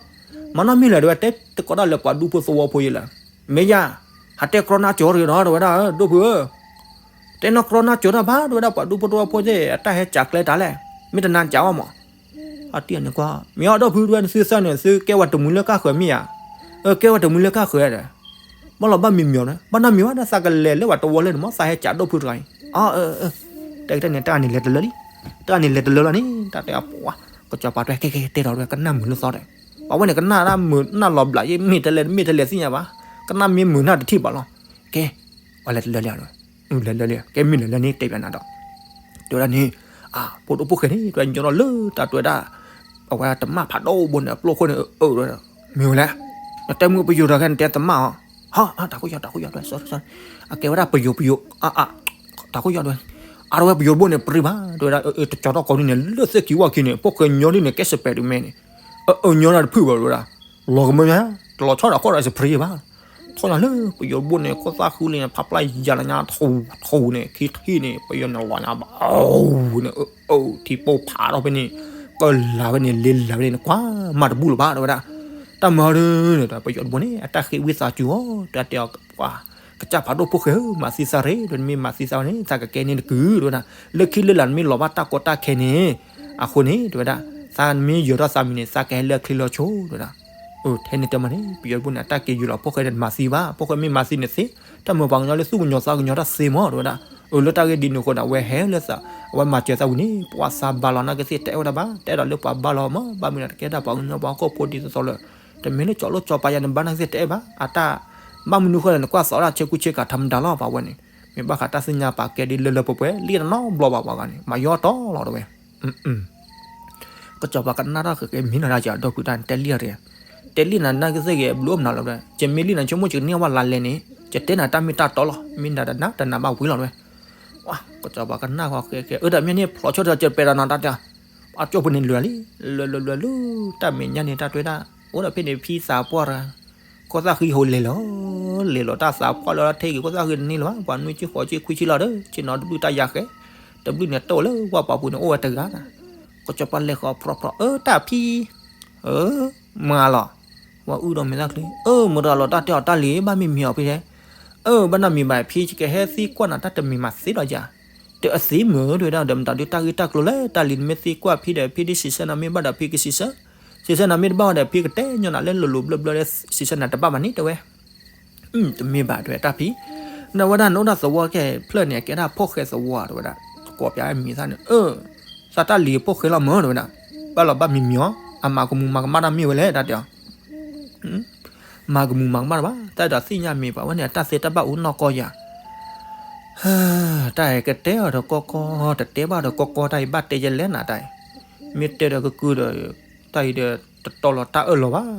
မၤနီၢ်မ့ၢ်လဲၣ်တဝဲ တဲတကိးဒၣ်လၢပှၤဒူဖိသဝီဖိယဲလၢ မ့ၢ်ယၤ, ဟးတဲကြီနါကၠိတဂ့ၤနီၤ တဝဲဒၣ်ဧၢ ဒိၣ်ဖုဧၢ, တဲနီၢ်ကြီနါကၠိတၢ်ဘၣ် တဝဲဒၣ်ပှၤဒူဖိသဝီဖိသ့ၣ် အတၢ်ဟဲစးကျဲတၢ်လဲၣ်, မ့ၢ်တနါစးဝဲမး, အတံၢ်န့ၣ်ကွၢ် မ့ၢ်အီၤဒိၣ်ဖုတဝဲ နသုသၢန့ၣ် သုကဲဝဲတမှံၤလၢကၢ်ဃၢၤမ့ၢ်ဧါ, အၢ ကဲဝဲတမှံၤလၢကၢ်ဃၢၤဒီး ဘၣ်လီၤဘၣ်မံမံၤအီၤန့ၣ် ဘၣ်နီတမံၤဘၣ်ဒီး သးကလဲၤလၢပှၤတဝီလၢန့ၣ်မး သးဟဲစးဒိၣ်ဖုတဂၤအံၤ, အၢ အၢ အၢ တဲကတၢၢ်န့ၣ် တၢ်ဂၤန့ၣ်လဲၤတလၢလံ, တၢ်ဂၤန့ၣ်လဲၤတလၢလီၤန့ၣ် တၢ်တဲအပှၤ, ကစီၤပၤတဲ ကဲ ကဲ ကဲ တဲဒီးတဝဲ ကနၣ်မုာ်လၢသီဒီး, ပှၤဝဲန့ၣ် ကနၣ်ဒၣ်မုာ်နၢ်လီၤဘျးယဲ မ့ၢ်တလဲၤ မ့ၢ်တလဲၤသ့ၣ်ညါဘၣ်, ကနၣ်မ့ၢ်မုာ်နၢ်တထံၣ်ဘၣ်လီၤ, ကဲ ပှၤလဲၤတလၢလံ လဲၤလၢလံ ကဲမ့ၢ်လဲၤလၢန့ၣ် တဲပျးနၤဒီး, တဲဝဲဒၣ်န့ၣ်, အၢ ဖိဒိၣ်ဖိၣ်ဃဲန့ၣ် တဝဲညီဒီးလၢတၢ်တဲဝဲဒၣ်, အဝဲတမၣ်ဖးဒိၣ်ဘိန့ၣ် အပျိခိၣ်န့ၣ် အၢ မ့ၢ်ဝဲလဲၣ်, နတဲမုၢ်ပယိၤဒီးခဲ နတဲတမၣ်အီၤ, ဟီ တၢ်ခိၣ်ယီၤ တၢ်ခိၣ်ယီၤ တဝဲ အကဲဝဲဒၣ်ပယိၤ ပယိၤ အၢ တၢ်ခိၣ်ယီၤတဝဲ, အါ တဝဲပယိၤတဘိန့ၣ် ပြံဘၣ် တဝဲဒၣ် အၢ တကၠီၤထီၣ်ကိးဒ်န့ၣ် လၢသ့ၣ်ခံဝီခံန့ၣ် ဖိၣ်ဃဲညီဒ်န့ၣ် ကဲစပဲးဒုးမဲန့ၣ်, အၢ အၢ ညီနၤတဖုၣ်ဘၣ် တဝဲဒၣ်, လီၤကမၢမ့ၢ် တလီၤဆီဒၣ်ဃီဒီးစပြံဘၣ်, တ ထီၣ်ညါလၢပယီၤဘိၣ်န့ၣ် ခိၣ်သၣ်ဃုလံန့ၣ် ဖးပျၢ်ယၤလၢညါထူထူန့ၣ် ခံထံၣ်န့ၣ် ပယီၤန့ၣ်လီၤညါဘၣ် အူန့ၣ် အၢ အၢ ထံပိၢ်ဖးထီၣ်ဖဲန့ၣ် ကလၤဝဲန့ၣ် လ့လၤဝဲန့ၣ် နကွၢ်မၤတဘူၣ်လၢၤဘၣ် တဲဝဲဒၣ်. တၢ်မၤဒီး ပယီၤတဘိန့ၣ် အတၢ်ဃ့ဝံသးစူၤအီၤ တၢ်တဲအီၤ ပှၤ ကစၢ်ဖးဒိၣ်ဖိၣ်ဃဲဧၢ မၤသံသးရ့ ဒီးမ့ၢ်မၤသံသးဝဲန့ၣ် သးကကဲန့ၣ်တကုၢ် တဲဝဲဒၣ်. လၢခံလၢလာ်နမ့ၢ်လီၤဘၣ်တၢ်ကီတၢ်ခဲန့ၣ် အဃိန့ၣ် တဲဝဲဒၣ် သးနမ့ၢ်ယၢၤထီၣ်သးမံၤန့ၣ် သးကဟဲလၢအချ့လၢအဆိ တဲဝဲဒၣ်. ထဲန့ၣ်တဲမးန့ၣ် ပယီၤတဘိန့ၣ် အတၢ်က့ၤယုာ်လီၤဖိၣ်ဃဲန့ၣ် တမၤသံဘၣ် ဖိၣ်ဃဲမ့ၢ်မၤသံန့ၣ်သ့ တၢ်မၤပှၤကညီလၢသူၣ်ကညီၤသးကညီၤတၢ်သ့မး တဲဝဲဒၣ်. အၢ လၢတၢ်ဂ့ၢ်ဒ်န့ၣ်အဃိဒီး အဝဲဟဲလၢသး အဝဲမၤစၢၤသးဝံၤန့ၣ် ပှၤသးဘၣ်လီၤနာ်က့သ့ၣ် တအဲၣ်ဝဲဒၣ်ဘၣ် တအဲၣ်ဒိးလၢပှၤဘၣ်လီၤမး ဘၣ်မနုၤတကဲတၢ်ပှၤကညီပှၤဟီၣ်ခိၣ်ဖိဒ်သိးသိးလၢ တမ့ၢ်လၢကၠီၤလိၣ်ကၠီၤပၤယၤန့ၣ် ဘၣ်နာ်က့သ့ၣ်တအဲၣ်ဘၣ် အတၢ် ဘၣ်မနုၤဃိလဲၣ် နကွၢ်သးဒၣ်ဆ့ကူဆ့ကၤထီမတၤလီၤ ပှၤဝဲန့ၣ် မ့ၢ်ဘၣ်ဃးတၢ်သ့ၣ်ညါပာ်ကဲဒ်လၢလၢပှဲၤပှဲၤ လံၣ်တနီတဘျီဘၣ်ပှၤဂၤန့ၣ် မၤယီၢ်တီလီၤတဲဝဲ ကစီၤပၤကနၣ်ထီၣ်ဃဲးဃဲး မ့ၢ်နီၢ်ဒၣ်ကဒီပုၢ်တၢ်တဲလံၣ်တဂ့ၤ, တဲလံၣ်နၤနာ်က့သ့ၣ်ဂ့ၤ ဘျုးအိၣ်မနုၤလီၤ, ယမ့ၢ်လံၣ်နၤ ဆိကမိၣ်ယကန့ၢ်ဘၣ်လါလဲန့ၣ် ယတဲနၤတၢ်မ့ၢ်တၢ်တီလီၤ, မ့ၢ်နၤတနၢ်တနၢ်ဘၣ်ဝံၤလီၤတဲဝဲ. ကစီၤပၤကနၣ်ဃဲးဃဲး အၢ တၢ်မ့ၢ်န့ၣ် ဖျိးဆိတၢ် ယပဲာ်ဒီးနၤတၢ်တဲ, အကၠိဖိန့ၣ်လွဲၤလံ, လွဲၤလွဲၤလွဲၤလၢ တၢ်မဲာ်ညါန့ၣ် တၢ်တဲဝဲဒၣ်, အိၣ်ဒီးဖဲန့ၣ် ဖံသးပှၢ်တဂၤ ခိၣ်သၣ်ဃံဟိလဲၤလီၤ, လဲၤလီၤတၢ်သးပှၢ်လၢထဲဂ့ၤ ခိၣ်သၣ်ဃံတန့ၢ်လၢၤဘၣ်, ပှၤနွံဆံဃိးဆံခွံဆံလီၤဒီး ဆ့ၣ်နီၤတဘျုးတၢ်ယၤဃဲ, တဘျုးန့ၣ်တအိၣ်လၢဝၣ်ပှၤပူၤန့ၣ် အိၣ်ဝဲတဂၤ. ကစီၤပၤလဲၤဃီၤဖြီဖြီ အၢ တၢ်ဖံ, အၢ မၤလီၤ, ဝဲအုၣ်ဒီးမဲာ်သၣ်ချံ, အၢ မတၤလီၤ တၢ်တဲအီၤတၢ်လံၤ ဘၣ်မ့ၢ်မံၤအီၤဖဲလဲၣ်, အၢ ဘၣ်နီတမံၤဘၣ် ဖံကဟဲသံကွၢ်နၤတၢ်တမံၤမးသ့ဒီးယၤ, တအသ့မုာ်တဲဝဲဒၣ်ဒီး မတၤဒုးတၢ်ဂ့ၢ်တၢ်ကျိၤလၢတၢ်လံၤ နမ့ၢ်သံကွၢ်ဖံဒီး ဖံဒ်စံးဆၢနၤမ့ၢ်ဘၣ်ဒီးဖံကစံးဆၢ, စံးဆၢနၤမ့ၢ်တဘၣ်ဝဲဒီး ဖံကတဲညီနၤလၢလိၤလိၤဘျၢဘျၢလၢ စံးဆၢနၤတဘၣ်ဘၣ်န့ၣ်တဲဝဲ. တမ့ၢ်ဘၣ်တဲဝဲတၢ်ဖံ, နဝဲဒၣ်နအိၣ်ဒၣ်သဝီကဲဖျၢၣ်န့ၣ် အကဲဒၣ်ဖိၣ်ဃဲသဝီတဲဝဲဒၣ်, ကိးပၠးမံၤသၣ်န့ၣ် အၢ သးတၢ်လံၤဖိၣ်ဃဲလီၤမၢတဲဝဲဒၣ်, ဘၣ်လီၤဘၣ်မံၤမံၤအီၤ, အမၤကမူၤမၤကမၣ်တၢ်မ့ၢ်ဝဲလဲၣ်တၢ်တဲအီၤ မၤကမူၤမၤကမၣ်တၢ်ဘၣ် တၢ်ဒီးသ့ၣ်ညါမ့ၢ်ပှၤဝဲန့ၣ် အတၢ်သ့တၢ်ဘၣ်အိၣ်နီၢ်ကီၢ်ယၤ, တၢ်အံၤကတဲအီၤဒီးကီကီ, တတဲဘၣ်ဒီးကီကီ, တၢ်အံၤဘၣ်တဲယလဲၣ်နၤတၢ်အံၤ, မ့ၢ်တဲဒီးကကုၢ်ဒီး, တၢ်အံၤဒီး တတီလီၤတၢ်အၢၣ်လီၤဘၣ်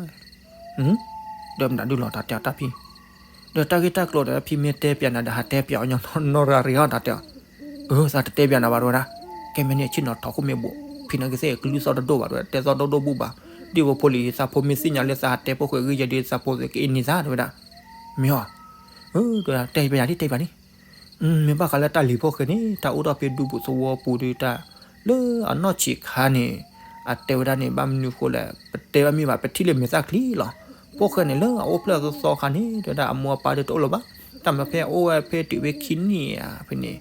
ဒီးမတၤဒုလီၤတၢ်တဲအီၤတၢ်ဖံ, ဒီးတၢ်ဂ့ၢ်တၢ်ကျိၤဒီးဖံမ့ၢ်တဲပၠးနၤဒီးဟးတဲပၠးအီၤညီနီၢ်ရၤရံၤအီၤတၢ်တဲအီၤ, အၢ သးတတဲပၠးနၤဘၣ်တဲဝဲဒၣ်, ကဲမ့ၢ်န့ၣ်ဆ့ၣ်နီၤထီၣ်ခိၣ်မ့ၢ်ဘိး, ဖံနာ်က့သ့ၣ်ကလုၢ်သီၣ်တဒိၣ်ဘၣ်တဲဝဲဒၣ်, တဲသီၣ်ဒိၣ်ဒိၣ်ဘူၣ်ဘၣ်, ဒ်ဝဲဖိလံၤသးဖိမ့ၢ်သ့ၣ်ညါလၢသးဟးတဲဖိၣ်ဃဲဂ့ၢ်ယဲဒ်သးဖိသ့ၣ်ကအ့ၣ်န့ၢ်သးတဲဝဲဒၣ်, မ့ၢ်အီၤ, တဲပၠးလံ တဲပၠးလံ မ့ၢ်ဘၣ်ဃးလၢတၢ်လံၤဖိၣ်ဃဲန့ၣ် တၢ်အိၣ်ထီၣ်ဖဲဒူပူၤသဝီပူၤဒီးတၢ်, လၢအနီၢ်ဆံးခါန့ၣ်, အတဲဝဲဒၣ်န့ၣ် ဘၣ်မနုၤဃိလဲၣ် ပတဲဘၣ်မ့ၢ်ဘၣ် ပထံၣ်လၢမဲာ်သၣ်ချံလီၤ, ဖိၣ်ဃဲန့ၣ်လၢအအိၣ်ဖျဲၣ်သီသီခါန့ၣ် တဲဝဲဒၣ်အမိၢ်အပၢ်ဒီးတအိၣ်လၢၤဘၣ်, တၢ်မၤဖဲအအိၣ်ဝဲဖဲတုၤဖဲခံနံၣ်ဧါဖဲန့ၣ်,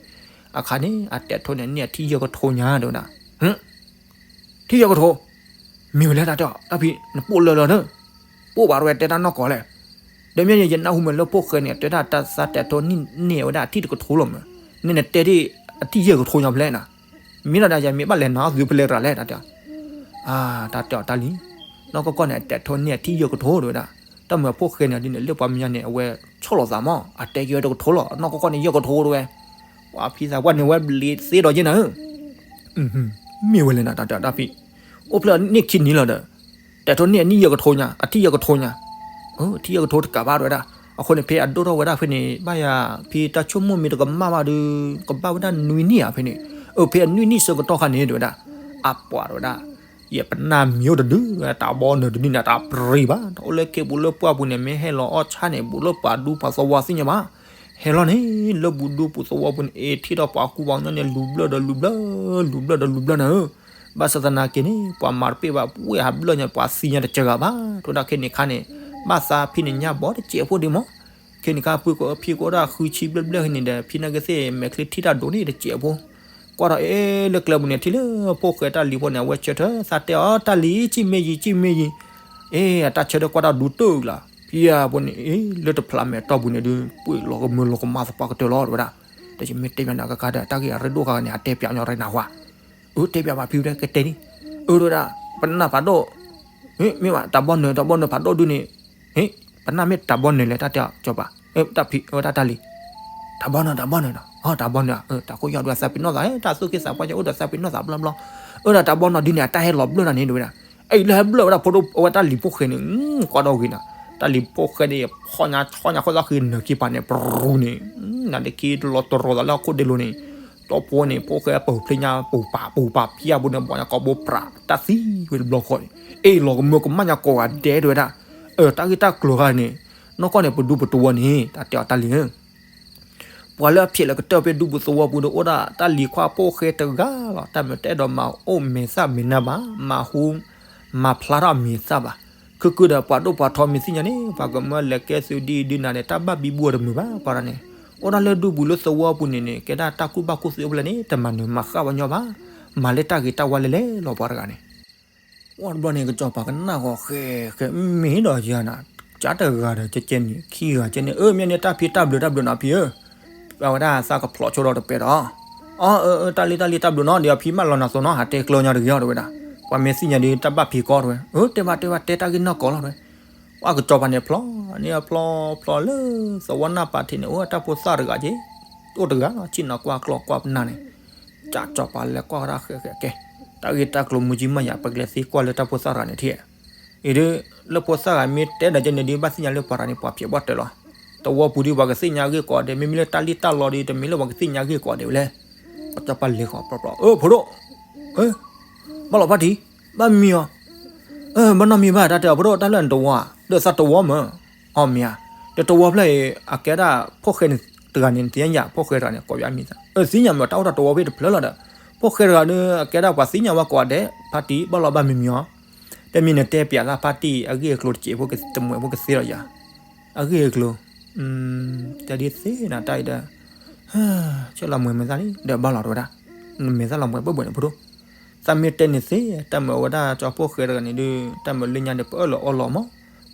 အခါန့ၣ် အတဲာ်ထိန့ၢ်န့ၢ်အထံယဲၢ်ကထိညါတဲဝဲဒၣ် ထံယဲၢ်ကထိ, မ့ၢ်ဝဲလဲၣ်တၢ်တဲအီၤ တၢ်ဖံ နပိာ်လၢလၢၤန့ၣ်, ပိာ်ဘၣ်တဝဲတဲတၢ်နီၢ်ကီၢ်လဲၣ်, ဒီးမ့ၢ်ယနၢ်ဟူမ့ၢ်လၢဖိၣ်ဃဲန့ၣ် တဲဒၣ်တၢ်သးတဲာ်ထိန့ၢ်န့ၢ်ဝဲဒၣ်အထံတကထိလီၤမး, န့ၣ်နတဲဒၣ်အထံယဲၢ်ကထိညါဖဲလဲၣ်နၤ, မ့ၢ်လီၤဒၣ်ယမ့ၢ်ဘၣ်လဲၤနၤသုဖဲလဲၣ်ရၤလဲၣ်တၢ်တဲအီၤ, တၢ်တဲအီၤတၢ်လံ, နီၢ်ကီၢ်ကီၢ်န့ၣ် အတဲာ်ထိန့ၢ်အထံယဲၢ်ကထိတဲဝဲဒၣ်, တၢ်မၤဖိၣ်ဃဲန့ၣ်ဒ်န့ၣ် လၢပှၤမဲာ်ညါန့ၣ် အဝဲဆီၣ်လီၤသးမး အတဲက့ၤဝဲတကထိလီၤ နီၢ်ကီၢ်ကီၢ်န့ၣ်ယဲၢ်ကထိတဲဝဲ ပှၤဖံသးပှၢ်န့ၣ် ဝဲဘျံးသ့ဒီးက့နၤဧၢ, မ့ၢ်ဝဲလဲၣ်နၤတၢ်တဲအီၤတၢ်ဖံ, အိၣ်ဖျဲၣ်န့ၢ်ခံနံၤလီၤဒီး, တဲာ်ထိန့ၢ်အနံၣ်ယဲၢ်ကထိညါ အထံယဲၢ်ကထိညါ, ထံယဲၢ်ကထိတကးဘၣ်တဲဝဲဒၣ်, အဃိန့ၣ် ဖဲအဒိၣ်ထီၣ်ဝဲဒၣ်ဖဲန့ၣ် ဘၣ်ယၤ ဖံတၢ်ဆိကမိၣ်မ့ၢ်တကမၣ်ဘၣ်ဒီး ကဘၣ်ဝဲဒၣ်နွံနံၣ်ဧါဖဲန့ၣ်, အၢ ဖဲအနွံနံၣ်ဆၢကတီၢ်ခါန့ၣ်တဲဝဲဒၣ်, အပှၤတဲဝဲဒၣ် ယပနၢ်မံၤအိၣ်တဒု တၢ်ဘီနုာ်တဒုန့ၣ် တၢ်ပြံၤဘၣ် တအိၣ်လၢခ့ပူၤလၢပှၢ်ပူၤန့ၣ် မ့ၢ်ဟဲလီၤအီၣ်ဆၣ်န့ၣ် ဘူးလၢပှၤဒူပှၤသဝီသ့ၣ်ညါဘၣ်, ဟဲလီၤန့ၣ် လၢဘူးဒူပူၤသဝီပူၤန့ၣ် အ့ ထံၣ်ဒီးပှၤကူပှၤကညီန့ၣ် လူၤဘျၢၣ်ဒီးလူၤဘျၢၣ်, လူၤဘျၢၣ်ဒီးလူၤဘျၢၣ်နၤဧၢ, ဘၣ်ဆၣ်သနာ်က့န့ၣ် ပှၤမၤတပ့ၢ်ဘၣ် ပှၤဟးဘျၢၣ်ညါ ပှၤသံညါတစဲးဂၤဘၣ် တဲဝဲဒၣ်ခဲန့ၣ်ခါန့ၣ်, ဘၣ်သးဖံန့ၣ်ညါဘီတစဲးဖိဒံးမး ခဲန့ၣ်ခါ ဖံကအိၣ်ဖံကအိၣ်ဒၣ်ဃုဆံဘျဲၣ်ဘျဲၣ်န့ၣ်ဒီး ဖံနာ်က့သ့ၣ် မဲာ်ချံထံၣ်တၢ်ဒိၣ်န့ၣ်တစဲးဖိ, ကွၢ်ဒီးအ့ လၢကျဲပူၤန့ၣ် ထံၣ်လၢဖိၣ်ဃဲတၢ်လံၤဖိန့ၣ် အဝဲဆၢထၢၣ်သးတဲအီၤ တၢ်လံၤ စံၣ်မ့ၢ်ယံၤ စံၣ်မ့ၢ်ယံၤ, အ့ အတၢ်ဆၢထၢၣ်ကွၢ်တၢ်ဒူတၢၢ်လီၤ ဖံဧၢ ဖိန့ၣ် အ့ လၢတဖျးမဲာ်တီၢ်ပူၤန့ၣ်ဒုး ပှ့ၤလီၤကမၢလီၤကမၣ်သပှၢ်ကတၢၢ်လီၤ တဲဝဲဒၣ်, ဒီးယမ့ၢ်တဲဘၣ်နၤကကါဒီး တၢ်ဂ့ၢ်အရ့ဒိၣ်ဃာ်န့ၣ် အတဲပၠးညီရ့နၤဝါ အၢ တဲပၠးဘၣ်ဖံဝဲကတဲန့ၣ်, အၢ တဲဝဲဒၣ် ပနၢ်ဖးဒိၣ်, မ့ၢ်ဘၣ် တၢ်ဘီနုာ် တၢ်ဘီနုာ်ဖးဒိၣ်ဒုန့ၣ်, ပနၢ်မ့ၢ်တၢ်ဘီနုာ်လဲၣ် တၢ်တဲအီၤ စီၤပၤ, တၢ်ဖံ တၢ်တၢ်လံၤ, တၢ်ဘီနုာ် တၢ်ဘီနုာ်နီၤ, တၢ်ဘီနုာ် တၢ်ခိၣ်ယီၢ်ဒုးအသးပ့ၤနီၣ်သး တၢ်သူၣ်က့သးပှၢ်ကအိၣ်ဒီးသးပ့ၤနီၣ်သးဘျီဘျီ, အၢ ဒီးတၢ်ဘီနုာ်ဒုန့ၣ် အတၢ်ဟဲလီၤဘျၢၣ်နၤန့ၣ် တဲဝဲဒၣ်, အအံၤလၢဟဲဘျၢၣ်ဝဲဒၣ်ဖိဒိၣ် အဝဲတၢ်လံၤဖိၣ်ဃဲန့ၣ်, ကွၢ်ဒီးဂ့ၤနၤ, တၢ်လံၤဖိၣ်ဃဲန့ၣ် ဖီၣ်ညါဆီညါခိၣ်သၣ်ဃံနၢၤခံပၤန့ၣ် ပရူၤန့ၣ်, နၤဒ့ခံလီၤတရီၤသးလၢအခိၣ်ဒ့လိၤန့ၣ်, ဒီဖိန့ၣ် ဖိၣ်ဃဲပၢၢ်ဖျ့ညါပူၤပာ်ပူၤပာ်ဖံအပူၤန့ၣ် ဘီၣ်ညါကိာ်ဘိပြးတၢ်သံဝဲတဘျီဃီန့ၣ်, အ့ လီၤကမၢကမၣ်ညါကိးဂၤဒဲးတဲဝဲဒၣ်, တၢ်ဂ့ၢ်တၢ်ကျိၤဂၤန့ၣ်, နီၢ်ကီၢ်န့ၣ် ပဒူပသဝီန့ၣ် တၢ်တဲအီၤတၢ်လံၤဧၢ ပှၤလၢအဖျဲးလၢကတၢၢ်ဖဲဒူပူၤသဝီပူၤဒီး အိၣ်ဒၣ်တၢ်လံၤခွါဖိၣ်ဃဲတဂၤလီၤ. တၢ်မ့ၢ်တအဲၣ်ဒိးမၤအိၣ်မဲာ်သၣ်မဲာ်နါဘၣ်, မၤဟူမၤဖျါထီၣ်အမဲာ်သၣ်ဘၣ်. ခုၣ်ခုၣ်ဒီးပှၤဒိၣ်ပှၤထီမ့ၢ်သ့ၣ်ညါန့ၣ် ပှၤကမၢလဲၤကဲသုးဒ်အံၤဒ်နၤန့ၣ် တၢ်ဘၣ်ဘံဘူအီၤတမုာ်ဘၣ် ပှၤတဂၤန့ၣ်. အိၣ်ဒၣ်လၢဒူပူၤလၢသဝီပူၤန့ၣ်န့ၣ် ကဲဒၣ်တၢ်ကူၣ်ဘၣ်ကူၣ်သ့အိၣ်ဖဲလဲၣ်န့ၣ် တမၤနၢၤမၤဃၣ်ဝဲညီဘၣ်, မၤလၢတၢ်ဂ့ၤတၢ်ဝါလဲၣ်လဲၣ်လီၤ ပှၤတဂၤန့ၣ်. အိၣ်တဘျီန့ၣ် ကစီၤပၤကနၣ်ဃီၤဃဲဃဲ မ့ၢ်ဒီးယၤနၤ, ကၢ်တဂၤဒီးကဲကဲန့ၣ် ခံဂၤကဲန့ၣ် အၢ မ့ၢ်န့ၣ်တၢ်ဖံးတၢ်ဘျုးတၢ်ဘျုးနီၤဖံးဧၢ, အဝဲဒၣ်သးကဖျိးဆိဒီးတပဲဒီး, အီ အၢ အၢ တၢ်လံၣ်တၢ်လံၣ်တၢ်ဘျုးနီၤ ဒီးအဖံမၢလီၤနၤသိးနီၤ ဟးတဲကျၢၤညီတဂ့ၤအီၤ တဲဝဲဒၣ်, ပှၤမ့ၢ်သ့ၣ်ညါဒီးတၢ်ဘၣ်ဖံးကီး တဲဝဲ, အၢ တဲဘၣ်တဲဘၣ်တဲတၢ်ဂ့ၢ်နီၢ်ကီၢ်လီၤ တဲဝဲ. ပှၤကစီၤပၤန့ၣ်ဖျိးန့ၣ်အဖျိးဖျိးလၢ သဝီနၢ်ပၤထံးန့ၣ် အိၣ်တၢ်ဖိသၣ်တဂၤက့ၤ, အိၣ်တဂၤလီၤ ဆ့ၣ်နီၤကွၢ်ကျီၢ်ကွၢ်ပနၢ်န့ၣ်, ကၢ်ကစီၤပၤလဲၤကွၢ်ဝဲဒၣ်ဃဲဃဲကဲ, တၢ်ဂ့ၢ်တၢ်ကျိၤမုၢ်ကံမၢ်ယၤ ပကလဲၤသ့ကွၢ်လၢတၢ်ဖိသၣ်တဂၤန့ၣ်ထံၣ်, အံၤဒ် လၢဖိသၣ်ဂၤမ့ၢ်တဲဒီးကဲန့ၣ်ဒ် ဘၣ်သ့ၣ်ညါလၢပှၤတဂၤန့ၣ် ပှၤဖျဲးဘၣ်တဲလီၤ, သဝီပူၤဒ်ပှၤကသ့ၣ်ညါအဂ့ၢ်ကိးဂၤဒဲး မ့မ့ၢ်လၢတၢ်လံၣ်တၢ်လီဒ် တမ့ၢ်လၢပှၤကသ့ၣ်ညါအဂ့ၢ်ကိးဂၤဒဲးဝဲလဲၣ်. ကစီၤပၤလဲၤဃီၤဖျိးဖျိး အၢ ဖိဒိၣ် ဘၣ်လီၤဖါတံၢ်, ဘၣ်မံအီၤ, ဘၣ်နီၢ်မံဘၣ် တၢ်တဲအီၤ ဖိဒိၣ် တၢ်လၢနတဝီဧါ, ဒီးသးတဝီမၢ်, အီၣ်မ့ၢ်ဧါ, ဒီးတဝီဖျၢၣ်အံၤ အကဲဒၣ်ဖိၣ်ဃဲန့ၣ်တဂၤန့ၣ် နသ့ၣ်ညါ ဖိၣ်ဃဲတဂၤန့ၣ် ကိးပၠးမံၤသး အၢ သ့ၣ်ညါမၢ် တၢ်အိၣ်တၢ်တဝီဖဲတဖျၢၣ်လီၤဒီး, ဖိၣ်ဃဲတဂၤန့ၣ် အကဲဒၣ်ပှၤသ့ၣ်ညါဝဲကိးဂၤဒဲး ဖါတံၢ် ဘၣ်လီၤဘၣ်မံမံအီၤ, တမ့ၢ်နတဲပၠးသးဖါတံၢ် အဂ့ၢ်အကျိၤတစဲးဖိ တမှဲးဖိကသ့ဒီးယၤ အဂ့ၢ်အကျိၤ, တဲဒ်သ့နၤတၢ်အံၤဒီး, ဆဲးလီၤမှဲၤမဲာ်သၣ်လံ ဒီးဘၣ်လီၤတဝဲဒၣ်, နမဲာ်သၣ်လီၤမှဲၤဘၣ်ဘၣ်န့ၣ် ဖိဒိၣ်, သးမ့ၢ်တဲန့ၣ်သ့, တၢ်မ့ၢ်အဝဲဒၣ်ကၠီဖိၣ်ဃဲတဂၤန့ၣ်ဒုး တၢ်မ့ၢ်လၢညါဒီး ပအၢၣ်လီၤအီလီၤမး,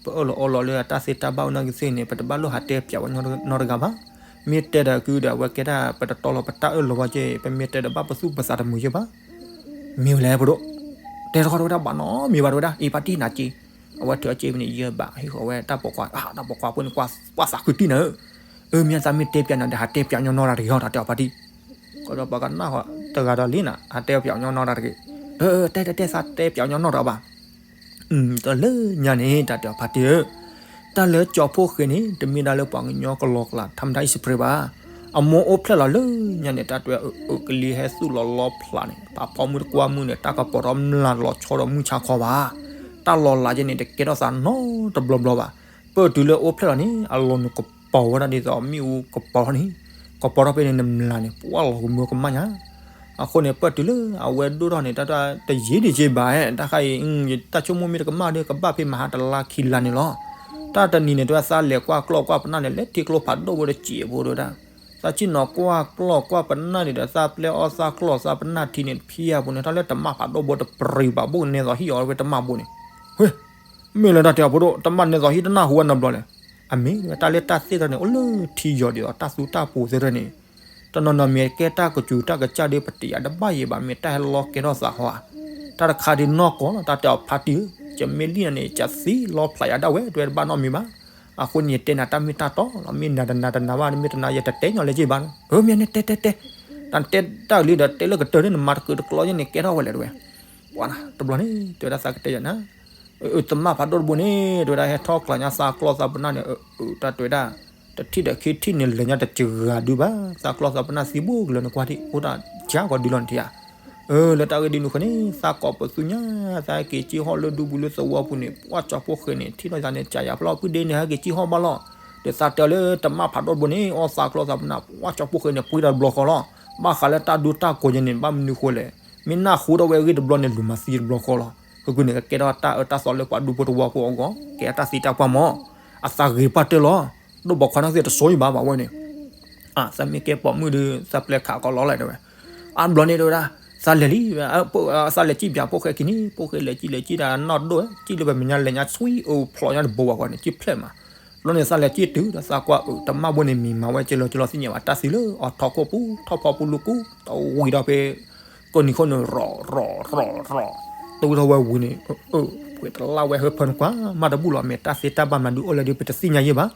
ပအၢၣ်လီၤအီလီၤလၢအတၢ်သ့တၢ်ဘၣ်အိၣ်နီၢ်ကီၢ်သ့ၣ်န့ၣ် ပတဘၣ်လိၣ်ဟးတဲပၠးဝဲနီတဂၤဘၣ်, မ့ၢ်တဲဒီးကုဒီး အဝဲကဲဒၣ် ပတတီလီၤပတၢ်အၢၣ်လီၤဝဲက့, ပမ့ၢ်တဲဒီးဘၣ်ပသူၣ်ပသးတမုာ်ယဲၢ်ဘၣ် မ့ၢ်ဝဲလဲၣ် ဖိဒိၣ်, တဲထီၣ်တဝဲဒၣ်ဘၣ်နီတမံၤဘၣ်တဝဲဒၣ် အံၤဖါတံၢ်နၤက့, အဝဲထုးအီက့ဖဲန့ၣ် ယဲၢ်ဘး ဟ့ၣ်ဃီၤဝဲတၢ်ပိာ်ခွါ, တၢ်ပိာ်ခွါဖိန့ၣ် ကွၢ်သးဃုတံၢ်နၤဧၢ, အၢ မ့ၢ်သးမ့ၢ်တဲပၠးနၤဒီး ဟးတဲပၠးညီနီတဂၤတဂ့ၤ တၢ်တဲအီၤဖါတံၢ်, ကစီၤပၤကနၣ်ဃီၤတဂၤဒီးလံနၤ ဟးတဲပၠးညီနီတဂၤတဂ့ၤ, အၢ တဲတဲတဲ သးတဲပၠးညီနီတဂၤဘၣ် တလၢညါန့ၣ် တၢ်တဲအီၤဖါတံၢ်ဧၢ, တၢ်လၢကၠီဖိၣ်ဃဲန့ၣ် တမ့ၢ်ဒၣ်လၢပှၤကညီကလီကလး ထါမတၢ်အံၣ်စပရ့းဘၣ်, အမိၢ်အိၣ်ဖျဲၣ်လီၤလၢညါန့ၣ် တၢ်တဲအၢ အၢ ကလံၤဟဲသူၣ်လီၤလီဖျးန့ၣ် ဖးဖီမုၢ်တကွၢ်မုၢ်န့ၣ် တၢ်ကပီၤထီၣ်မျးလီၤဆီဒီးမုၢ်ဆါခီဘၣ်, တၢ်လီၤလးကဲန့ၣ် တကဲထီၣ်သးနီတဘျီဘျီဘၣ်, ပၢၢ်တုၤလၢအိၣ်ဖျဲၣ်လီၤန့ၣ် အလီၤနုာ်ကပီၤဝဲဒၣ်ဒ်သိးမ့ၣ်အူကပီၤထီၣ်န့ၣ်, ကပီၤထီၣ်ဖဲန့ၣ်နမျးန့ၣ် ပှၢ်လီၤကမၢကမၣ်ညါ အဃိန့ၣ် ပၢၢ်တုၤလၢအဝဲဒိၣ်ထီၣ်န့ၣ် တၢ်တယံာ်ဒံးက့ဘၣ်, တၢ်ခါအံၤ ယတၢ်ဆိကမိၣ်မ့ၢ်တကမၣ်ဒီး ကဘၣ်ဖဲမဟါတလါခံလါန့ၣ်လီၤ. တၢ်တနံၤန့ၣ် တဲဝဲသးလဲၤကွၢ်ကျီၢ်ကွၢ်ပနၢ်န့ၣ် လဲၤထံကျိဖးဒိၣ်ဖိတစဲးဖိတဲဝဲဒၣ်, သးဆ့ၣ်နီၤကွၢ်ကျီၢ်ကွၢ်ပနၢ်န့ၣ်ဒီး သးပျဲအီၣ်သးကျီၢ်သးပနၢ်ထံန့ၣ် ဖံးအပူၤန့ၣ် တၢ်လၢတမၣ်ဖးဒိၣ်ဖိတပရံးဘၣ်ဘိၣ်ကနဲသိးဟံၣ်အီၤဝဲတမၣ်ဘိန့ၣ်, ဝ့ၢ် မ့ၢ်လၢတၢ်တဲအီၤဖိဒိၣ် တမၣ်နဲသိးဟံၣ်တနၢ်ဟူဝဲနီတဘျီလဲၣ်. အမ့ၢ်တၢ်လၢတၢ်သ့ၣ်တဖၣ်န့ၣ် အိၣ်လၢထံယီၤဒ်သိးတၢ်သူတၢ်ပူၤသ့ၣ်တဖၣ်န့ၣ်, တနီၤနီၤမ့ၢ်ကဲတၢ်ကစူၤတၢ်ကစၢ်ဒီး ပတယာ်တဘၣ်ယံၤဘၣ် မ့ၢ်တၢ်ဟဲလီၤကဲထီၣ်သးဟီဧါ, တၢ်တခါဒ်နီၢ်ကီၢ်လီၤ တၢ်တဲအီၤဖါတံၢ်ဧၢ, ယမ့ၢ်လံန့ၣ် ယသံလီဖျးယၤဒၣ်ဝဲ တဝဲတဘၣ်နီတမံၤဘၣ်. အဃိန့ၣ် ယတဲနၤတၢ်မ့ၢ်တၢ်တီလီၤ မ့ၢ်နၤတနာ်တနာ်ဘၣ် မ့ၢ်တနာ်ယတတဲညီလၢၤဘၣ်, အၢ မ့ၢ်န့ၣ်တဲတဲတဲ, နတဲတၢ်လံဒီးတဲလၢကတၢၢ်န့ၣ် နမၤတကုာ်တကျီယဲန့ၣ် ကဲထီၣ်ဝဲလဲၣ်တဝဲ, ပှၤနၤ တဘျီန့ၣ် တဲဝဲဒၣ်သးကတဲယၤနၤ အၢ တမၣ်ဖးဒိၣ်တဘိန့ၣ် တဲဝဲဒၣ် ဟဲထီၣ်ကျါညါသးကျီၢ်သးပနၢ်န့ၣ် အၢ တၢ်တဲဝဲဒၣ်, တထံၣ်ဒီးခံထံၣ်န့ၣ် လဲၤညါတစှၤဒုဘၣ် သးကျီၢ်သးပနၢ်သံဘိကလၢာ်န့ၣ် ကွၢ်ထံၣ် အိၣ်တၢ်ကၢ်ကီၤဒုလီၤန့ၣ်ထံၣ်ဧါ. အၢ လၢတၢ်ဂ့ၢ်ဒ်နုၤဃီန့ၣ် သးကိးပသူညါ သးဟဲက့ၤက့ၤဟီၣ်လၢဒူပူၤလၢသဝီပူၤန့ၣ် ပှၢ်ကၠီဖိၣ်ဃဲန့ၣ် ထံၣ်ထီၣ်ယၤန့ၣ် ကယၤဖျီၣ်ဖုဒ့န့ၣ် ဟဲက့ၤက့ၤဟီၣ်ဘၣ်လီၤ. ဒီးသးတဲအီၤလၢတမၣ်ဖးဒိၣ်တဘိန့ၣ် အီၣ်သးကျီၢ်သးပနၢ် ပှၢ်ကၠီဖိၣ်ဃဲန့ၣ် ပှ့ၤတၢ်တဘျီဃီလီၤ. ဘၣ်ဃးလၢတၢ်ဒိတၢ်ကိးယဲန့ၣ် ဘၣ်မနုၤဃိလဲၣ်. မ့ၢ်နၢ်ဟူထီၣ်ဝဲအဂ့ၢ်တဘျီန့ၣ် လူၤမၤသံတဘျီဃီလီၤ. ဃုာ်ကွံာ်န့ၣ် ကကဲထီၣ်တၢ်အၢတၢ်သီလၢပှၤဒူဖိတဝီဖိအဂီၢ် ကဲအတၢ်သံတၢ်ပှၢ်မး. အသးဂ့ၤပၢ်တၢၢ်လီၤ. ဒိၣ်ဘီခွါနီၢ်သ့ၣ်တစိၤယံၤဘၣ်ဘၣ်ဝဲန့ၣ် သးမ့ၢ်ကဲပိာ်မုၣ်ဒီး သးပျဲခးကီးလီၤလဲၣ်တဲဝဲ. အါဘျီန့ၣ်တဲဝဲဒၣ် သးလဲၤလံ, သးလဲၤစံၣ်ပၠးဖိၣ်ဃဲခံန့ၣ် ဖိၣ်ဃဲလဲၤစံၣ်လဲၤစံၣ်တၢ်နီၢ်ဒိၣ် စံၣ်လၢပမဲာ်ညါလဲၤညါဆွံအဖျိးညါတဘိဘၣ်ကွၢ်န့ၣ် စံၣ်ဖျဲၣ်မး. ဘျီန့ၣ်သးလဲၤစံၣ်တုၤဒီးသးကွၢ်အၢ တမၣ်ဘိန့ၣ်မံၤမၤဝဲကလီကလီသ့ၣ်ညါဘၣ် တၢ်သံလၢအီထီခိၣ်ပူၤ ထီၣ်ဖီပူၤလူၤကူ တဝံၤဒီးဖဲ ကိးနံၤခိၣ်န့ၣ် ရီၤ ရီၤ ရီၤ ရီၤ တူၢ်ထီၣ်ဝဲဝံၤန့ၣ် အၢ ပှဲၤတလၢ်ဝဲဟၢဖၢနကွၢ် မၤတဘူၣ်လီၤ မ့ၢ်တၢ်သ့တၢ်ဘၣ်မနုၤဒုအိၣ်လဲၣ်ဒီး ပတသ့ၣ်ညါယဲၢ်ဘၣ်.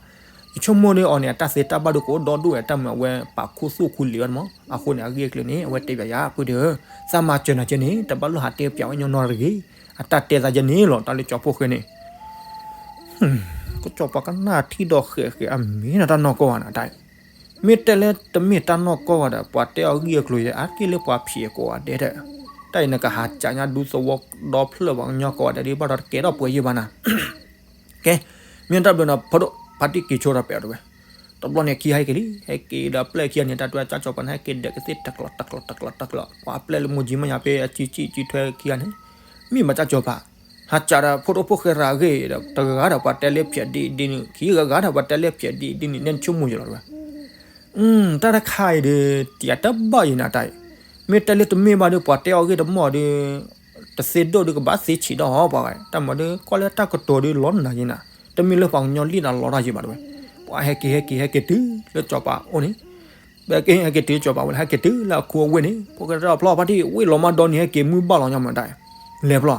ယဆိကမိၣ်ဒီးအီၤန့ၣ် အတၢ်သ့တၢ်ဘၣ်ဒုကအိၣ်ဒီဒူၣ်ဝဲ တၢ်မၤဝဲပာ်ခူသူၣ်ခူလံာ်ဝဲမး. အဃိန့ၣ် အဂ့ၢ်အကျိၤန့ၣ် အဝဲတဲပၠးယၤ ဖုဒုးဧၢ, သးမၤစၢၤနၤကဲန့ၣ် တဘၣ်လိၣ်ဟးတဲပၠးဝဲညီနီတဂ့ၤ. အတၢ်တဲသးယဲၢ်န့ၣ်လီၤ တၢ်လၢကၠီဖိၣ်ဃဲန့ၣ် ကစီၤပၤကနၣ်ထံၣ်ဒီးဃဲးဃဲး အမ့ၢ်နတၢ်နီၢ်ကီၢ်ဘၣ်နၤတၢ်အံၤ, မ့ၢ်တဲလၢတမ့ၢ်တၢ်နီၢ်ကီၢ်ဘၣ်ဒီး ပှၤတဲအီၤဂ့ၢ်အကျိၤယဲၢ် အါတက့ၢ်လၢပှၤဖျဲးကိးဂၤဒဲးဒီး, တၢ်အံၤနကဟးကၠးညါဒူသဝီဒီဖျၢၣ်ပှၤကညီကိးဂၤဒဲးဒ်ဘၣ်ဒီးတကဲထီၣ်ပှဲၤယဲၢ်ဘၣ်နၤ. ကဲ, မ့ၢ်တၢ်ဘျုးနၤ ဖိဒိၣ် ဖါတံၢ်က့ၤဆိတၢ်ပဲာ်အီၤတဝဲ. တဘျီန့ၣ်ခံဂၤဟဲက့ၤလံ, ဟဲက့ၤဒီးအပျဲၢ်ခံဂၤန့ၣ် တၢ်တဝဲကၠၢ်ကၠီၤပၤန့ၣ် ဟဲက့ၤဒီးကသ့ၣ်တကျီးတကျီးတကျီးတကျီး, ပှၤအပျဲၢ်လၢမိၢ်ကၠံမ့ၢ်ညါဖဲအကၠံကၠံကၠံထွဲခံဂၤန့ၣ်, မ့ၢ်ဘၣ်ကၠၢ်ကၠီၤပၤ, ဟးကၠးဒီးဖိဒိၣ်ဖိၣ်ဃဲရၤအဂ့ၢ်ဒီး တဂၤဂၤဒီးပှၤတဲလၢဖျဲးဒ်အံၤဒ်န့ၣ်, ခံဂၤဂၤဒီးပှၤတဲလၢဖျဲးဒ်အံၤဒ်န့ၣ် နဲနဆိကမိၣ်ယလီၤတဝဲ. တၢ်တခါအံၤဒီး တယၤတဘၣ်ယံၤနၤတၢ်အံၤ, မ့ၢ်တဲလၢတမ့ၢ်ဘၣ်ဒီး ပှၤတဲအီၤဂ့ၢ်တမီၢ်ဒီး တသ့ဒိၣ်ဒီးကဘၣ်သ့ဆံးဒီးပှၤဂၤ, တၢ်မၤဒီး ကွၢ်လၢတၢ်ကတိၤဒီးလီၤနၤယံၤနၤ, တမ့ၢ်လၢပှၤကညီလံၣ်နၤလီတၢ်ယံၤဘၣ်တဝဲ. ပှၤဟဲက့ၤဟဲက့ၤဟဲက့ၤတုၤလၢကၠီၤပၤအိၣ်န့ၣ်, ဟဲက့ၤဟဲက့ၤတုၤကၠီၤပၤဝဲလၢ ဟဲက့ၤတုၤလၢအခိအဝ့ၢ်န့ၣ်, ဖိၣ်ဃဲတၢ်ဖျီဖါတံၢ် ဝ့ၢ်လီၤမၢ်ဒီနံၤ ဟဲက့ၤမုၢ်ဘၣ်လီၤညီမတၢ်, လဲၤဖျီ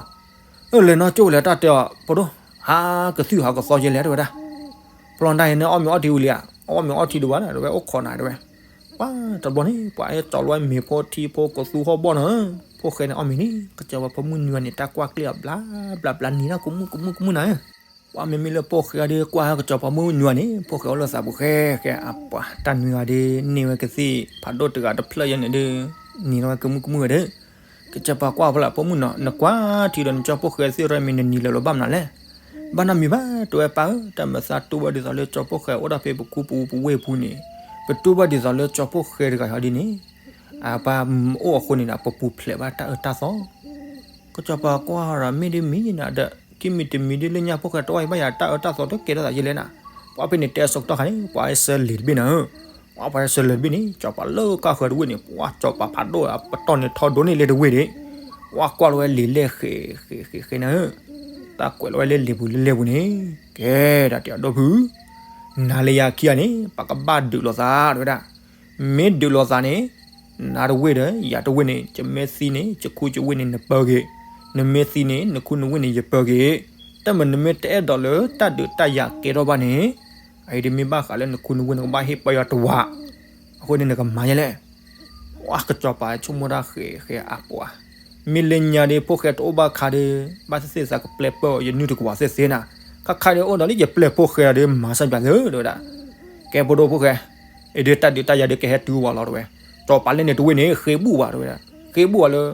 အလဲၤနီၢ်ကၠိလဲၤတၢ်တဲအီၤ ဖိဒိၣ်, ဟးကသုၣ်ဟးကသီယဲလဲၣ်တဝဲဒၣ်. ဖျီတၢ်အံၤန့ၣ် အီၣ်မ့ၤအီထံဝံၤလံဧါ, အီၣ်မ့ၤအီထံဒံးဘၣ်ဒဝဲ အိၣ်ခိးနၤတဝဲ. ပှၤတဘျီန့ၣ် ပှၤအဲၣ်ကၠီၤလီၤမ့ၤဖိထံဖိကသူဟီၣ်ဘီၣ်နီၤ, ဖိၣ်ဃဲန့ၣ်အီၣ်မ့ၤန့ၣ် ကစၢ်ပှၤဖိမုၣ်နွံဂၤန့ၣ် တၢ်ကွၢ်ကျ့အီၤဘျါဘျါဘျါနံၤနီၤ ကမုၣ်ကမုၣ်ကမုၣ်နၤ. ပှၤမ့မ့ၢ်လၢဖိၣ်ဃဲဒီးကွၢ်ဟဲကစၢ်ပှၤမုၣ်နွံဂၤန့ၣ် ဖိၣ်ဃဲအိၣ်လၢသးပူၤဃဲဃဲ အပှၤတၢ်နွံဂၤဒီး န့ၢ်ဝဲကသ့ၣ်ဖးဒိၣ်တဂၤတဖျၢၣ်ယဲန့ၣ်ဒီး နံၤထီၣ်ဝဲကမုၣ်ကမုၣ်ဝဲဒီး ကစၢ်ပှၤကွၢ်ဖဲလၢဖိမုၣ်နီၤ နကွၢ်ထံဒီးနကၠီဖိၣ်ဃဲသ့ၣ်ရီမ့ၤနနံၤလၢာ်လီၤဘၣ်မနုၤလဲၣ်. ဘၣ်နီတမံၤဘၣ် တဝဲပၢ်ဧၢ, တၢ်မၤသးတူၢ်ဘၣ်ဒ်သိးလၢကၠီဖိၣ်ဃဲအိၣ်ဒၣ်ဖဲပခူပူၤပဝ့ၢ်ပူၤန့ၣ်, ပတူၢ်ဘၣ်ဒ်သိးလၢကၠီဖိၣ်ဃဲတဂၤဟီဒ်န့ၣ်, အပှၤအိၣ်အဃိန့ၣ်ဒီး ပပူၤဖျဲးဘၣ်တၢ်အၢတၢ်သီ ကစၢ်ပှၤကွၢ်ဒီးမ့ၢ်ဒ်မံၤနၤဒီး ခံမံၤတမံၤဒ်လၢညါဖိၣ်ဃဲတအိၣ်ဘၣ်ယၤ တၢ်အၢတၢ်သီတကဲထီၣ်သးယဲလဲၣ်နၤ. ပှၤဖဲန့ၣ်တဲအဆၢကတီၢ်ခါန့ၣ် ပှၤဟဲဆှၢလံာ်တဘ့ၣ်နၤဧၢ, ပှၤဖဲဆှၢလံာ်တဘ့ၣ်န့ၣ် ကၠီၤပၤလၢကၢ်ဃၢၤတဝ့ၢ်န့ၣ် ပှၤကၠီၤပၤဖးဒိၣ်အပတီၢ်န့ၣ်ထီဒိၣ်န့ၢ်လၢတဝ့ၢ်ဒၣ်, ပှၤကွၢ်လီၤဝဲလံာ်လဲၢ်ဃဲးဃဲးဃဲးဃဲးနၤဧၢ, တၢ်ကွဲးလီၤဝဲလၢလံာ်ပူၤလၢလဲၢ်ပူၤန့ၣ်, ကဲဒၣ်တဲအဒိၣ်ဖု နၤလၢယၤခံဂၤန့ၣ် ပကဘၣ်ဒုးလိာ်သးတဝဲဒၣ် မ့ၢ်ဒုးလိာ်သးန့ၣ်, နၤတဝ့ၢ်ဒီးယၤတဝ့ၢ်န့ၣ် ယမ့ၢ်သံန့ၣ် ယခူယဝ့ၢ်န့ၣ်နပၢၤက့ၤ, နမ့ၢ်သံန့ၣ် နခူနဝ့ၢ်န့ၣ်ယပၢၤက့ၤ, တၢ်မၤနမ့ၢ်တအဲၣ်ဒိးလၢတၢ်ဒုးတၢ်ယၤကဲထီၣ်ဘၣ်န့ၣ်, အအံၤဒ်မ့ၢ်ဘၣ်ဃးလၢနခူနဝ့ၢ်နကဘၣ်ဟ့ၣ်ပၢၤယၤတဝၤ, အဃိန့ၣ်နကမၤယဲလဲၣ်. ပှၤကစၢ်ပၤဆိကမိၣ်တၢ်ဃဲးဃဲးအပှၤ, မ့ၢ်လၢညါဒီးဖိၣ်ဃဲတအိၣ်ဘၣ်ခါဒီး ဘၣ်သ့ၣ်သ့ၣ်သးကပျဲပၢၤအီၤ ယနုၢ်တကဝၤသ့ၣ်သ့ၣ်နၤ, ခါခါဒီးအိၣ်ဒီးလၢယပျဲပှၤဃဲဒီးမၤစၢ်ပၠးသ့ဒီးဝဲဒၣ်, ကဲဖိဒိၣ်ဖိၣ်ဃဲ, အံၤဒ်တၢ်ဒုးတၢ်ယၤဒ်ကဟဲတုၤဝဲလီၤတဝဲ, ကၠီၤပၤလၢန့ၣ်တဝ့ၢ်န့ၣ် ဃ့ဘူၣ်ဘၣ်တဝဲဒၣ်, ဃ့ဘူၣ်ဘၣ်လၢ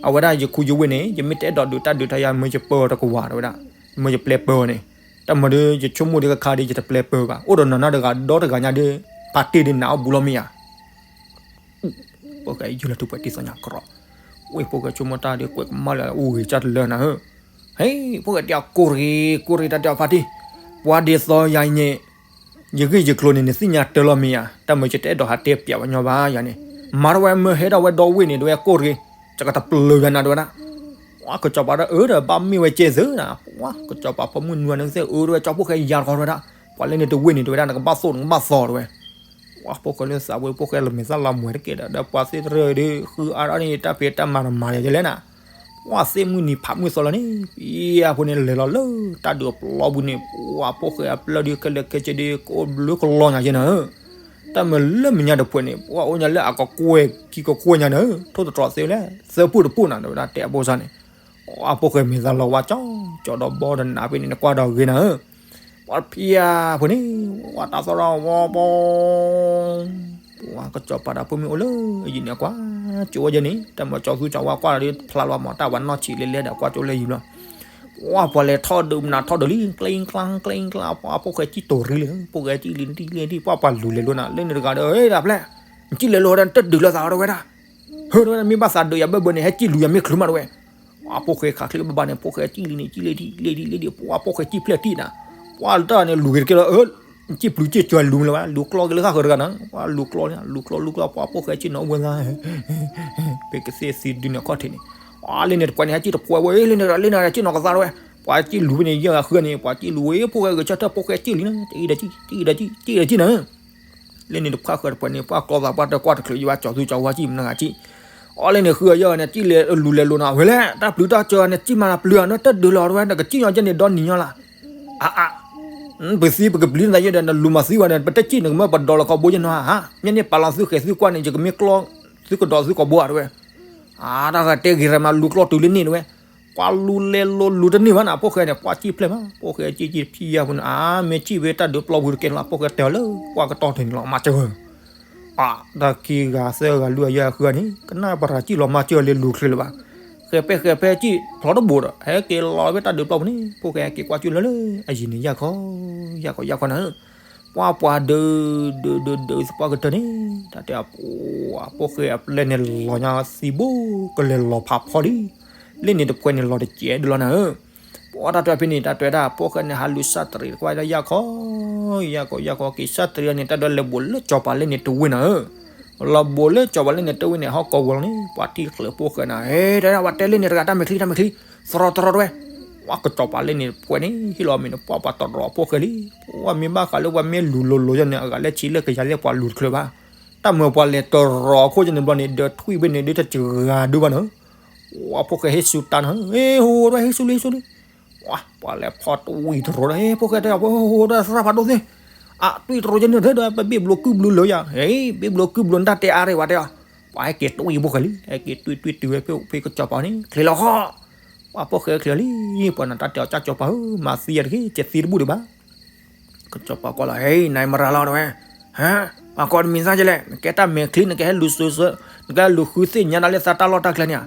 အဝဲဒၣ်ယခူယဝ့ၢ်န့ၣ် ယမ့ၢ်တအဲၣ်ဒိးဒုးတၢ်ဒုးတၢ်ယၤ မ့ၢ်ယပၢၤတကဝၤတဝဲဒၣ်, မ့ၢ်ယပျဲပၢၤအီၤန့ၣ်, တၢ်မၤဒီးယဆိကမိၣ်ဒီးခါခါဒီးယတပျဲပၢၤဘၣ်, အိၣ်ဒီးနီၢ်နီၢ်တဂၤဒီတဂၤညါဒီး ဖါတ့ၢ်ဒီးနၤအိၣ်ဘူးလီၤမ့ၢ်ဧါ ဖိၣ်ဃဲယုၢ်လီၤထူၣ်ပှဲၤတံၢ်သီညါကရီ, ဝ့ၢ်ဖိၣ်ဃဲဆိကမိၣ်တၢ်ဒီးကွဲးကမၣ်လၢ အိၣ်ဂ့ၤကၢ်တလၢနၤဧၢ, ဟဲ ဖိၣ်ဃဲတဲအီၤ ကိၢ်ရ့ၣ် ကိၢ်ရ့ၣ် တၢ်တဲအီၤဖါတံၢ်, ပှၤဒ်သိးယၤအံၤန့ၣ် ယဂ့ၢ်ယကျိၤန့ၣ် နသ့ၣ်ညါတၢ်လီၤမ့ၢ်ဧါ, တၢ်မၤယတအဲၣ်ဒိးဟးတဲပၠးဝဲညီဘၣ်ယၤန့ၣ်, မၤထီၣ်ဝဲမ့ၢ်ဟဲထီၣ်ဝဲဒီဝ့ၢ်န့ၣ် တဝဲကိၢ်ရ့ၣ်, ယကတပျၢၤယၤနၤတဝဲဒၣ် ပှၤကစၢ်ပၤဒီးအၢဒီးဘၣ်မ့ၢ်ဝဲကဲသၢနၤ, ပှၤကစၢ်ပၤဖိမုၣ်နွံဂၤန့ၣ်ကသ့ၣ်အၢတဝဲ ကၠီဖိၣ်ဃဲယၤတခီတဝဲဒၣ်, ပှၤလၢန့ၣ်တဝ့ၢ်န့ၣ်တဝဲဒၣ် နကဘၣ်သိၣ်နကဘၣ်သီတဝဲ, ပှၤဖိၣ်ဃဲလၢသးဝဲ ဖိၣ်ဃဲလီၤမဲာ်သၣ်လီၤမွဲတက့ၢ်ဒီး ဒီးပှၤသ့ၣ်တရၢဒီး ဃုအါထီၣ်န့ၣ် တၢ်ဖံးတၢ်မၤတမၤယၤယဲလဲၣ်နၤ, ပှၤသ့ၣ်မုၢ်နံၤဖးမုၢ်သီလီၤန့ၣ်, ပယီၤဖိန့ၣ်လဲၤလီၤလၢတၢ်ဒုးအပျီပူၤန့ၣ် ပှၤဖိၣ်ဃဲအပျဲၢ်ဒီးခဲလၢာ်ခဲဆ့ဒီး ကအိၣ်ဘျုးကလီညါယဲနၤဧၢ တၢ်မၤလၢမဲာ်ညါတဖှဲးန့ၣ် ပှၤအိၣ်ညါလၢအကကွဲၢ်ခံကကွဲၢ်ညါန့ၣ် ထိၣ်သတြီၤသ့ဝဲလဲၣ် သၢပူၢ်တပူၢ်နၤ တဝဲဒၣ်တဲအဖိစၢ်န့ၣ်, အဖိၣ်ဃဲမဲာ်သၣ်လီၤဝါကၠီကၠီဒီးဘီတနါဖဲန့ၣ် နကွၢ်ဒီးဂ့ၤနၤဧၢ, ပှၤဖံယၤဖိန့ၣ် ဝါတၢ်သီၣ်ထီၣ်ဝီပီ ပှၤကစၢ်ပၤဒီးဖိမုၣ်အိၣ်လၢအယံၤန့ၣ် ကွၢ်ကၠိဝဲယဲန့ၣ် တၢ်မၤကၠီသူကၠီဝါကွၢ်ဒီးဖျါလီၤမး တၢ်ဝဲနီၢ်ဆံးလဲၤလဲၤဒီး ကွၢ်ကၠိလၢယံၤလီၤ ပှၤပှၤလဲၤထီၣ်ဒုးမနုၤထီၣ်ဒုးလံ ကျ့ကျါကျ့ကျါ ပှၤဖိၣ်ဃဲစံၣ်တိၤရံလံ ဖိၣ်ဃဲစံၣ်လံတံၣ်လံတံၣ် ပှၤပှၤလူၤလဲၤလိာ်နၤ လၢန့ၣ်တဂၤဒီး တၢ်ဖျဲၣ် နစံၣ်လဲၤလိာ်ဒီး နတဒုးလိာ်သးဝဲဒၣ် ဟၢတဝဲ မ့ၢ်ဘၣ်သးဒုးယၤဘၢၣ်ဘၢၣ်န့ၣ် ဟဲစံၣ်လူၤယၤမ့ၢ်ချုးမးတဝဲ ပှၤဖိၣ်ဃဲခးချ့ဘၣ်ဘၣ်န့ၣ် ဖိၣ်ဃဲစံၣ်လံန့ၣ် စံၣ်လံတံၣ်လံတံၣ်လံတံၣ် ပှၤဖိၣ်ဃဲစံၣ်ဖျဲၣ်တံၣ်နၤ ပှၤတၢ်န့ၣ်လူၤက့ၤတက့ၢ်လီၤ စံၣ်ပျုၤစံၣ်စှၤလူၤမးလၢၤဘၣ် လူၤကျီက့ၤလၢဃၣ်ဃၢၤတဂၤနၤ ပှၤလူၤကျီန့ၣ် လူၤကျီလူၤကျီ ပှၤဖိၣ်ဃဲစံၣ်နီၤဝဲသး ပကသ့ၣ်သံဒုးန့ၣ်ခီၣ်ထံးန့ၣ် အလ့န့ၣ်တပှဲၤန့ၣ် ဟဲစံၣ်တပှဲၤဝဲ လ့န့ၣ်လ့န့ၣ်စံၣ်နီၤကသးတဝဲ ပှၤစံၣ်လူၤဖဲန့ၣ် ယဲၢ်ဂၤဃုန့ၣ် ပှၤစံၣ်လူၤဝဲ ဖိၣ်ဃဲဂဲၤဆၢထၢၣ် ဖိၣ်ဃဲစံၣ်လံနၤ စံၣ်ဒီးစံၣ် စံၣ်ဒီးစံၣ် စံၣ်ဒီးစံၣ်နၤ လ့န့ၣ်တဖၣ်ဃၢၤတပှဲၤန့ၣ် ပှၤကျီသး ပှၤတကွၢ်တချုးယဘၣ် ကၠီၤသူကၠီၤဝါစံၣ်မနုၤဂၤစံၣ် အလ့န့ၣ်ဃုယဲၢ်ဂၤန့ၣ် စံၣ်လဲၤလူၤလဲၤလိာ်နၤ ဝဲလဲၣ် တၢ်ပျုၤတၢ်စၢၤန့ၣ် စံၣ်မၤတပျုၤဧါ နတဒုးလီၤတဝဲ နကစံၣ်ညီကဲန့ၣ် ဒီနံၤညီလၢ် အါအါ ပသံပကပျံၤနသးယဲဒီး နလူၤမၤသံဝဲဒီး ပတစံၣ်နကမၢပဒီးလီၤကီၢ်ဘိယဲနီၤဧါ မ့ၢ်န့ၣ်ပာ်လီၤသုဃဲၤသုကွၢ်န့ၣ် ယကမ့ၢ်ကျီ သုကဒီးသုကီၢ်ဘိဧါတဝဲ အါ တၢ်ဂၤတဲဂ့ၤရၤမး လူၤကျီတုၤလၢန့ၣ်တဝဲ ပှၤလူၤလဲၤလိာ်လူၤတန့ၢ်ဘၣ်နၤ ဖိၣ်ဃဲန့ၣ် ပှၤစံၣ်ဖျဲၣ်မး ဖိၣ်ဃဲစံၣ်စံၣ်ဖံးယၤဖိန့ၣ် အါ မ့ၢ်စံၣ်ဝဲတၢ်ဒုးပျီပူၤတကဲလီၤ ဖိၣ်ဃဲတဲအီၤလၢ ပှၤကတီၢ်ထံးန့ၣ်လီၤ မၤစၢၤ အတၢ်ခံဂၤသၢဂၤလွံၢ်ဂၤယဲၢ်ဂၤဃုဂၤန့ၣ် ကနၣ်ပရၤစံၣ်လီၤမၤစၢၤလၢလူၤချုးလၢၤဘၣ် ဃဲၤပဲဃဲၤပဲစံၣ်ဖျိးတဘိးဒီး ဟဲက့ၤလီၤဝဲတၢ်ဒုးပျီပူၤန့ၣ် ဖိၣ်ဃဲဟဲက့ၤကွၢ်စူၣ်လၢလၢ အယံၤန့ၣ် ယၢ်ခီ ယၢ်ခီ ယၢ်ခီနၤဧၢ ပှၤပှၤဒုး ဒုးဒုးဒုးသပှၢ်ကတၢၢ်န့ၣ် တၢ်တဲအ ဖိၣ်ဃဲအပျဲၢ်န့ၣ်လီၤညါသံဘိ ကလဲၤလီၤဖးဖီလံ. လ့ၣ်န့ၣ်တပှဲၤန့ၣ်လီၤတစဲးဒုလီၤနၤဧၢ. ပှၤတၢ်တဲဖဲန့ၣ် တၢ်တဲဝဲဒၣ် ဖိၣ်ဃဲန့ၣ် ဟးလူၤစၢ်တရံးတကွၢ်လၢယၢ်ခီ, ယၢ်ခီယၢ်ခီက့ၤစၢ်တရံးန့ၣ် တၢ်ဒွဲလဲၤဘိးလၢကၠီၤပၤလ့ၣ်န့ၣ်တဝ့ၢ်နၤဧၢ. လီၤဘိးလၢကၠီၤပၤလ့ၣ်န့ၣ်တဝ့ၢ်န့ၣ် ဟီၣ်ကဝီၤလီၤန့ၣ် ပှၤထံၣ်ချၢးဖိၣ်ဃဲနၤ ဟဲ တၢ်ဝဲတဲလ့ၣ်န့ၣ်တဂၤ တၢ်မဲာ်ချံ တၢ်မဲာ်ချံ သရီသရီတဝဲ ပှၤကၠီၤပၤလ့ၣ်န့ၣ်တပှဲၤန့ၣ် ဟ့ၣ်လီၤမ့ၢ်န့ၣ် ပှၤပှၤတရီဖိၣ်ဃဲလံ. ပှၤမ့ၢ်ဘၣ်ဃးလၢပှၤမ့ၢ်လူၤလိၤလိၤယဲန့ၣ် အဂၤလၢဆံးလၢကယၤလၢပှၤလူၤတချုးဘၣ်. တၢ်မၤပှၤလဲၤတရီခိၣ်ယဲန့ၣ်ဘျီန့ၣ် ဒီးထွံၣ်ဖဲန့ၣ်ဒ်တစှၤဒုဘၣ်နၤဧၢ. ပှၤဖိၣ်ဃဲဟ့ၣ်ဆူတၢ်နၤ ဟ့ၣ်ဟူဒွဲ ဟ့ၣ်ဆူလံ ဟ့ၣ်ဆူလံ. ပှၤလဲၤဖီၣ်တွံၣ်တရိၤဒီး ဟ့ၣ်ဖိၣ်ဃဲတဲအီၤ ဖိဟိဒွဲသရၣ်ဖးဒိၣ်သ့ၣ်, အတွံၣ်တရိၤယဲန့ၣ် ထဲဒွဲ ပဘ့ၣ်ဘျိးကုၢ်ဘျိးလၢယၤ, ဟ့ၣ် ဘ့ၣ်ဘျိးကုၢ်ဘျိးနတၢ်တဲအါရ့ၣ်ဝဲတဲအီၤ. ပှၤဟဲက့ၤတွံၣ်ဖိၣ်ဃဲလံ ဟဲက့ၤတွံၣ်တွံၣ်တုၤဝဲဖဲဖဲကၠီၤပၤန့ၣ် ချ့လီၤဃီ. ပှၤဖိၣ်ဃဲချ့လံ ပှၤနတၢ်တဲအီၤ ကၠီၤပၤဧၢ မၤသံယၤတဂ့ၤ ကသံတဘူၣ်ဒံးဘၣ်. ကၠီၤပၤကွၢ်လီၤ ဟဲ နၤမရၤလီၤတဝဲ, ဟါ, ပှၤကိးနမံၤသၣ်ကလဲၣ် နကဲတၢ်မဲာ်ချံ နကဟဲလူၤစၢၤစၢၤ နကဟဲလူၤဃုသ့ၣ်ညါဒၣ်လၢသးတၢ်လီၢ်တၢ်ကျဲန့ၣ်ဧါ.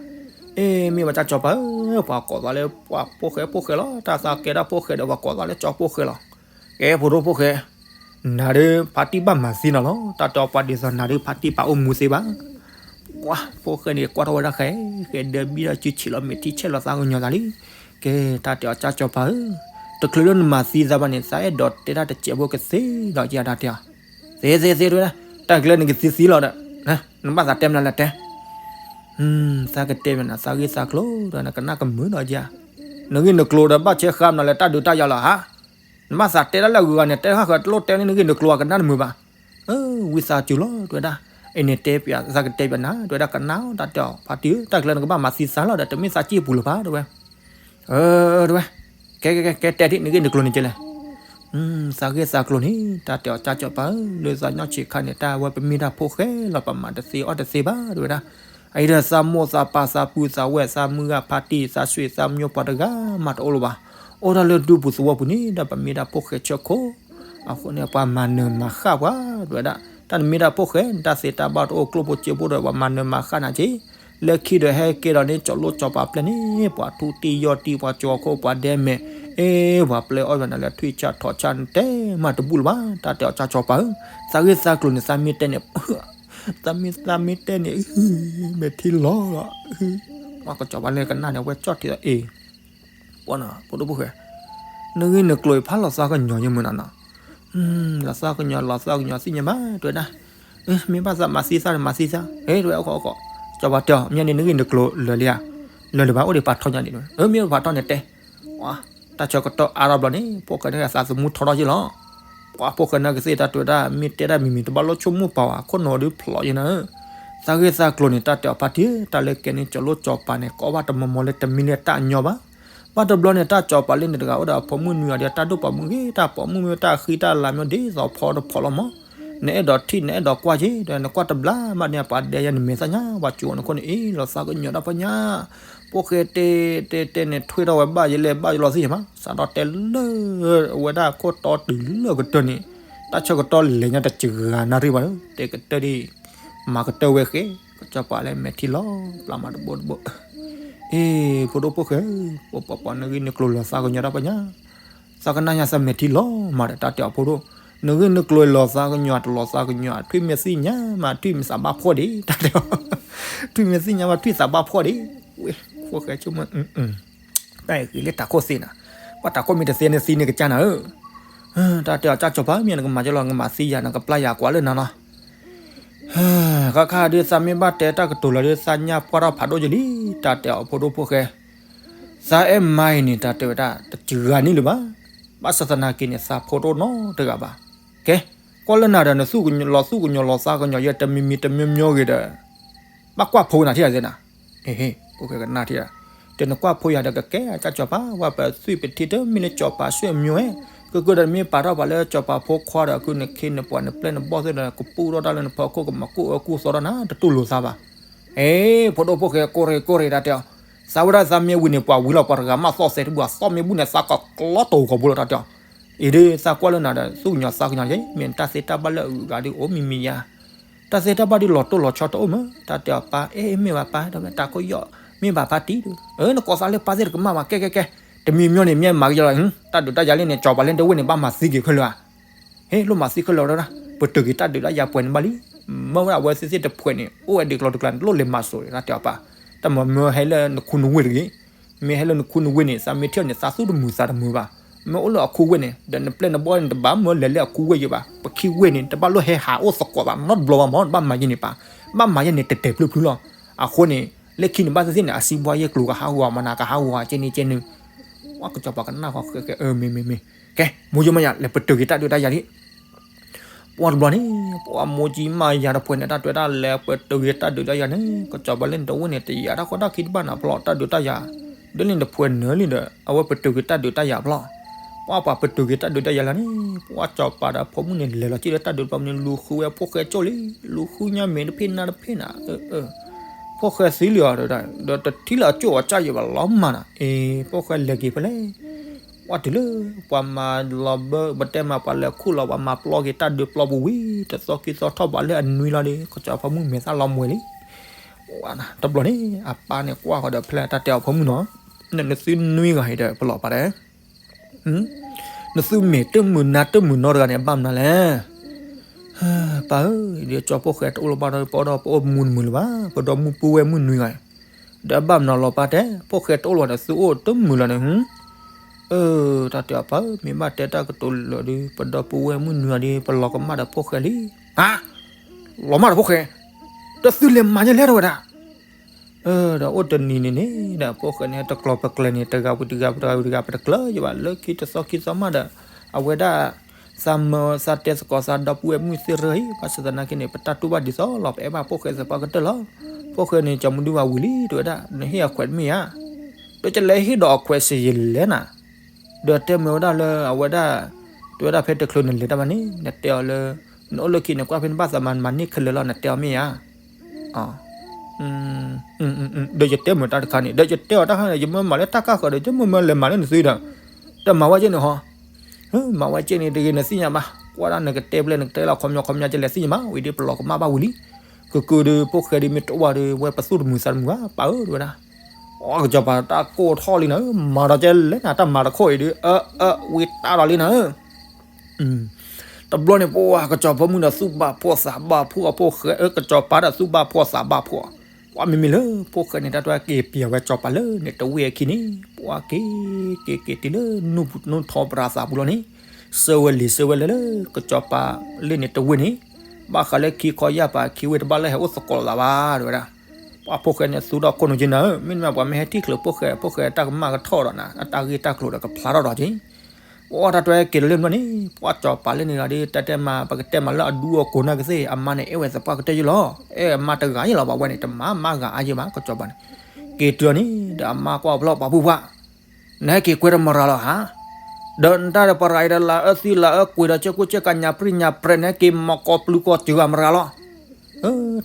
အ့ မ့ၢ်ဝဲကၠီၤပၤဧၢ ပှၤကိးသးလၢ ပှၤဖိၣ်ဃဲဖိၣ်ဃဲလီၤ တၢ်သးကဲဒၣ်ဖိၣ်ဃဲဒီး ပှၤကိးသးလၢကၠီၤဖိၣ်ဃဲလီၤ. ကဲဖိဒိၣ်ဖိၣ်ဃဲ နၤဒုးဖါတံၢ်ဘၣ်မၤသံနၤလီၤ တၢ်တဲအီၤ ပှၤဒ်သိးနၤဒုးဖါတံၢ်ပာ်အိၣ်မူသ့ဘၣ်. ပှၤဖိၣ်ဃဲန့ၣ် ကွၢ်ထီၣ်ဝဲဒၣ်ဃဲ ဃဲဒၢဘံၣ်ဒီးစုဆံးလီၤ မဲာ်ထံဆဲးလီၤသးကညီၤသးလံ. ကဲ တၢ်တဲအီၤ ကၠီၤပၤဧၢ, တချုးလၢနမၤသံသးဘၣ်န့ၣ် သးအဲၣ်ဒိးတဲတၢ်တစဲးဖိကသ့ဒီးကယၤတၢ်တဲအီၤ, သ့သ့သ့တဝဲ, တၢ်ကျဲနကသံသံလီၤဒီး နဘၣ်သးတဲမနုၤလဲၣ်တဲ သးကတဲမနုၤ သးဂ့ၢ်သးကျိၤဒီး နကနၣ်ကမုာ်ဒီးယၤ, နဂ့ၢ်နကျိၤဒီးဘၣ်ဆဲးဃါမနုၤလဲၣ် တၢ်ဒုးတၢ်ယၤလီၤဟါ. နဘၣ်သးတဲတၢ်လၢအဂုၤအဂၤန့ၣ် တဲဃၣ်ဃၢၤတလိၣ်တဲန့ၣ် နဂ့ၢ်နကျိၤအကနၣ်တမုာ်ဘၣ်. ဝံသးစူၤလီၤ တဝဲဒၣ်, အံၤန့ၣ်တဲပျး သးကတဲပျးနၤ တဝဲဒၣ်ကနၣ်အီၤ တၢ်တဲအီၤ ဖါတံၢ်ဧၢ တၢ်ကျဲနကဘၣ်မၤသံသးလီၤဒီး တမ့ၢ်သးစံၣ်ပူၤလၢၤဘၣ် တဝဲ တဝဲ, ကဲကဲကဲ ကဲတဲဒ် နဂ့ၢ်နကျိၤန့ၣ်ကလဲၣ်. သးဂ့ၢ်သးကျိၤန့ၣ် တၢ်တဲအီၤ ကၠီၤပၤဧၢ, လၢသးညီဆံးခါန့ၣ် တၢ်ဝဲပမ့ၢ်ဒၣ်ဖိၣ်ဃဲလီၤ ပမၤတသ့အီၣ်တသ့ဘၣ် တဝဲဒၣ်. အအံၤဒီးသးမိၢ်သးပၢ်သးပုၢ်သးဝဲၢ်သးမုၢ်ဂၤဖါတံၢ် သးဆွေသးမျိုးပှၤတဂၤမးတအိၣ်လၢၤဘၣ်. အိၣ်ဒၣ်လၢဒူပူၤသဝီပူၤန့ၣ်ဒီး ပမ့ၢ်ဒၣ်ဖိၣ်ဃဲဆၢခိၣ် အဃိန့ၣ် ပှၤမၤနၢၤမၤဃၣ်ပှၤ တဝဲဒၣ်. တၢ်နမ့ၢ်ဒၣ်ဖိၣ်ဃဲ နတၢ်သ့တၢ်ဘၣ်တအိၣ်ကျိၣ်ဖိစ့ဖိဒီး ပှၤမၤနၢၤမၤဃၣ်နၤက့ၤ. လၢခံဒီးဟဲကဲဒီးန့ၣ် ကၠီၤလိကၠီၤပၤပျဲၢ်န့ၣ် ပှၤထူတံၢ်ယီၢ်တံၢ် ပှၤကၠီၤခိၣ်ပှၤဒဲမဲာ်, အ့ ပှၤပျဲအီၣ်ဘၣ်နၤလၢထွံၣ်ဆၣ်ထိးဆၣ် နတဲမးတဘူၣ်လၢၤဘၣ် တၢ်တဲအီၤ ကၠီၤပၤဧၢ. သးဂ့ၢ်သးကျိၤန့ၣ် သးမ့ၢ်တဲန့ၣ် သးမ့ၢ်သးမ့ၢ်တဲန့ၣ် မဲာ်ထံလီၤလီၤ. ပှၤကၠီၤပၤလၢကနၣ်န့ၣ် အဝဲကၠီၣ်ထံးဒီး အ့ ပှၤနီၤ ဖိဒိၣ်ဖိၣ်ဃဲ, နဂ့ၢ်နကျိၤအံၤဖးလီၤသးကညီၤယမုၢ်နီၤနီၤ, လီၤသးကညီၤ လီၤသးကညီၤသ့ၣ်ညါဘၣ် တဝဲဒၣ်. မ့ၢ်ဘၣ်သးမၤသံသးန့ၣ် မၤသံသး ဟဲ တဝဲ အိၣ်ခိးအိၣ်ခိး, ကၠီၤပၤတဲအီၤ မ့ၢ်န့ၣ် နဂ့ၢ်နကျိၤလၢာ်လံဧါ, လၢာ်လၢၤဘၣ် အိၣ်ဒံးပာ်ထီၣ်ညါဒံး မ့ၢ်ပာ်ထီၣ်န့ၣ်တဲ တၢ်ဆၢကတီၢ်အါထီၣ်ဘျီန့ၣ် ဖိၣ်ဃဲန့ၣ်သးသမူထီထီၣ်က့ၤလီၤ. ပှၤဖိၣ်ဃဲန့ၣ်ကသ့ၣ်တၢ်တဝဲဒၣ် မ့ၢ်တဲတၢ်မံၤမံၤတဘၣ်လိၣ်ဆိကမိၣ်ပာ်ဝဲ ခိၣ်နီၤဒုးဖျိးယဲနၤဧၢ. သးဂ့ၢ်သးကျိၤန့ၣ် တၢ်တဲအီၤဖါတံၢ်ဧၢ တၢ်လၢကဲန့ၣ် ကၠီၤလိကၠီၤပၤန့ၣ် ကိးဘၣ်တမီၤမီၤလၢတမ့ၢ်လၢတၢ်ညီဘၣ်. ဘၣ်တဘျီန့ၣ် တၢ်ကၠီၤပၤလၢန့ၣ်တဂၤအိၣ်ဒီးအဖိမုၣ်နွံဂၤဒီး တၢ်ဒိၣ်ပိာ်မုၣ်ဂ့ၤ တၢ်ပိာ်မုၣ်မ့ၢ်တၢ်ဃံတၢ်လၤမ့ၢ်ဒ်သိးဖီတဖီလီၤမး. နအဲၣ်ဒိးထံၣ် နအဲၣ်ဒိးကွၢ်က့ၤ ဒီးနကွၢ်တဘျါမးန့ၣ် ပှၤဒဲယဲန့ၣ်မဲာ်သၣ်ညါ ပှၤကၠိၤနခိၣ်န့ၣ်အံၤ လီၤသးကညီၤတၢ်ပညါ. ဖိၣ်ဃဲတဲတဲတဲန့ၣ် ထွံၣ်ထီၣ်ဝဲဘၣ်ယလဲၣ်ဘၣ်ယလီၤသ့ၣ်ညါမး စးထီၣ်တဲလၢ အဝဲဒၣ်ခိၣ်တီတုၤလၢကတၢၢ်န့ၣ် တၢ်ဆၢကတီၢ်လဲၤညါတစှၤနၣ်ရံၣ်ဘၣ်လၢ တဲကတၢၢ်ဒံး မၤကတၢၢ်ဝဲဃဲ ကၠီၤပၤလၢမဲာ်ထံလီၤ ပျၢ်မးတဘိတဘိ အ့ ဖိဒိၣ်ဖိၣ်ဃဲ ပပပနဂ့ၢ်နကျိၤလီၤသးကညီၤတၢ်ပညါ သးကနၣ်ညါသးမဲာ်ထံလီၤမးဒီး တၢ်တဲအီၤဖိဒိၣ် နဂ့ၢ်နကျိၤလီၤသးကညီၤ တလီၤသးကညီၤ ထွံၣ်မ့ၢ်သ့ၣ်ညါမး ထွံၣ်မ့ၢ်သးဘၣ်ဖှီၣ်ဒံး တၢ်တဲအီၤ ထွံၣ်မ့ၢ်သ့ၣ်ညါမး ထွံၣ်သးဘၣ်ဖှီၣ်ဒံး ဝဲ ဖိၣ်ဃဲဆိကမိၣ် တၢ်အံၤဃ့လၢတၢ်ခိၣ်သ့နၤ ဘၣ်တၢ်ခိၣ်မ့ၢ်တသ့န့ၣ်သံန့ၣ်ကစၢ်နၤဧၢ တၢ်တဲအီၤ ကၠီၤပၤ မ့ၢ်နကမၤကလီၤ နကမၤသံယၤ နကပျၢ်ယၤကွၢ်လၢနၤလီၤ ဃၣ်ခါဒုး သးမ့ၢ်ဘၣ်တဲတၢ်ကတိၤလၢၤဒုး သးညၣ်ပှၢ်ထီၣ်ဖးဒိၣ်ကလံ တၢ်တဲအီၤဖိဒိၣ်ဖိၣ်ဃဲ သးအဲၣ်မါအံၤန့ၣ် တၢ်တဲဝဲဒၣ် တစှၤနံၣ်လၢၤဘၣ် ဘၣ်ဆၣ်သနာ်က့န့ၣ် သးဖိတအိၣ်နီတဂၤဘၣ် ကဲ ကွၢ်လၢနၤဒီး နသူၣ်ကညီၤလီၤသူၣ်ကညီၤလီၤသးကညီၤယဲတမံၤမံၤတမံၤမံၤဂ့ၤဒီး ဘၣ်ကွၢ်ဖိနၤထံၣ်ဧါသ့နၤ ဖိၣ်ဃဲကနၣ်ထံၣ်ဧါ တဲနကွၢ်ဖိယၤဒီးကကဲ ကၠီၤပၤ ဝဲပသွံၣ်ပထံတမ့ၢ်လၢကၠီၤပၤဆွေမျိုးဧဲ ကကဒီးမ့ၢ်ပာ်ထီၣ်ပှၤလၢကၠီၤပၤဖိခွါဒီး ခုနခ့နပှၤနပျဲၢ်နဘီၣ်သ့ၣ်ဒီး ကပူၣ်ထီၣ်တၢ်လၢနဖီခိၣ်ကမၤကိၣ်အၢကိၣ်သီထီၣ်နၤ တတူၢ်လိာ်သးဘၣ် အ့ ဖိဒိၣ်ဖိၣ်ဃဲ ကိၢ်ရ့ၣ်ကိၢ်ရ့ၣ်တၢ်တဲအီၤ သးဝဲဒၣ်သးမ့ၢ်ဝံၤန့ၣ် ပှၤဝံၤလီၤ ပှၤတဂၤမးသီၣ်သဲတဘူၣ် အသီၣ်မ့ၢ်ဘူၣ်န့ၣ် သးကကျီတိာ်ကီၢ်ဘိလီၤ တၢ်တဲအီၤ အံၤဒုး သးကွၢ်လၢနၤဒီး သူၣ်ကညီၤသးကညီၤယဲ မ့ၢ်တၢ်သ့တၢ်ဘၣ်လၢအဂုၤအဂၤဒုး အိၣ်မံၤမံၤယါ တၢ်သ့တၢ်ဘၣ်ဒုးလီၤတိၢ်လီၤဆီတအိၣ်မး တၢ်တဲအီၤ ပၢ် အဲၣ်မ့ၢ်ဘၣ်ပၢ် ဒီးမ့ၢ်တၢ်ခိၣ်ယီၢ် မ့ၢ်ဘၣ်ဖါတံၢ်ဒုး အၢ နကိးသးလၢပၢ်သ့ၣ်တကမၣ်ဘၣ် ကဲကဲကဲ တမံၤမံၤန့ၣ် မ့ၢ်မၤကယီလီၤ တၢ်ဒုးတၢ်ယၤလၢန့ၣ် ကၠီၤပၤလၢတဝ့ၢ်န့ၣ် ဘၣ်မၤသံက့ၤခဲလၢာ်ဧါ ဟဲလိၣ်မၤသံခဲလၢာ်ဝဲဒၣ်, ပတုာ်က့ၤတၢ်ဒုးတၢ်ယၤပှဲၤန့ၣ်ဘၣ်လံ. မၢဝဲဒၣ်အဝဲသ့ၣ်သ့ၣ်တဖှဲးန့ၣ် အိၣ်ဝဲဒၣ်ကျိၤတကျါန့ၣ် တလိၣ်လဲၤမၤစိၤတၢ်တဲအီၤပၢ်, တၢ်မၤမၢဟဲလၢနခူနဝ့ၢ်တဂ့ၤ, မ့ၢ်ဟဲလၢနခူနဝ့ၢ်န့ၣ် သးမ့ၢ်ထံၣ်န့ၣ် သးသူၣ်တမုာ်သးတမုာ်ဘၣ်. မ့ၢ်အိၣ်လၢအခူဝ့ၢ်န့ၣ် ဒီးနပျဲၢ်နဘီၣ်န့ၣ် တဘၣ်မၢလဲၤလၢအခူဝ့ၢ်ယဘၣ်. ပခံဝ့ၢ်န့ၣ် တဘၣ်လိၣ်ဟဲဟးအိၣ်သကိးသးနီတဘျီဘၣ်မၢ်, တဘၣ်မၤယဲန့ၣ်ပၢ်, ဘၣ်မၤယဲန့ၣ်တဲာ်တဲာ်ဖျုဖျုလီၤ. အဃိန့ၣ် လၢခံန့ၣ်ဘၣ်သ့ၣ်သ့ၣ်န့ၣ် အစံးဘှါယဲၢ်ကျိၤကဟးဂီၤမနၤကဟးဂီၤကဲန့ၣ်ကဲန့ၣ် ပှၤကစီၤပၤကနၣ်ဃီဃဲဃဲ အၢ မ့ၢ်မ့ၢ်မ့ၢ်, ကဲ မိၢ်ယိမးယၤ လဲၤပတုာ်က့ၤတၢ်ဒုးတၢ်ယၤလံ. ပှၤတဘျီန့ၣ် ပှၤမိၢ်ကံမးယၤတဖှဲးန့ၣ် တၢ်တွဲတၢ်လဲၤပတုာ်က့ၤတၢ်ဒုးတၢ်ယၤန့ၣ် ကစီၤပၤလၢန့ၣ်တဝ့ၢ်န့ၣ် တယာ်တၢ်ဃီတၢ်ခံတဘၣ်နၤဖျီတၢ်ဒုးတၢ်ယၤ, ဒ်န့ၣ်တဖှဲးနၢၤလံဒီး အဝဲပတုာ်က့ၤတၢ်ဒုးတၢ်ယၤဖျီ, ပှၤပှၤပတုာ်က့ၤတၢ်ဒုးတၢ်ယၤလၢန့ၣ် ပှၤစီၤပၤဒီးဖိမုၣ်န့ၣ် လဲၤလီၤက့ၤလၢတၢ်ဒုးတဖၣ်န့ၣ် လူၤဃုဝဲဖိၣ်ဃဲကၠိၣ်လံ, လူၤဃုညါမ့ၢ်တဖ့ၣ်နၢ်တဖ့ၣ်နၤ ဖိၣ်ဃဲသံလံအီၤဒီး ဒီးတထံၣ်လၢအကၠိၣ်အီၤကၢ်ယံၤဘၣ်လီၤမၢ်နၤ, အ့ ဖိၣ်ဃဲလဲၤက့ၤဖဲလဲၣ်, ပှၤတုၤလၢ ပှၤမၤလီၤဘၢ ပတဲမၤပှၤလဲၤခူၣ်လီၤ ပှၤမၤပျီက့ၤတၢ်ဒုးပျီပူၤဝံၤ တသီခံသီထီၣ်ဘးလၢအနွံလီၤဒီး ကစီၤပၤဖိမုၣ်မဲာ်သၣ်လီၤမှဲၤလံ. တဘျီန့ၣ် အပၢ်န့ၣ်ကွၢ်ဃီဒီးဖဲလဲၣ်တၢ်တဲအီၤဖိမုၣ်နီၤ, နသုနွံဂၤအံၤဒီးပလီၢ်ပာ်ဒီး နသုမ့ၢ်တမုာ်နၤတမုာ်နီတဂၤန့ၣ် အဘၣ်မနုၤလဲၣ်. ပၢ်ဧၢ, ဒ်ကၠီဖိၣ်ဃဲတအိၣ်လၢၤဘၣ်ဒီး ပအိၣ်ဒီးပအိၣ်မူတမုာ်လၢၤဘၣ်, ပဒီမုၢ်ပုၢ်ဝဲၢ်မုၣ်နွံဂၤ, ဒီးအဘၣ်မနုၤလီၤပၢ်တဲ, ဖိၣ်ဃဲတအိၣ်လၢၤဘၣ်ဒီး သုအိၣ်တမုာ်လီၤန့ၣ်, အၢ တၢ်တဲအီၤပၢ်ဧၢ, မ့ၢ်ဘၣ်တဲတၢ်ကတိၤလၢာ်ဒီး ပဒီပုၢ်ဝဲၢ်မုၣ်နွံဂၤဒီး ပလီၤကမၣ်ဒီးဖိၣ်ဃဲလံ. ဟါ, လီၤမၢ်ဒီးဖိၣ်ဃဲ, ဒီးသုလဲၤမၤယဲလဲၣ်တဝဲဒၣ် ဒီးအိၣ်တနံၤန့ၣ်န့ၣ် ဒီးဖိၣ်ဃဲန့ၣ်တကျီၤပကျဲၤန့ၣ် တဂၤဝံၤတဂၤ တဂၤဝံၤတဂၤ ပတကျၢၤယဘၣ် လၢခံတသီခံသီမးဒီး အဝဲဒၣ် သးမၢသးတဲသကိးသးဒီပုၢ်ဝဲၢ်မုၣ်သ့ၣ်ရၢအံၤ ဘၣ်ဆၣ်သနာ်က့န့ၣ် ပတၢ်တူၢ်ဘၣ်ဒ်သိးလီၤ ပအဲၣ်ဘၣ်ဖိၣ်ဃဲသပှၢ်ကတၢၢ်လီၤ. ဖိၣ်ဃဲန့ၣ် ကၠီမူဒုဝၤဝံၤလံ တဝဲဒၣ် နဟ့ၣ်အခွဲးတမ့ၢ်ဧါ. ဒီးကလဲၤဟ့ၣ်ဒီးအခွဲးစ့ယလဲၣ်နၤ ဒီးတဲမ့ၢ်ဝဲဒၣ်လၢအဝဲဒၣ် တဝဲဒၣ်ဖဲတချုးနလဲၤတၢ်ဘၣ်န့ၣ် နတဲအီၤလၢ နအိၣ်လၢခံန့ၣ် ကွၢ်ဖဲနဘၣ်သးမၤမၤန့ၢ်ခဲလၢာ်လီၤ နတဲအီၤမ့ၢ်ဧါ. ဒီးယတဲမ့ၢ်တၢ်တခါန့ၣ် ဒီးယတဲအီၤတၢ်ခါန့ၣ် ယမ့ၢ်မၤလၢတၢ်ကၢ်ဃၢၤဒီး ယမ့ၢ်မၢလဲၤမၤလၢနသုဒီး တမၤဝဲက့န့ၣ်ဟီ မၤဝဲက့န့ၣ်တဂ့ၤ နသ့ၣ်ညါဘၣ် ကွၢ်ဒၣ်နကတဲပျဲနကတဲလီၤခီပညီခီပညီကလဲၤသ့ၣ်ညါဘၣ် ဝံၤဒ်ပလီၢ်ကမၣ်ဘၣ်ဝံၤလံ. ကကုာ်ဒုးဖိၣ်ဃဲဒုးမ့ၢ်တအိၣ်ဘၣ်ဒီး ဝဲပသူၣ်တမုာ်သးတမုာ်ဘၣ် ပၢ်ဧၢ တဝဲဒၣ်. အကစီၤပၤတၢ်ကိၢ်ထီၣ်လံနၤဧၢ မၤဒီးကဲလဲၣ်နၤ တၢ်မၤတခိၣ်အံၤဒုး အၢ အၢ ဝံၤတၢ်ဒီးလံနၤဧၢ တဘျီန့ၣ် ပှၤကစီၤပၤမုၣ်ဒီးသူၣ်ဘၣ်ဖှီၣ်သးဘၣ်ဖှီၣ် ဖိၣ်ဃဲ ကစီၤပၤဒီးသူၣ်ဘၣ်ဖှီၣ်သးဘၣ်ဖှီၣ်, ပှၤမ့မ့ၢ်လၢ ဖိၣ်ဃဲန့ၣ် တၢ်တဝဲက့ၤပျဲဝဲကစီၤပၤလၢန့ၣ်တဝ့ၢ်အခံန့ၣ် ပှၤက့ၤ က့ၤက့ၤတုၤလၢ နူၢ်ထီပရၤသးပူၤလီၤန့ၣ် ဆၢဝဲလံၤဆၢဝဲလဲၤလၢ ကစီၤပၤလၢန့ၣ်တဝ့ၢ်န့ၣ် ဘၣ်ဃးလၢခံခီယၢ်ပၤခံဝ့ၢ်တဘၣ်လၢဟဲအိၣ်သကိးသးဘၣ် တဝဲဒၣ်. ပှၤဖိၣ်ဃဲန့ၣ်သူဒီးခိၣ်နူာ်က့နၤဧၢ မ့တမ့ၢ်ပှၤမ့ၢ်ဟဲထံၣ်ချုးဖိၣ်ဃဲ ဖိၣ်ဃဲတၢ်ကမၣ်ကထီၣ်ဒီးနၤ အတၢ်ဂ့ၢ်တၢ်ကျိၤဒီးကဖျါထီၣ်ဒီးက့ၤ ပှၤတၢ်တဝဲက့ၤလီၤလၢန့ၣ် ပှၤစီၤပၤလၢန့ၣ်ဂၤဒုး တၢ်တဲမၤ ပကတဲမၤလၢအဒူအကိာ်နာ်ကသ့ၣ် အမါန့ၣ်အဲၣ်ဝဲသပှၢ်ကတၢၢ်ယုၢ်လီၤ အဲၣ်အမါတဂၤယုၢ်လီၤ ပှၤဝဲန့ၣ် တမၤမါဂၤအါယုၢ်ဘၣ် ကစီၤပၤန့ၣ် က့ၤတုၤန့ၣ် ဒီးအမါကွၢ်ဖျီၣ်ပှၤပုၢ်ပှၢ် နဟဲက့ၤကွဲဒီးမရၤလီၤဧါ ဒီးနတၢ်ဒီးပရၤအံၤဒီးလၤအၢသံလၤအၢကွံာ်ဒီးကဲကိၣ်ကဲကၤညါပြံၣ်ညါပြဲး နဟဲက့ၤမၤကီၢ်ပျုၤကီၢ်စှၤမရၤလီၤ.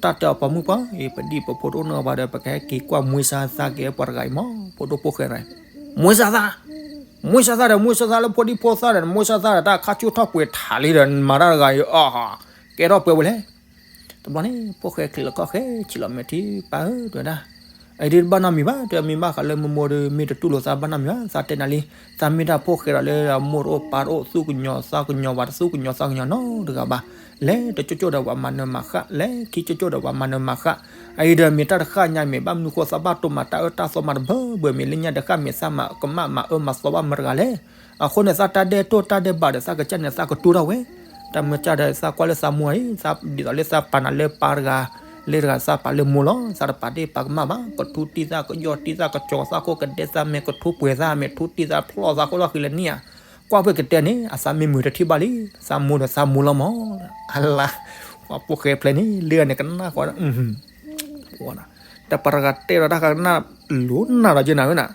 တၢ်တဲအီၤပှၤမုၣ်ပှၢ်အံၤ ပဒံၣ်ပဖိတအိၣ်နီတဂၤဘၣ်ဒီး ပကဟဲက့ၤကွၢ်မွေးစားသားက့ၤပှၤတဂၤအံၤမး ဖိဒိၣ်ဖိၣ်ဃဲတဂၤအံၤ မွေးစားသား မွေးစားသားဒီး မွေးစားသားလၢဖိဒံဖိသၣ်ဒီး မွေးစားသားဒီး တၢ်ခါဆူၣ်ထီၣ်ပှဲၤထးလံဒီး မၤတၢ်တဂၤအံၤ အီ ကဲထီၣ်ပှဲၤဝဲလဲၣ် တဘျီန့ၣ် ဖိၣ်ဃဲချံးလီၤခီၣ်ဃဲ ဆံးလီၤမဲာ်ထံ ပၢ်ဧၢ တဝဲဒၣ် အံၤဒုးတဘၣ်နီတမံၤဘၣ် တမ့ၢ်ဘၣ်ဃးလၢမိၢ်မိၢ်ဒီး မ့ၢ်တတူၢ်လိာ်သးဘၣ်နီတမံၤဘၣ် သးတဲနၤလံ သးမ့ၢ်ဒၣ်ဖိၣ်ဃဲဒီးလၢအမိၢ်တအိၣ်ပၢ်တအိၣ် သူၣ်ကညီၤသးကညီၤ ပှၤတသူၣ်ကညီၤသးကညီၤနီတဂၤဘၣ် လဲၤတကၠိကၠိဒီးပှၤမၤနၢၤမၤဃၣ် လဲၤခံကၠိကၠိဒီးပှၤမၤနၢၤမၤဃၣ် အံၤဒီးမ့ၢ်တၢ်တဃၣ်ညါ မ့ၢ်ဘၣ်မနုၤဃိသးဘၣ်တိၢ်မၤတၢ်အၢတၢ်သီမးတဘၢဘၢ မ့ၢ်လၢညါတဃၣ် မ့ၢ်သးမၤကမၣ်မၤအၢမၤသီဘၣ်မတဂၤလဲၣ် အဃိန့ၣ် သးတၢ်ဒဲးတိၢ်တၢ်ဒဲးဘးဒီး သးကစၢ်န့ၣ် သးကတိၢ်ထီၣ်ဝဲ တၢ်မၢကၢ်ဒီး သးကွၢ်လၢသးမိၢ်အံၤ ဒ်သိးလၢသးပာ်နၤလၢပၢ်တဂၤ လၢတဂၤသးပာ်လၢမိၢ်လီၤ သးတပာ်ဒ့ၣ်ပာ်ကမၣ်ဘၣ် ကထူတံၢ်သးကယီၢ်တံၢ်သးကကၠီၤသးခိၣ်ကဒဲသး မဲာ်ကထူပှဲၤသး မဲာ်ထူတံၢ်သးဖျီၣ်သးခိၣ်လီၢ်ဃံလၢနံၣ်ဧါ ကွၢ်ဖဲကတဲန့ၣ် အသးမ့ၢ်မုာ်တထံၣ်ဘၣ်လံ သးမိၢ်ဒီးသးမိၢ်လီၤမး အလါ ပှၤဖိၣ်ဃဲဖျဲးန့ၣ် လၢန့ၣ်ကနၣ်ဃီ တပှၤတဂၤတဲဒီးတၢ်ဃးကနၣ်လိၤနၢ်ဒီးက့နၤဝဲနၤ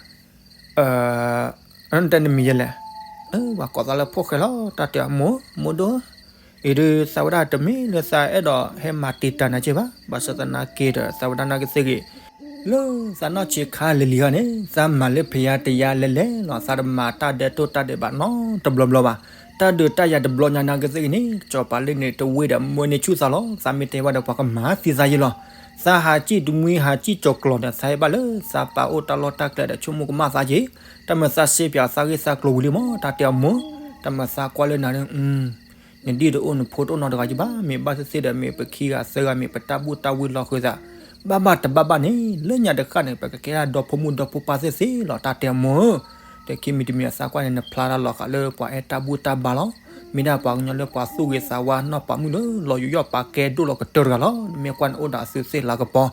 နတဲနမံၤယဲလဲၣ် ပှၤကိးသးလၢဖိၣ်ဃဲလီၤ တၢ်တဲအမိၢ် မိၢ်ဒိၣ် အံၤဒုးသးဝဲဒၣ်တမ့ၢ်လၢသးအဲၣ်ဒိးဟဲမၤတံာ်တာ်နၤက့ဘၣ် ဘၣ်ဆၣ်သနာ်က့ဒီး သးဝဲဒၣ်နာ်က့သ့ၣ်ဂ့ၤ လၢသးနီၢ်ဆံးခါလံၤလံၤဂီၢ်န့ၣ် သးမၤလၢဖယါတယါလဲၤလဲၤလီၤ သးတမၤတၢ်ဒဲးတိၢ်တၢ်ဒဲးဘးနီတဘျီဘျီဘၣ် တၢ်ဒုးတၢ်ယၤတဘျီညါနာ်က့သ့ၣ်ဂ့ၤန့ၣ် ကစီၤပၤလၢန့ၣ်တဝ့ၢ်ဒီးမၢန့ၢ်ဆူၣ်သးလီၤ သးမ့ၢ်တဲဘၣ်ဒီးပှၤကမၤသံသးယဲလီၤ သးဟးစံၣ်တမှံဟးစံၣ်ကၠီၤကျီၤဒီး သးဟဲဘၣ်လၢသးပာ်အိၣ်တၢ်လီၢ်တၢ်ကျဲဒီး ဆိကမိၣ်ကမၣ်သးက့ၤ တၢ်မၤသးစ့ပၠးသးဂ့ၢ်သးကျိၤဝံၤလံမး တၢ်တဲအမိၢ် တၢ်မၤသးကွၢ်လၢနၤ နဒံၣ်တအိၣ်နဖိတအိၣ်နီတဂၤယဘၣ်, မ့ၢ်ဘၣ်သ့ၣ်သ့ၣ်ဒီး မ့ၢ်ပခံဂၤသၢဂၤ မ့ၢ်ပတၢ်ဘူၣ်တၢ်ဝံလီၤဃုာ်သး, ဘၣ်ဘၣ်တဘၣ်ဘၣ်န့ၣ် လၢညါတဃၣ်န့ၣ် ပကကဲဒၣ်ဒီဖိမုၣ်ဒီဖိပၢ်သ့ၣ်သ့ၣ်လီၤ. တၢ်တဲအမိၢ်ဧၢ, တခံမံၤတမံၤအသးကွၢ်န့ၣ် နဖျါတၢ်လီၤဃာ်လၢပှၤအဲၣ်တၢ်ဘူၣ်တၢ်ဘါလီၤ. မ့ၢ်ဒၣ်ပှၤကညီလၢပှၤသူၣ်ဂ့ၤသးဝါနီၢ်ပၤမုၣ်လၢလီၤယူးယီၣ်ပာ်ကဲဒိၣ်လီၤကတၢၢ်တဂၤလီၤ. နမ့ၢ်ကွၢ်နအိၣ်ဒီးအသုသ့ၣ်လၤကပီၤ,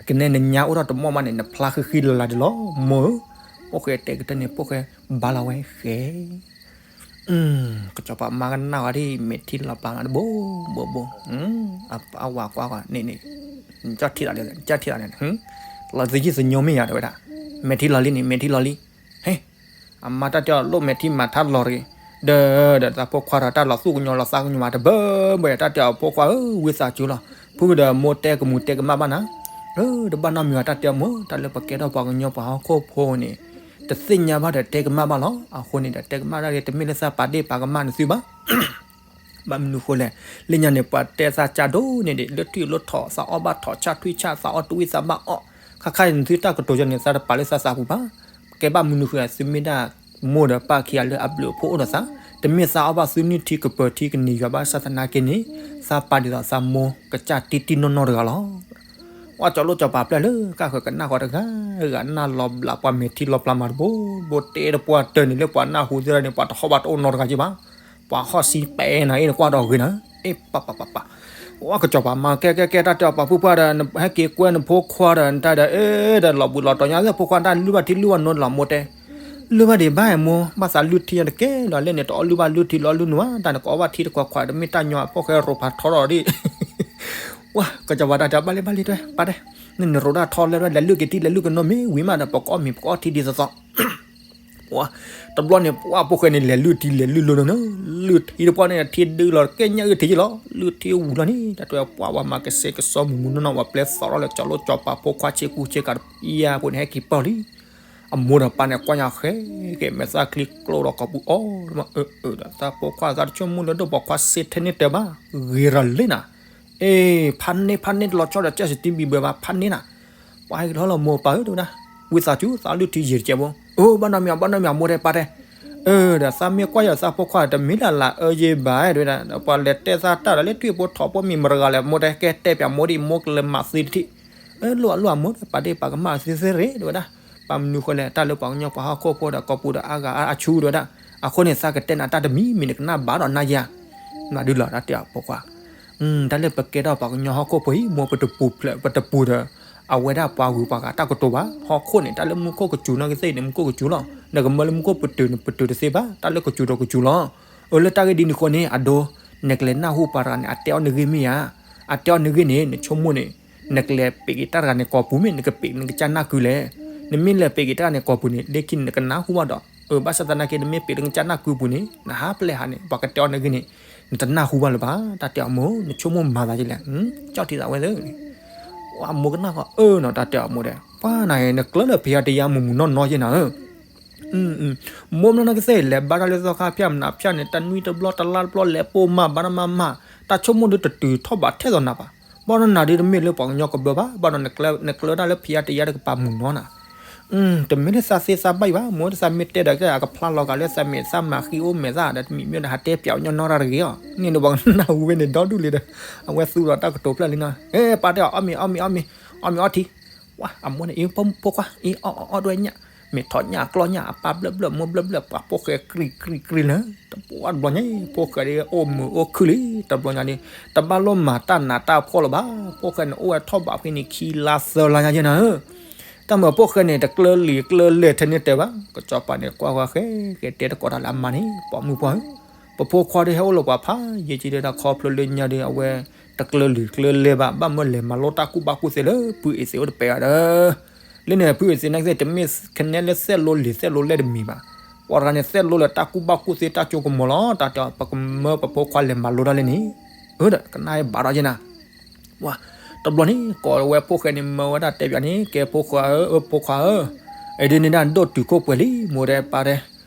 ကနဲနညါအိၣ်ထီၣ်တမီၢ်မးန့ၣ် နဖျါဃံဃံလၤလၤဒံးလီၤ မိၢ်ဧၢ. ဖိၣ်ဃဲတဲကတၢၢ်န့ၣ် ဖိၣ်ဃဲဘါလီၤဝဲဃဲ ကစီၤပၤမါကနၣ်ဝဲဒၣ် မဲာ်ထံလီၤပာ်မးတဘိဘိဘိ, အဝၤကွၢ်ကွၢ်န့ၣ်န့ၣ်, ကၢ်ထံလီၤန့ၣ်, ကၢ်ထံလီၤန့ၣ်, လီၤသယုၢ်သညိမ့ၢ်ယၤတဲဝဲဒၣ်, မဲာ်ထံလီၤလံန့ၣ် မဲာ်ထံလီၤလံ, ဟဲ, အမါတၢ်တဲအီၤလိၣ်မဲာ်ထံမၤထါလီၤတဂ့ၤ, ဒီး ဒီးသးဖိခွါဒီးတၢ်လီၤသူၣ်ကညီၤလီၤသးကညီၤမးတဘၢဘၢယၤ တၢ်တဲအီၤဖိခွါဧၢ ဝံသးစူၤလီၤ, ဖုဒီးမိၢ်တဲကမူးတဲကမၣ်ဘၣ်နၤ, တဘၣ်နီတမံၤဘၣ် တၢ်တဲအီၤမိၢ် တၢ်လၢပကဲထီၣ်ပှၤကညီပှၤဟီၣ်ခိၣ်ဖိန့ၣ် တသ့ၣ်ညါဘၣ်ဒီးတဲကမၣ်ဘၣ်လီၤ. အဃိန့ၣ်ဒီးတဲကမၣ်ဒၣ်ဂ့ၤ တမ့ၢ်လၢသးပာ်ဒ့ၣ်ပာ်ကမၣ်နသုဘၣ်. ဘၣ်မနုၤဃိလဲၣ်, လၢညါန့ၣ် ပှၤတဲသးကၢ်ဒိၣ်န့ၣ်ဒံး လၢထွံၣ်လၢထီၣ် သးအီၣ်ဘၣ်ထီၣ် ဆၣ်ထွံၣ်ဆၣ် သးအီၣ်တဝံၣ်သးဘၣ်အီၣ်, ခါခါန့ၣ် နသုတၢ်ကတိၤယီၤန့ၣ် သးတပာ်လၢသးသးပူၤဘၣ်. ကဲဘၣ်မနုၤဃိလဲၣ် သုမ့ၢ်ဒၣ်မိၢ်ဒီးပၢ်ခံဂၤလၢအဘျုးအဖှိၣ်အိၣ်ဒီးသး, တမ့ၢ်သးအီၣ်ဘၣ်သုနုၢ်ထံကပၢၤထံကန့ၢ်ယွၤဘၣ်ဆၣ်သနာ်က့န့ၣ်, သးပာ်ဒ်သိးသးမိၢ်ကစၢ်တံၢ်တံၢ်နီၢ်နီၢ်တဂၤလီၤ. ပှၤကၠီၤလိၣ်ကၠီၤပၤဖျၢၣ်လၢ ကၢ်ဃၢၤကနၣ်ဃီတဂၤဂၤ နၢ်လီၤဘျးပှၤမဲာ်ထံလီၤပျၢၤမးတဘိဘိ တဲတပှၢ်တၢၢ်န့ၣ် လၢပှၤနၢ်ဟူသ့ၣ်န့ၣ် ပှၤတဟီၣ်ဘၣ်တအိၣ်နီတဂၤက့ဘၣ်, ပှၤဟီၣ်စံပာ်နၤအ့ၣ်နကွၢ်ဒီးဂ့ၤနၤ, အ့ၣ်ပၢ်ပၢ်ပၢ်ပၢ်, ပှၤကၠီၤပၤမါ ကဲကဲကဲ တၢ်တဲအီၤပှၤဖုၣ်ပှၢ်ဒီး ဟဲက့ၤကွဲနဖိခွါဒီး နတၢ်ဒီး အ့ၣ် ဒီးလီၤဘှံးလီၤတီၤညါ ဖိခွါတၢ်လုၢ်ဘၣ်ထံလုၢ်ဘၣ်နိဒီးလီၤ မိၢ်တဲ လုၢ်ဘၣ်ဒံးဘၣ်မိၢ် ဘၣ်သးလုၢ်ထံညါတကဲဒီး လဲၣ်န့ၣ် တအီၣ်လုၢ်ဘၣ်လုၢ်ထံလီၤလုၢ်နုာ်ဘၣ် တၢ်န့ၣ် ကအီၣ်ဘၣ်ထံတခွးခွး တမ့ၢ်တၢ်ညီအဖိၣ်ဃဲရိဖးထီထီၣ်ဒံး, ပှၤကၠီၤပၤတၢ်တဲ ဘၣ်လံဘၣ်လံ တဲ ပၢ်တဲ, နနရိဒၣ်ထီလဲၣ် လဲၤလုၢ်က့ၤထံ လဲၤလုၢ်ကနိး မ့ၢ်ဝံၤမးဒီး ပကအီၣ်မ့ၤ ပကအီၣ်ထံဒ်သိးသိး တဘျီန့ၣ် ပှၤဖိၣ်ဃဲန့ၣ် လဲၤလုၢ်ထံ လဲၤလုၢ်လိၤလိၤန့ၣ်, လုၢ်ထံတပှၢ်န့ၣ် ထံဒုလီၤ ကဲညၣ်အုၣ်ထံယ့လီၤ, လုၢ်ထံဝံၤလီၤန့ၣ် တၢ်တဲပှၤဝဲမၤကစဲးကစီမုၢ်မုၢ်နီၢ်နီၢ် ပှၤပျဲသီထီၣ်လၢကၠီၤလိၣ်ကၠီၤပၤဖိခွါဆ့ကူဆ့ကၤတပျၢ်ပူၤန့ၣ် ဟဲက့ၤပၢၢ်လံ. အမိၢ်ဒီးပၢ်န့ၣ် ကွၢ်ညါဃဲက့ၤ မဲာ်သၣ်ချံကျိဒီးကိာ်ပူၤအီၤ မ့ၢ်အၢအၢဒီး သးဖိခွါသးတဆိကမိၣ်လၢဒိၣ်ပှၤခွါစ့ထဲန့ၣ်တဲဘၣ် ဂ့ၤရၤလံနၤ, အ့ ဖးန့ၢ်ဖးန့ၢ်တလီၤဆီဒီး ကၢ်စတံဘံၣ်ဘၢဘၣ် ဖးန့ၢ်နၤ, ပှၤဟဲက့ၤထီၣ်လီၤ မိၢ်ပၢ်ဧၢ တဲဝဲဒၣ်, ဝံသးစူၤ သးလုၢ်ထံယံာ်တကဲးဖိ, အိ ဘၣ်နီတမံၤ ဘၣ်နီတမံၤ မိၢ်တဲပၢ်တဲ, အၢ ဒီးသးမ့ၢ်ကွၢ်ယၤသးဖိခွါ တမ့ၢ်လၢလၢအၢယ့ဘၣ် တဲဝဲဒၣ်, ပှၤလဲၤတဲသးတၢ်ဒီး လၢထွံၣ်ဖိထီၣ်ဖိမ့ၢ်မတဂၤလဲၣ် မိၢ်တဲ ကဲတဲပၠးမိၢ်ဒ် မိၢ်ကလဲၤမၤသံတထံၣ်, အၢ လိၣ်အလိၣ်အမိၢ် ပာ်ဒ့ၣ်ပာ်ကမၣ်သ့သ့ရ့ တဲဝဲဒၣ်, ပှၤမနုၤဃိလဲၣ် တၢ်လၢပှၤကညီပှၤဟီၣ်ခိၣ်ဖိဒီး ကိာ်ပူၤဒီးအါဂၤအါဆူ တဲဝဲဒၣ်, အဃိန့ၣ် သးကတဲနၤတၢ်တမံၤမံၤ နကနၣ်ဘၣ်ဒီးနၢ်ယၤ မၤဒုလီၤ တၢ်တဲအီၤဖိခွါ တၢ်လၢပကဲထီၣ်ပှၤကညီဟီၣ်ခိၣ်ဖိအံၤ မိၢ်ပတပူၤဖျဲး ပတပူၤဒီး အဝဲဒၣ်ပှၤဂုၤပှၤဂၤတၢ်ကတိၤဘၣ်, ဟီၣ်ခိၣ်န့ၣ် တၢ်လၢမူခိၣ်ကစူၤနီၢ်ကသ့ၣ်န့ၣ် မူခိၣ်ကစူၤလီၤ, နကမၢလၢမူခိၣ်ပတုာ်န့ၣ် ပတုာ်တသ့ဘၣ်, တၢ်လၢကစူၤဒီးကစူၤလီၤ. အၢ လၢတၢ်ဂ့ၢ်ဒ်န့ၣ်အဃိန့ၣ် အဒိ နကလဲၤနၢ်ဟူပှၤတဂၤန့ၣ် အတဲအီၣ်နဂ့ၢ်မ့ၢ်ဧါ, အတဲအီၣ်နဂ့ၢ်န့ၣ် နဆိကမိၣ်န့ၣ် နကလဲၤပ့းက့ၤတၢ်တဂၤန့ၣ်ကိာ်ပူၤမ့ၢ် နကပ့းနကစၢ်နၢ်ကုလဲၣ်, နမ့ၢ်လဲၤပ့းက့ၤတၢ်န့ၣ်ကိာ်ပူၤန့ၣ် လၢခံန့ၣ်နကနၢ်ဟူဘၣ်ဒီး အၢ ဘၣ်ဆၣ်သနာ်က့ နမ့ၢ်ပ့းလၢနကစၢ်နၢ်ကုပူၤန့ၣ် နဟးပျဲဟးန့ၣ် ပှၤကတဲအီၣ်နဂ့ၢ်န့ၣ် နတနၢ်ဟူဘၣ်လၢၤဘၣ်, တၢ်တဲအီၤမိၢ် နဆိကမိၣ်မၤသးဒ်လဲၣ်, ကၠီၣ်ထံသးဝဲသၢန့ၣ်, အမိၢ်ကနၣ်ဃီ အၢနီၤ တၢ်တဲအီၤမိၢ်ဒီး ပှၤနၤ နကျၢလၢဖံးအါတယါမုၢ်မုၢ်နီၢ်နီၢ်ယဲနၤဧၢ မိၢ်မနုၤကသ့ၣ်လဲၤဘါတၢ်လၢသီခါဖၠၣ်မနုၤဖၠၣ်န့ၣ် တနွံတဘျီတလါတဘျီ လဲၤပိာ်မၤဘၣ်တမၤမၤ, တၢ်ဆိကမိၣ်ဒ်တတုၤထီၣ်ဘးထဲသိးနၤဘၣ်, ဘၣ်ဒီးနၤဒ်တမ့ၢ်လၢပှၤကညီကဘၢဘၣ်, ဘၣ်ဒီးနကျၢတၢ်လၢဖံးအါတယါတကပၤမုၢ်နီၢ်နၤ, တမ့ၢ်လၢသးသ့သးဘၣ်အံၤဘၣ်, မိၢ်သးမ့ၢ်တဲဒီးကဲအကဖျါလီၤဂာ်လၢသးမဲာ်သးမၤဃံအိၣ်မဲာ်သၣ်ဒီးတမံၤမ့ၢ်ဒီးဟးတဲပၠးအီၤညီနီၢ်တၢ်တဂ့ၤအီၤ, န့ၣ်ဒီးပှၤကနၢ်ဟူဝဲန့ၣ်ဒီဒူၣ်လံဒီး, အဝဲသူဒီးတၢ်ကတိၤဖျၢၣ်လံနီၤ, ပၢ်တဲအီၤ အီၣ်မ့ၤ အီၣ်မ့ၤ အီၣ်မ့ၤ အီထံ ဝါ အမိၢ်န့ၣ် အံၤ ဖိခွါ အံၤ အီၣ်အီၣ်အီၣ်ဒွဲၣ်ညၣ်, မ့ၢ်ထီၣ်ညၣ်ကျီၢ်ညၣ် အပၢ်ဘျၢၣ်ဘျၢၣ် မိၢ်ဘျၢၣ်ဘျၢၣ် ပှၤဖိၣ်ဃဲကြံၢ်ကြံၢ်ကြံၢ်လၢ တပှၢ်တဘျီညါ ဖိၣ်ဃဲဒ်အိၣ်မုာ်အိၣ်ခုၣ်လံ တဘျီညါန့ၣ် တဘၣ်လိၣ်မၤတၢ်နးတၢ်ဖှီၣ်လၢၤဘၣ်, ဖိၣ်ဃဲန့ၣ် အိၣ်ဝဲထီၣ်ဘးဖဲန့ၣ် ခံလါသၢလါညါယဲနၤဧၢ, တၢ်မၤဖိၣ်ဃဲန့ၣ် တကျၢလံာ်ကျၢလဲၢ်ထဲန့ၣ်တဲဘၣ်, ကစီၤပၤန့ၣ် ကွၢ်ဝဲဃဲ ကတဲတကိးတၢ်လၢအမါန့ၣ် ပိာ်မုၣ်ပှၢ်ဧၢ ပဖိခွါဒ်ဟဲအိၣ်လၢပှၤဖးယံာ်ကံဒဲဒၣ်ခီဖျိလၢညါဒီး အဝဲတကျၢလံာ်ကျၢလဲၢ်ဘၣ်, ဘၣ်မၢလဲၤမၤလိတၢ်ကူၣ်ဘၣ်ကူၣ်သ့လၢဖုအ့ၣ်သ့ၣ်အိၣ်တပဲာ်ဘၣ်ဒီး, လၢန့ၣ် ဖုအ့ၣ်သ့ၣ်နာ်က့သ့ၣ် တမ့ၢ်ကနဲလၢသဲလိလံာ်သဲလိလဲၢ်တမံၤဘၣ်, ပှၤတဂၤန့ၣ် သဲလိလၢတၢ်ကူၣ်ဘၣ်ကူၣ်သ့တၢ်စိကမီၤလီၤ, တၢ်တဲ ပကမၢပဖိခွါလဲၤမၤလိတၢ်လဲၣ်န့ၣ်, အၢ ဒီးကနၣ်ဘၣ်ဒီးယဲနၤ ဝါ, တဘျီန့ၣ် ကိးဝဲဖိၣ်ဃဲန့ၣ် မၢဝဲဒၣ်တဲပၠးန့ၣ် ကဲဖိခွါဧၢ, ဖိခွါဧၢ, အဒ်န့ၣ်ဒၣ်ဒိၣ်တုာ်ခိၣ်ပှဲၤလံ မိၢ်ဒီးပၢ်ဒီး,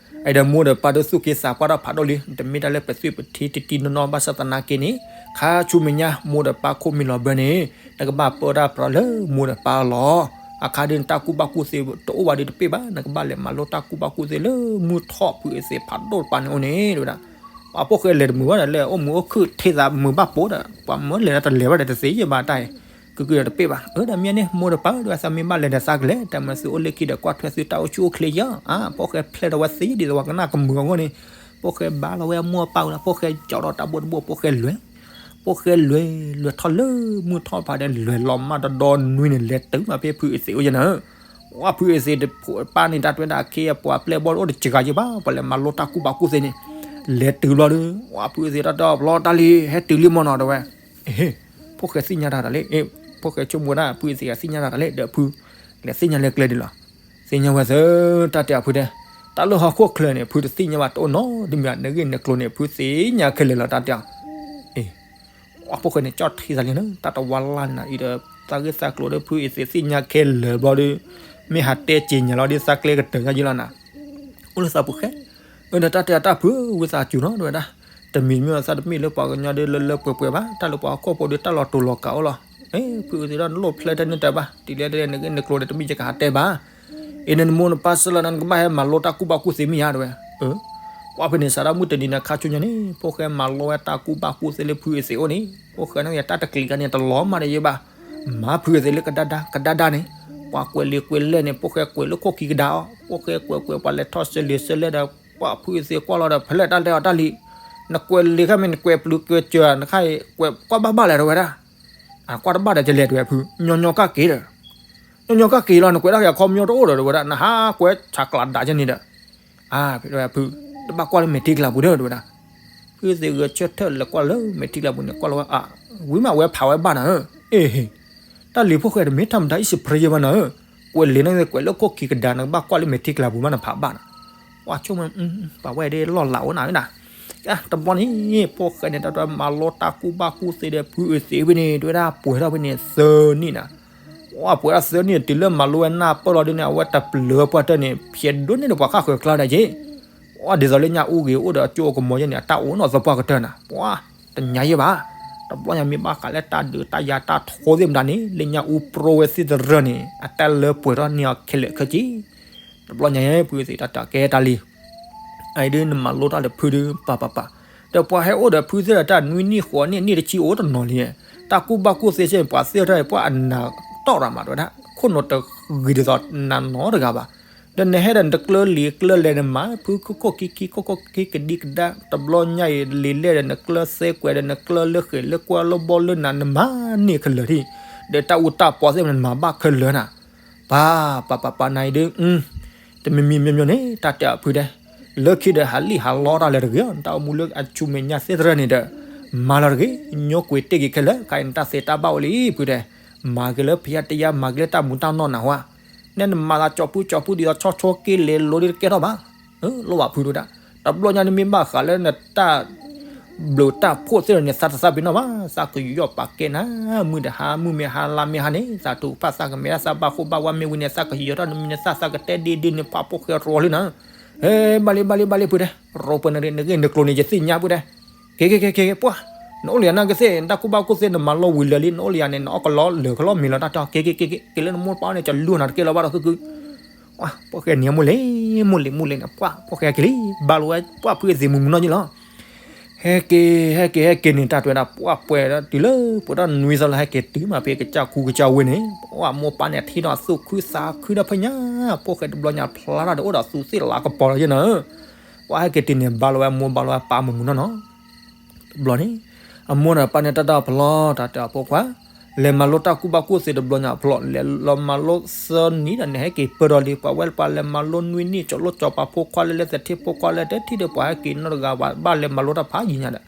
အဒီးမိၢ်ဒီးပၢ်ဒီးသူၣ်က့သးပှၢ်ထီၣ်ဖးဒိၣ်လံ, တမ့ၢ်တၢ်လၢပသွံၣ်ပထံတံၢ်တံၢ်နီၢ်နီၢ်ဘၣ်ဆၣ်သနာ်က့န့ၣ်, ခါဆူမဲာ်ညါ မိၢ်ဒီးပၢ်ခိၣ်မံလီၤဘၢန့ၣ်, နကဘၣ်ပၢတၢ်ပြးလၢမိၢ်ဒီးပၢ်လီၤ. အခါဒ်နတၢ်ကူၣ်ဘၣ်ကူၣ်သ့တအိၣ်ဘၣ်ဒီးတပ့ၢ်ဘၣ်, နကဘၣ်လဲၤမၤလိတၢ်ကူၣ်ဘၣ်ကူၣ်သ့လၢမုၢ်ထီၣ်ဖုအ့ၣ်သ့ၣ်ဖးဒိၣ်တပၤန့ၣ်အိၣ်န့ၣ် တဲဝဲဒၣ်. ပှၤဖိၣ်ဃဲလဲၤတမုာ်ဘၣ်ဒီး လဲၤအိၣ်မုာ်အိၣ်ခုၣ်ထံသးမုာ်ဘၣ်ပိာ်ဒီး ပှၤမၢလဲၤဒီးတလဲၤဘၣ်ဒီးတသ့ယဲၢ်ဘၣ်တၢ်အံၤ, ကုၢ်ကုၢ်ဒီးတပ့ၢ်ဘၣ်. အၢ ဒီးမ့ၢ်န့ၣ် မိၢ်တပၢ်ဒီး သးမ့ၢ်ဘၣ်လဲၤဒီးသးကလဲၤ တၢ်မၤသုအိၣ်လၢခံဒီးကွၢ်ထွဲသုတၢ်အိၣ်ဆူၣ်အိၣ်ချ့ယီၤ. အါ ဖိၣ်ဃဲဖျဲးဒီးဝဲသ့ဒ်သိးပှၤကနၣ်ကမုာ်အဂီၢ်န့ၣ်, ဖိၣ်ဃဲဘါလီၤဝဲအမိၢ်အပၢ်ဝဲလီၤ ဖိၣ်ဃဲကၠီဒီးတၢ်ဘိတဘိ ဖိၣ်ဃဲလဲၤ ဖိၣ်ဃဲလဲၤ လဲၤထီၣ်လၢမုၢ်ထီၣ်ဖးဒဲး လဲၤလီၤမၢ်တဒီနွံန့ၣ် လဲၤတုၤမးဖဲဖုအ့သ့းအိၣ်ယဲၢ်နၤဧၢ. ဝဲဖုအ့သ့းတဖိးပၢ်န့ၣ် တၢ်တွဲဒၣ်အခ့အပှၤပျဲၢ်ဘီၣ်အိၣ်တစှၤယဲၢ်ဘၣ် ပှၤလဲၤမၤလိတၢ်ကူၣ်ဘၣ်ကူၣ်သ့န့ၣ်, လဲၤတုၤဘျီဒီး ဝဲဖုအ့သ့းတၢ်တဲအီၤ ပျီတၢ်လံ ဟဲတုၤလံမၢ်နီၤ တဲဝဲ. အ့ ဖိၣ်ဃဲသ့ၣ်ညါတၢ်တၢ်လံ အ့ ဖိၣ်ဃဲဆိကမိၣ်ဒၣ် ဖုအ့သ့းသ့ၣ်ညါတၢ်တၢ်လံ ဒီးဖု လဲၤသ့ၣ်ညါလၢကျဲဒ်လီၤ. သ့ၣ်ညါဝဲသၢ တၢ်တဲအီၤဖုတဲ, တၢ်လၢဟီၣ်ခိၣ်ချၢန့ၣ် ဖုတသ့ၣ်ညါဘၣ်တအိၣ်နီတမံၤ နဂ့ၢ်နကျိၤန့ၣ် ဖုသ့ၣ်ညါခဲလၢာ်လီၤ တၢ်တဲအီၤ. အ့ ဝဲဖိၣ်ဃဲန့ၣ် ကၠီၣ်ထံသးလံန့ၣ် တၢ်တဝါလၢ်န့ၣ်နၤ အံၤဒီး သးဂ့ၢ်သးကျိၤဒီး ဖုအ့သ့းသ့ၣ်ညါခဲလၢာ်ဘျီဒီး မ့ၢ်ဟးတဲက့ၤညါလီၤဒီး သးကျဲကတၢၢ်ယဲၢ်လီၤနၤ. အိၣ်လၢသးပူၤဃဲ အၢ ဒီးတၢ်တဲအီၤတၢ်ဖု ဝံသးစူၤနီၤ တဲဝဲဒၣ်, တမံၤတမံၤသးတမ့ၢ်လၢပှၤကညီဒီး လၢလၢပှဲၤပှဲၤဘၣ် တၢ်လၢပှၤဟီၣ်ခိၣ်ဖိဒီး တၢ်လီၤတူာ်လီၤကာ်အိၣ်လီၤ. အ့ ဖုအ့သ့းဒီး နလိၣ်ဖျဲၣ်ထဲန့ၣ်တၢ်ဘၣ် တုၤလၢတဲနဂ့ၢ်နကျိၤဒီး တမ့ၢ်ယကဟးတဲဘၣ်. အ့ နမိၢ်နပၢ်ဆှၢလီၤနၤ နကဘၣ်ဟဲမၤလိတၢ်ကူၣ်ဘၣ်ကူၣ်သ့မ့ၢ်ဧါ တဲဝဲ. အၢ ပှၤဖဲန့ၣ် စးထီၣ်မုၢ်တနံၤန့ၣ် ခါဆူညါန့ၣ် ဖိၣ်ဃဲမၤလိဝဲတၢ်ကူၣ်ဘၣ်ကူၣ်သ့လၢဖုအ့သ့းအိၣ်န့ၣ် ဖိၣ်ဃဲန့ၣ် တၢ်တကျံၤခါန့ၣ် တလီၤမၢ်ဒီးယဲၢ်ဘၣ်. မၤဖုအ့သ့းလၢကဒါဒါ ကဒါဒါန့ၣ်, ပှၤကွဲးလံာ်ကွဲးလဲၢ်န့ၣ် ဖိၣ်ဃဲကွဲးလၢခိၣ်ခံကဒါအီၤ, ဖိၣ်ဃဲကွဲးကွဲး ပှၤလဲၤထီၣ်ဆၢလံာ်ဆၢလဲၢ်ဒီး ပှၤဖုအ့သ့းကွၢ်လီၤဒီး ဖဲလဲၣ်တၢ်လဲၣ်အီၤတၢ်လံ, နကွဲးလံာ်ခါမ့ၢ် နကွဲးပျုၤကွဲးစၢၤ နခါအံၤ ကွဲးကွၢ်ဘၣ်ဘၣ်လဲၣ် တဲဝဲဒၣ်. အကွၢ်တဘၣ်ဒီး ကလဲၤတဲဝဲဖု ညီညီကၣ်က့ၤဒီး ညီညီကၣ်က့ၤလီၤ နကွဲးတၢ်က့ၤအခီပညီတအိၣ်ဒီး တဲဝဲဒၣ် နဟးကွဲးဆးကျးဒးကဲန့ၣ်ဒီး အါ ဖဲဖု တဘၣ်ကွၢ်လၢမဲာ်ထံကလၤပူၤဒီး တဲဝဲဒၣ်. ဖုသ့ၣ်ဂဲၤဆၢထၢၣ်လဲၤကွၢ်လၢမဲာ်ထံကလၤပူၤန့ၣ် ကွၢ်လီၤဝဲ အါ ဝံၤမးဝဲဖးဝဲဘၣ်နၤဧၢ, အ့ တၢ်လံၤဖိၣ်ဃဲတမ့ၢ်ထီၣ်မတၤအံၤ စံးပြယဲၢ်ဘၣ်နၤဧၢ, ကွဲးလံာ်န့ၣ် ကွဲးလၢခိၣ်ခံကဒါ နကဘၣ်ကွၢ်လၢမဲာ်ထံကလၤပူၤမး နဖးဘၣ်နၤ. ပှၤဆိကမိၣ် ပှၤဝဲဒၣ်လီၢ်လၤအိၣ်နၤဝဲဒၣ်. တဘျီန့ၣ် ဖိၣ်ဃဲန့ၣ် တၢ်တမၤလိတၢ်ကူၣ်ဘၣ်ကူၣ်သ့ဒီး ဖုအ့သ့းဖဲန့ၣ် တဲဝဲဒၣ် ပှဲၤထီၣ်ဖဲန့ၣ် သၢနံၣ်နၤ ပှဲၤထီၣ်သၢနံၣ် တုၤလၢမၤလိဝဲနၢ်ပၢၢ်လီၤဒ်န့ၣ် အဝဲတပျၢၤပှၢ်တၢၢ်န့ၣ် ဖျဲးဒိၣ်န့ၢ်ဒီးပှၤဃၣ်ဃၢၤကျါဒၣ်က့ၤ. ဒ်သိးလၢညၣ်အူဂ့ၤအိၣ်ဒီးအကၠိအကမီၤယဲၢ်န့ၣ် အတၢ်အိၣ်နီၣ်သပှၢ်ကတၢၢ်နၤ ပှၤတညါယဲၢ်ဘၣ်. တဘျီညါမ့ၢ်ဘၣ်ဃးလၢတၢ်ဒုးတၢ်ယၤတၢ်ထီသ့ၣ်မတၤန့ၣ် လၢညၣ်အူပြိဝဲသ့ၣ်တရၢၢ်န့ၣ် အတၢ်လၢပှဲၤထီၣ်န့ၢ်အီၤခဲလၢာ်ခဲဆ့ တဘျီညါ ဖုအ့သ့းတၢ်တဲကဲတၢ်လံ. အအံၤဒုးနမၤလိတၢ်ဒီးဖုဒုး ပၢ်ပၢ်ပၢ်, ဒီးပှၤဟဲအိၣ်ဒီးဖုသ့ၣ်ဒီးတၢ်နွံနံၣ်ဃိးနံၣ် နံၣ်တဆံအိၣ်တနီၤလံ, တၢ်ကူၣ်ဘၣ်ကူၣ်သ့စ့ၢ် ပှၤသ့ၣ်တၢ် ပှၤအနၢ်တီၣ်ရၤမး တဲဝဲဒၣ် ခိၣ်နူာ်တဂ့ၤဒ်သိးနၤနီတဂၤဘၣ်. ဒီးနဟဲဒီးနတကျၢလံာ်ကျၢလဲၢ် နမၤဖုခိၣ်ခိၣ်ခံခံ ခိၣ်ခိၣ်ခံကဒံကဒါ တဘျီညါအံၤ လံာ်လဲၢ်ဒီးနကျၢသဲကွဲးဒီးနကျၢလၢဃဲၤလၢကွၢ်လၢဘီလၢနၤ နမၤန့ၢ်ခဲလၢာ်ထံၣ်, ဒီးတၢ်အူတၢ်ပီသ့ၣ်မး နမၤဘၣ်ခဲလၢာ်နၤ ပၢ်ပၢ်ပၢ်ပၢ် နၤအံၤဒုး တမံၤမံၤမံၤမံၤန့ၣ် တၢ်တဲအီၤဖုဒဲး, လၢခံဒီးဟးလံၣ်ဟးလီတၢ်လၢတဂ့ၤအီၤ နတၢ်အိၣ်မူလၢအဆူမဲာ်ညါသ့ၣ်တရၢၢ်န့ၣ်ဒီး မၤလီၤတဂ့ၤ, ညိကွ့ၤတ့ၢ်က့ၤခဲလၢာ် ခါအံၤနတၢ်သ့တၢ်ဘၣ်အိၣ်လံဖုဒဲး, မၤက့ၤလၢဖယါတယါ မၤက့ၤလၢတၢ်မူတၢ်နီၢ်နၤဟါ, နဲနမၤသးကၠီၤပူကၠီၤပူဒ်သိးဆီဆီက့လဲၤလိၤဒ်တကဲထီၣ်ဘၣ်, လိၣ်ဘၣ်ဖုဒဲး, တဘျီညါန့ၣ်မ့ၢ်ဘၣ်ဃးလၢနတၢ် ဘျုးတၢ်ဖှိၣ်သ့ၣ်န့ၣ် သးတသးပ့ၤနီၣ်ဘၣ်, သးကယီၣ်ပာ်ကဲနၤ, မုၢ်တဟါ မုၢ်မ့ၢ်ဟါ လါမ့ၢ်ဟါန့ၣ် သးတူၢ်ဖးသးကမဲာ် သးဘၣ်ဃိဘၣ်ဝါမ့ၢ်ဝံၤန့ၣ် သးကယီၣ်ထီၣ်နမံၤန့ၣ် သးသးကတဲဒ့ဒ့န့ၣ် ပှၤဖိၣ်ဃဲရိၤလံနၤ, ဟဲ ဘၣ်လံ ဘၣ်လံ ဘၣ်လံဖုဒဲး, ရိပှဲၤနဂ့ၢ်နကျိၤန့ၣ် ယသ့ၣ်ညါဖုဒဲး, က့ၤက့ၤက့ၤက့ၤ ပှၢ်, နအိၣ်လၢယၤနာ်က့ၤသ့ၣ် နတၢ်ကူၣ်ဘၣ်ကူၣ်သ့ နမၤလိဝံၤလၢာ်လံ နအိၣ်လၢယၤန့ၣ် နအီၣ်ကလီလၢာ်ကလီမ့ၤလီၤတၢ်တီ က့ၤက့ၤက့ၤက့ၤ က့ၤလၢနမိၢ်ပၢ်န့ၣ် ကလူၤနၤတကဲလၢၤဘၣ်ဒီး ဃုဃုဝဲ ဖိၣ်ဃဲန့ၣ် မိၢ်လ့ၤ မိၢ်လ့ၤ မိၢ်လ့ၤန့ၣ် ပှၢ် ဖိၣ်ဃဲက့ၤလံ ဘၣ်လီၤဝဲ ပှၢ်ဖုအ့သ့းမုၢ်မုၢ်နီၢ်က့ၤလီၤ, ဟဲက့ၤ ဟဲက့ၤ ဟဲက့ၤန့ၣ် တၢ်တဲဝဲဒၣ် ပှၢ်ပှဲၤဒီးတုၤလၢ ပှဲၤထီၣ်နွံသီလၢ ဟဲက့ၤတုၤမးဖဲကစၢ်ခူကစၢ်ဝ့ၢ်န့ၣ် ပှၢ်မိၢ်ပၢ်န့ၣ် ထံၣ်ဒီးသူၣ်ခုသးခုဒီးဖဲညါ ဖိၣ်ဃဲတဘျီညါဖျါထီၣ်ဒီးအိၣ်ဒီးသူးသ့ၣ်လၤကပီၤလီၤယဲၢ်နၤ, ပှၢ်ဟဲက့ၤတုၤန့ၣ် ဘၣ်လီၤဝဲမိၢ် ဘၣ်လီၤဝဲပၢ်မုၢ်မုၢ်နီၢ်နီၢ် တဘျီန့ၣ် အမိၢ်ဒီးပၢ်န့ၣ် တၢ်တၢ်ဖျီ တၢ်တဲအဖိခွါ လဲၤမၤလိတၢ်ကူၣ်ဘၣ်ကူၣ်သ့တဘျီညါဖျီ လဲၤလီၤမၤလိသၢနံၣ်ဒီး နဟဲက့ၤပၢၢ်ထီၣ်လံ ပှၤဝဲပှၤလဲၤမၤလိနွံနံၣ် ကၠီၤလိၣ်ကၠီၤပၤဖိခွါလၢ လဲၤသထ့ဖိခွါလၢ တထံၣ်ဒီး ပှၤဟဲက့ၤနီတဂၤ ဘၣ်လဲၤမၤလိတၢ်ဖးယံၤညါဒီး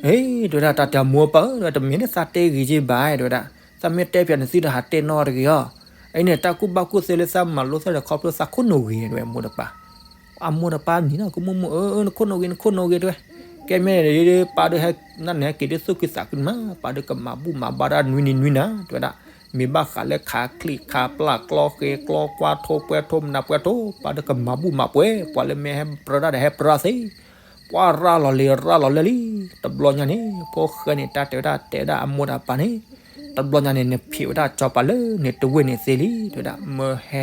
အ့ တဲဝဲဒၣ် တၢ်တဲအမိၢ်ပၢ်ဧၢ တမ့ၢ်လၢသးတဲဂ့ၤက့ၤဘၣ် တဲဝဲဒၣ် သးမ့ၢ်တဲပၠးနသုဒီး ဟးတဲနီတဂ့ၤအီၤ အံၤန့ၣ် တၢ်ကူၣ်ဘၣ်ကူၣ်သ့လၢသးမၤလိသ့ၣ်ဒီး ခီဖျိသးခိၣ်နူာ်ဂ့ၤ တဲဝဲမိၢ်ဒီးပၢ် အမိၢ်ဒီးပၢ်နံၤနီၤ ကမိၣ်မိၢ်ဧၢ နခိၣ်နူာ်ဂ့ၤ နခိၣ်နူာ်ဂ့ၤ တဲဝဲ ကဲမ့ၢ်ပၢ်ဒီးဟဲ နနဟဲက့ၤဒ်သူၣ်ခုသးခုန့ၣ်မး ပၢ်ဒီးကမၤဘူၣ်မၤဘါတၢ်နွံနံၤနွံနၤ တဲဝဲဒၣ် မ့ၢ်ဘၣ်ဃးလၢခးချံၣ်ခးပျၢ်ကျီဃဲကျီကွၢ်ထိၣ်ပှဲၤထိၣ် မနၤပှဲၤထိၣ် ပၢ်ဒီးကမၤဘူၣ်မၤပှဲၤ ပှၤလၢမ့ၢ်ဟဲပြၢတၢ်ဒီးဟဲပြၢသ့ ပှၢ်ရၤလီၤလံရၤလီၤလၢလံ တဘျီညါန့ၣ် ဖိၣ်ဃဲန့ၣ် တၢ်တဲဝဲဒၣ်တဲဒၣ်အမိၢ်ဒီးပၢ်န့ၣ် တဘျီညါန့ၣ် နဖံးဝဲဒၣ်စီၤပၤလၢန့ၣ်တဝ့ၢ်န့ၣ်သ့လံ တဲဝဲဒၣ် မၢဟဲ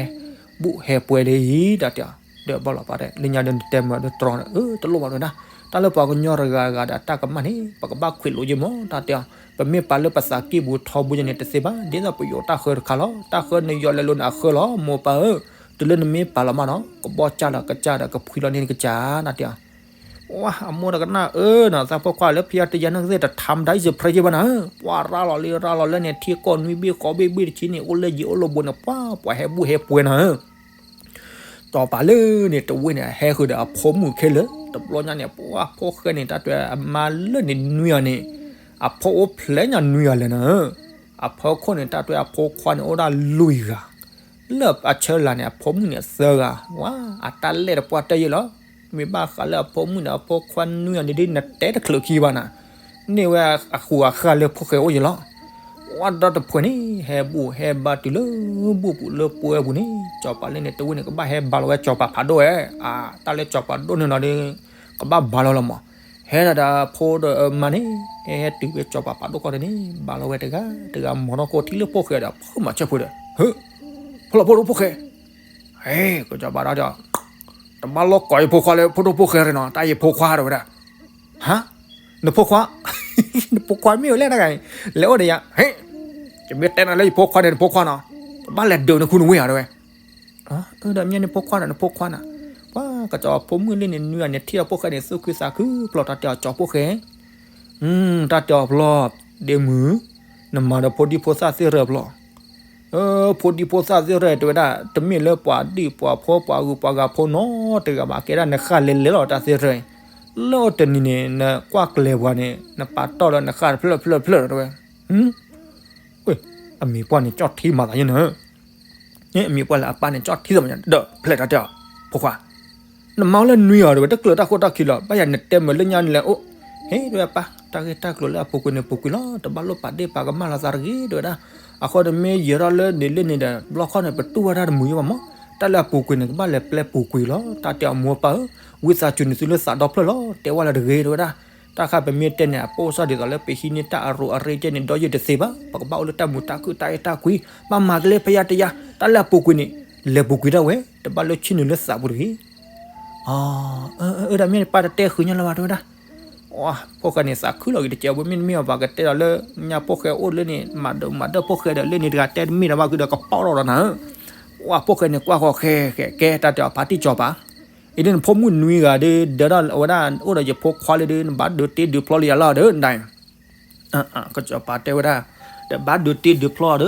ဘူၣ်ဟဲပှဲၤလံ တၢ်တဲအီၤ ဒီးဘၣ်လီၤပၢ်တဲ လၢညါဒီးနတဲမၢဒီးတြီဒီး အၢ တလိၣ်ဘၣ်တဲဝဲဒၣ် တၢ်လၢပှၤကညီတဂၤဂၤဒီးအတၢ်ကမၣ်န့ၣ် ပကဘၣ်ခွဲးလိာ်ယဲမး တၢ်တဲအီၤ, ပမ့ၢ်ပာ်လၢပသးကံၢ်ပူၤထီဘိယဲန့ၣ်တသ့ဘၣ်, ဒ်သိးပယီၤတၢ်ဃၢတခါလီၤ, တၢ်ဃၢနယီၤလဲၤလိာ်န့ၣ်အဃၢလီၤ, မိၢ်ပၢ်ဧၢ, တုၤလၢနမ့ၢ်ပာ်လီၤမးနီၤ ကဘီၣ်ကၢ်ဒီးကစၢ်ဒီးကဖှံလီၤန့ၣ်ကစၢ် တၢ်တဲအီၤ. ဝါ အမိၢ်တကနၣ်အၢနီၤ သးဖိခွါလၢဖဲယတယၤန့ၣ်ကသ့ၣ်တထါမတၤအံၤစၢၤဖရဲယဲဘၣ်နၤဧၢ, ပှၤရၤလီၤလံရၤလီၤလၢန့ၣ် ထံကီၢ်နွံဘ့ၣ်ဃိးဘ့ၣ်ဘ့ၣ်တဆံန့ၣ် အိၣ်လၢယံၤအိၣ်လၢဘူးန့ၣ် ပှၤပှၤဟဲဘူၣ်ဟဲပှဲၤနၤဧၢ စီၤပၤလၢန့ၣ်တဝ့ၢ်န့ၣ် ဟဲဃုာ်ဒီးအဖိမုၣ်ခဲလၢာ်, တဘျီညါန့ၣ် ပှၤဖိၣ်ဃဲန့ၣ် တၢ်တဲအမါလၢန့ၣ်နွံဂၤန့ၣ်, အဖိအိၣ်ဖျဲၣ်ညါနွံဂၤလဲၣ်နၤဧၢ, အဖီခိၣ်န့ၣ် တၢ်တဲအဖိခွါန့ၣ် အိၣ်ဒၣ်လွံၢ်ဂၤ, လၢအဆၢလၢ်န့ၣ် အဖိမုၣ်န့ၣ်သၢဂၤ, ဝါ အတၢ်လဲၣ်တပှၢ်တၢၢ်ယဲလီၤ, မ့ၢ်ဘၣ်ဃးလၢအဖိမုၣ်ဒီးအဖိခွါနွံဂၤန့ၣ်ဒ်နတဲတချုးခံဘၣ်နၤ, န့ၢ်ဝဲအဃူအဃၢ်လၢဖိၣ်ဃဲအိၣ်ယဲလီၤ. ဝါဒီတဖှဲးန့ၣ် ဟဲဘူၣ်ဟဲဘါတုၤလၢဘူၣ်ပူၤလၢပှဲၤပူၤန့ၣ် စီၤပၤလၢန့ၣ်တဝ့ၢ်န့ၣ် ကဘၣ်ဟဲဘါလီၤဝဲစီၤပၤဖးဒိၣ်ဝဲ, အတၢ်လၢစီၤပၤဒိၣ်န့ၣ်လီၤဒီး ကဘၣ်ဘါလီၤလီၤမး, ဟဲဒၣ်ဒီးဖိဒီးအမါန့ၣ် ဟဲဟဲတုၤဝဲစီၤပၤဖးဒိၣ်ခီၣ်ထံးန့ၣ် ဘါလီၤဝဲတဂၤတဂၤ မၤထီၣ်ခိၣ်ထံလၢဖိၣ်ဃဲဒီး ဖုမၤဆၢဖိဒီး ဟၢ ဖီလီၤဖိဒိၣ်ဖိၣ်ဃဲ ဟဲ ကစီၤပၤဒီး တဘၣ်လိၣ်ကိးယဖိခွါလၢဖိဒိၣ်ဖိၣ်ဃဲရ့နီၤ တၢ်ယဖိခွါတဲဝဲဒၣ်, ဟါ, နဖိခွါ, နဖိခွါမ့ၢ်ဝဲလဲၣ်တဂၤအံၤ, လဲၤအိၣ်ဒီးယၤ, ဟဲ, ယမ့ၢ်တဲနၤလၢယဖိခွါန့ၣ် နဖိခွါနီၤ, တဘၣ်လဲၤဒုးနခူနဝ့ၢ်ဧါတဲဝဲ, အၢ ဒီးမ့ၢ်န့ၣ်ဖိခွါဒီးနဖိခွါနီၤ, ပှၤကစီၤပၤဖိမုၣ်လၢန့ၣ်နွံဂၤန့ၣ် ထံၣ်ဒီးဖိၣ်ဃဲန့ၣ် သူၣ်ခုသးခုဖျိး တၢ်တဲအီၤ ကၠီၤဖိၣ်ဃဲ တၢ်တဲအီၤဖျီ, ဒ့မုၣ်, နမၤဒီးဖိဒံဖိသၣ်သ့ၣ်ရၢဖျီ, ဖိဒံဖိသၣ်သ့ၣ်ရၢတဲဝဲဒၣ် တမ့ၢ်လၢပှၤဒံၣ်ပှၤဖိပှၤဂုၤပှၤဂၤဖိနီတဂၤဘၣ် ကဲဒၣ်နဃၣ်လဲၤလဲၤလီၤတၢ်သ့ၣ်ရၢ, လၢတနံၤန့ၣ် နကွၢ်ကျဲၤပှၤန့ၣ် နပာ်တီၢ်လၢနဃၣ်တဖျၢၣ်ဖျၢၣ်ဖျၢၣ်တဲဝဲ, အမံၤပှၢ်န့ၣ် ကၠီၣ်ထံမၤသးယဲၢ်နၢ အမံၤပှၢ်လၢအပၢ်န့ၣ် ကၠီၣ်ထံသးမး ဒီးဖျဲၣ်တၢ်တဲအီၤ, ဖိခွါ, နမၤဝဲလၢနွံဂၤတဲဝဲ တကျၢၤတၢ်ခိၣ်တၢ်ခံလီၤ, ဘၣ်ယၤနတဲမုာ်လၢညါနလဲၤအိၣ်, ဟ့ တဲဝဲပၢ် တၢ်ဂ့ၢ်တၢ်ကျိၤလၢအပူၤကွံာ်န့ၣ်ပူၤကွံာ်လီၤ, တဘၣ်လိၣ်ပာ်ဒ့ၣ်ပာ်ကမၣ်လိာ်သးတဂ့ၤ တဲဝဲဒၣ်, အဃိန့ၣ်မ့ၢ်ယဲၤထီၣ်လၢန့ၣ်လၢန့ၣ်ဒီး ဘျီခီန့ၣ် ပတူၢ်ဝဲဒၣ်တမုာ်ယဲၢ်ဘၣ်မး, တၢ်လၢအပူၤကွံာ်န့ၣ် ကဘၣ်လဲၤပျဲပူၤကွံာ်လီၤ, တၢ်တဲအီၤမိၢ်ပၢ်ဧၢ, ဝံသးစူၤန့ၣ်သုလၢသးဒီဖျၢၣ်လီၤ, တဲဝဲလၢတဂ့ၤ တဲဝဲဒၣ်, တၢ်ခါပမ့ၢ်တဲန့ၣ် အပိၢ်စၢ်ဒ်သိးလၢပဟံးန့ၢ်တၢ်အရူးအရ့ၣ်ကဲန့ၣ် ဒီးယဲၢ်တသ့ဘၣ်, ပကဘၣ်အိၣ်လၢတၢ်မုာ်တၢ်ခုၣ်တၢ်အဲၣ်တၢ်ကွံ, ဘၣ်မၤကလဲၤဖဲယါတယါ, တၢ်လၢအပူၤကွံာ်န့ၣ် လဲၤပူၤကွံာ်ဒၣ်ဝဲ, တဘၣ်လၢဆ့ၣ်နုာ်လၢသးပူၤတဂ့ၤ အၢ ဒီးမ့ၢ်န့ၣ် ပၢ်တတဲဃုာ်ညါလၢၤဘၣ် တဲဝဲဒၣ်, ဖိၣ်ဃဲန့ၣ် သးခုလီၤက့ၤတကဲး ပမ့ၢ်တမ့ၢ်အီၤ ပှၤကတဲဒီးလၢညါဖိၣ်ဃဲအိၣ်လၢန့ၣ် မၤဒိးမၤဒၢၣ်ဖိၣ်ဃဲဒီး လၢန့ၣ်တဂၤတဲတမ့ၢ်ဒီးဘၣ် ဃုာ်ဒီးကပီၣ်ထီၣ်ဒီးနၤဧၢ, ဝဲဖိၣ်ဃဲန့ၣ်ကွၢ်ဃီၤဃဲဃဲကဲ တၢ်တဲအီၤ ဖါတံၢ်စီၤပၤ, အံၤဒ်နဖိမုၣ်နွံဂၤဒီး ဒၢထီၣ်ဝဲဒၣ် အိၣ်ဒီးယဖိခွါလၢဒီး နဘၣ်ဒုးတ့ဒုးဖျီလၢယၤလီၤဒီး နဒၣ် ကစီၤပၤတဲဝဲဒၣ်, တဘၣ်ဒုးတ့ဒုးဖျီဒီး,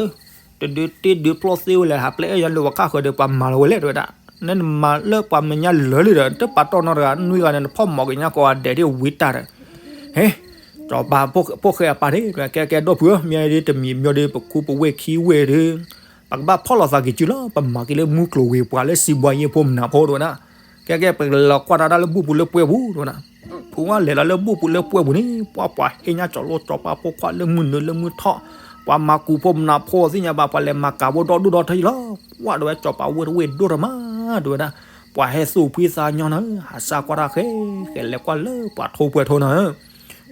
တဒုးတ့ဒုးဖျီသ့ဝဲလဲၣ် ဟးပျဲအဲၣ်ယၤလၢပှၤခါဃၢၤဒီး ပှၤမၤလီၤဝဲလဲၣ် တဲဝဲဒၣ်, နနမၤလၢပှၤမဲာ်ညါလၢာ်လံဒီး တပာ်တီၢ်နီတဂၤ နွံဂၤန့ၣ် နဖီၣ်မီၤက့ၤညါကိးဂၤဒဲးဒ်ဝံတၢ်ဒီး, ဟ့, စီၤပၤဖိၣ်ဃဲအပၢ်န့ၣ် ကဲကဲဒီပုၢ်ဧၢ မ့ၢ်ဒ်တမံၤမ့ၢ်ဒ်ပခူပဝ့ၢ်ခံဝ့ၢ်ဒီး ပကဘၣ်ဖီၣ်လိာ်သးက့ၤစုလီၤ ပမၤက့ၤလၢမူကျိၤဝ့ၤပှၤလၢစံးဘှါယ့ဖိမနၤဖိ တဲဝဲဒၣ်, ကဲကဲပကလဲၤလီၤကွၢ်တၢ်တၢ်လၢဘူၣ်ပူၤလၢပှဲၤပူၤ တဲဝဲဒၣ် ဖုဝါလဲၤလီၤလၢဘူၣ်ပူၤလၢပှဲၤပူၤန့ၣ် ပှၤပှၤဟ့ၣ်ညါ ကၠီၤလိကၠီၤပၤဖိခွါလၢမုၢ်နုာ်လၢမုၢ်ထီၣ်, ပှၤမၤကူးဖိမနၤဖိသ့ၣ်ညါဘၣ် ပှၤလဲၤမၤကၤဖိဒီဒူၣ်ဒီထၢလီၤ, ပှၤတဲဝဲ စီၤပၤဝ့ၢ်တဝ့ၢ်ဒိၣ်တမး တဲဝဲဒၣ်, ပှၤဟဲသူၣ်ဖှံသးညီနၤဧၢ ဟးစၢ်ကွၢ်တၢ်ဃဲ ဃဲလဲၤကွၢ်လၢပှၤထိပှဲၤထိနၤဧၢ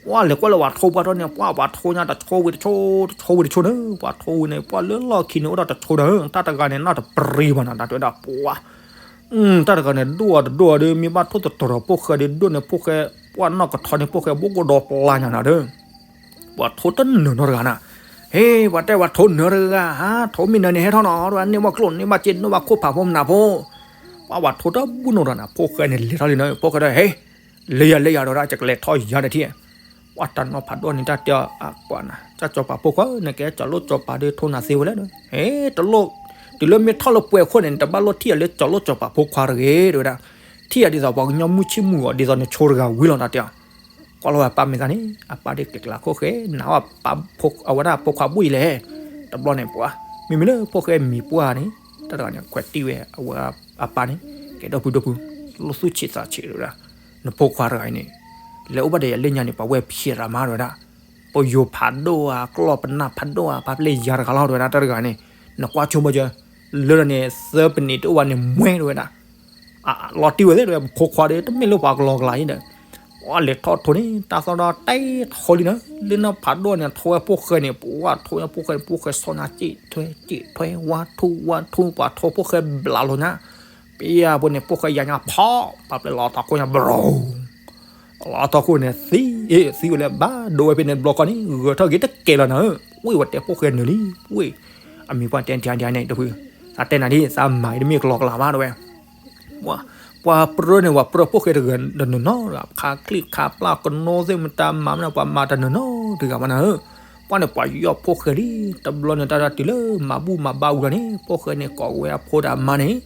ပှၤလဲၤကွၢ်လၢပှၤထိပှဲၤထိန့ၣ် ပှၤပှၤထိညါတဆိဝံၤတဆိ တဆိဝံၤတဆိန့ၣ် ပှၤထိဝံၤန့ၣ် ပှၤလၢလီၢ်ခံန့ၣ် အိၣ်ဒီးတဆိနၤဧၢ တၢ်တဂၤန့ၣ် နီၢ်တပရံၤဘၣ်နၤ တၢ်တဲဝဲဒၣ်ပှၤ တၢ်တဂၤန့ၣ် ဒိၣ်အီၤတဒိၣ်အီၤဒီး မ့ၢ်ဘၣ်ထိၣ်သတြီၤဖိၣ်ဃဲဒီး ဒိၣ်န့ၣ်ဖိၣ်ဃဲ ပှၤနီၢ်ကထီန့ၣ်ဖိၣ်ဃဲ ဘိၣ်ကိၣ်ဒီပျၢ်ညါနၤဒီး ပှၤထိတနၢၤနီတဂၤနၤ, ဟ့ ပှၤတဲပှၤထိနၢၤတဂၤ ဟါ ထိမ့ၢ်နၢၤန့ၣ်ဟဲထီၣ်နီၤ တၢ်န့ၢ်ဘၣ်ကျိၣ်န့ၢ်ဘၣ်စ့ န့ၢ်ဘၣ်ခိၣ်ဖးဖိမနၤဖိ, ပှၤပှၤထိတဘူၣ်နီတဂၤနၤ ဖိၣ်ဃဲန့ၣ်လဲၤထီၣ်လံနၤ ဖိၣ်ဃဲဒီး ဟ့ လဲၤယၤလဲၤယၤဒီး ယကလဲၤထီၣ်ယၤဒီးထံၣ် ပှၤတၢ်နီၢ်ဖးဒိၣ်န့ၣ် တၢ်တဲအီၤ အပှၤနၤ တၢ်စီၤပၤဖိခွါ နကဲစီၤလိၣ်စီၤပၤဒီး ထိနၤသ့ဝဲလဲၣ်ဒီး ဟဲ တလိၣ် တုၤလၢမ့ၢ်ထီၣ်လၢပှဲၤခိၣ်န့ၣ် နတဘၣ်လိၣ်ထံၣ်ယၤလၢစီၤလိၣ်စီၤပၤဖိခွါတဂ့ၤ တဲဝဲဒၣ်, ထံၣ်ယၤဒ်သိးပှၤကညီမုၢ်ဆ့ၣ်မုၢ်ဂီၤ ဒ်သိးနဆိတဂၤဝံၤလီၤ တၢ်တဲအီၤ, ကွၢ်လီၤဝဲအပၢ်မ့ၢ်သးန့ၣ် အပၢ်ဒ်ကဲကျါခိၣ်ဃဲ နာ်အီၤပၢ်ဖိခွါဘူၣ်အံၤလဲၣ်, တဘျီန့ၣ်ပှၤ မ့မ့ၢ်လၢဖိၣ်ဃဲမံၤပှၢ်န့ၣ် တၢ်တဂၤန့ၣ် ခွဲးတံၢ်ဝဲအဝဲအပၢ်န့ၣ် ကဲဒီပုၢ်ဒီပုၢ် လိၣ်သူၣ်ဆံးသးဆံးတဲဝဲဒၣ် နဖိခွါတဂၤအံၤန့ၣ် လဲၤအိၣ်ဘၣ်ဒီးယၤလၢညါန့ၣ် ပှၤဝဲဖျဲးရၤမးတဲဝဲဒၣ်, ပယိၤဖးဒိၣ်ဧါ ကျီၢ်ပနၢ်ဖးဒိၣ်ဧါ ပှၤပျဲယၤတဂၤလီၤတဲဝဲဒၣ် တၢ်တဂၤန့ၣ် နကွၢ်ဆိဘၣ်ကၢ လၢန့ၣ် သၢပနံးတအိၣ်ဘၣ်န့ၣ် မွဲတဲဝဲဒၣ်, လီၤတံၢ်ဝဲသ့ၣ်တဲဝဲ ဖိခွါဒီး တမ့ၢ်လၢပှၤကလီကလီယဲဒီး ပှၤလဲၤထီၣ်ထိန့ၣ် တၢ်သီၣ်ဒီးတဲထိလံနၤ, လၢနီၢ်ဖးဒိၣ်န့ၣ် ထိဝဲဖိၣ်ဃဲန့ၣ် ပှၤထိဝဲဖိၣ်ဃဲ ဖိၣ်ဃဲဆီညါ စံၣ်ထွဲစံၣ်ထွဲ ဝါထူဝါထူ ပှၤထိဖိၣ်ဃဲဘျးလိာ်ညါ, ပယါဖိန့ၣ် ဖိၣ်ဃဲယၤညါဖီၣ် ပှၤပျဲလီၤတၢ်ခိၣ်ညါ ဘြီၤ အထီၣ်ခိၣ်န့ၣ်သံ, အ့ သံဝဲလၢဘၣ်ဒိဝဲဖဲန့ၣ်တဘျီဃီန့ၣ် ဂဲၤထီၣ်က့ၤတကဲလီၤနၤဧၢ, ဝ့ၢ်ဝဲတဲဖိၣ်ဃဲနုာ်လံ, ဝ့ၢ်, အမံၤပှၢ်တဲထံဒံးန့ၣ် တဖု, သးတဲနၤဒ် သးမၤအံၤတမ့ၢ်ကလီကလးဘၣ်တဲဝဲ ပှၤပြၢန့ၣ် ပှၤပြၢဖိၣ်ဃဲတဂၤတနီၤနီၤ, ခးချံၣ်ခးပျၢ်ကနိသ့ၣ်မတၤမၤမနုၤ ပှၤမၤတနီၤနီၤတဂၤဘၣ်နၤဧၢ, ပှၤန့ၣ်ပှၤယီၢ်ဖိၣ်ဃဲလံ, တဘျီန့ၣ်တၢ်တၢ်တုၤလၢမၤဘူၣ်မၤဘါဝံၤလီၤန့ၣ် ဖိၣ်ဃဲန့ၣ်ကိးဝဲအဖိဒီးအမါန့ၣ်,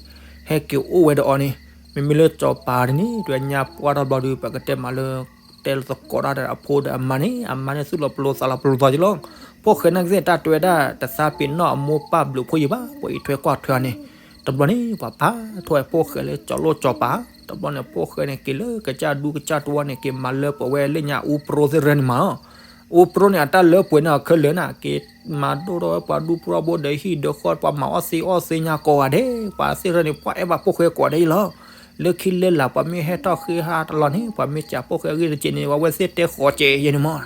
ဟဲက့ၤအိၣ်ဝဲဒီးအီၤန့ၣ်, မ့မ့ၢ်လၢစီၤပၤန့ၣ် တဝဲညါပှၢ်ထီၣ်ဘျီဒီး ပကတဲမးလၢ တဲလီၤသကိးတၢ်ဒီးအဖိဒီးအမါန့ၣ်, အမါန့ၣ်သူၣ်လီၤပလိာ်သးလီၤပလိာ်သီက့လီၤ, ဖိၣ်ဃဲနာ်က့သ့ၣ်တၢ်တဝဲဒၣ် တသးပ့ၤနီၣ်အမိၢ်ပၢ်ဘျုးဖှိၣ်ယံၤဘၣ်, ပှၤအံးထွဲကွၢ်ထွဲအီၤန့ၣ်, တဘျီန့ၣ် ပှၤပာ်ထီၣ်ဝဲဖိၣ်ဃဲလၢစီၤလိၣ်စီၤပၤ, တဘျီန့ၣ် ဖိၣ်ဃဲန့ၣ်က့ၤလၢကစၢ်ဒူကစၢ်တဝီန့ၣ် က့ၤမၤလၢပှဲၤဝဲလၢညါအူပြိသ့ၣ်ရၢန့ၣ်မးလီၤ, အူပြိန့ၣ် အတၢ်လၢပှဲၤန့ၣ်အခဲလၢာ်န့ၣ် က့ၤမၤဒိၣ်ထီၣ်ဝဲပှၤဒူပရၢဘိဒီးဟံၣ်ဒီးဃီ ပှၤမၤအီၣ်သ့အီၣ်သ့ညါကိးဂၤဒဲး, ပှၤသ့ၣ်ရၢန့ၣ် ပှၤအဲၣ်ဘၣ်ဖိၣ်ဃဲကိးဂၤဒဲးအံၤလီၤ, လၢခံလၢလာ် ပှၤမ့ၢ်ဟဲထီၣ်ဃ့ဟးတလီၤန့ၣ် ပှၤမ့ၢ်စံးဖိၣ်ဃဲအဂ့ၢ်တက့ၢ်န့ၣ် ပှၤဝဲသ့ၣ်တဲဃီးကဲးယဲန့ၣ်မး,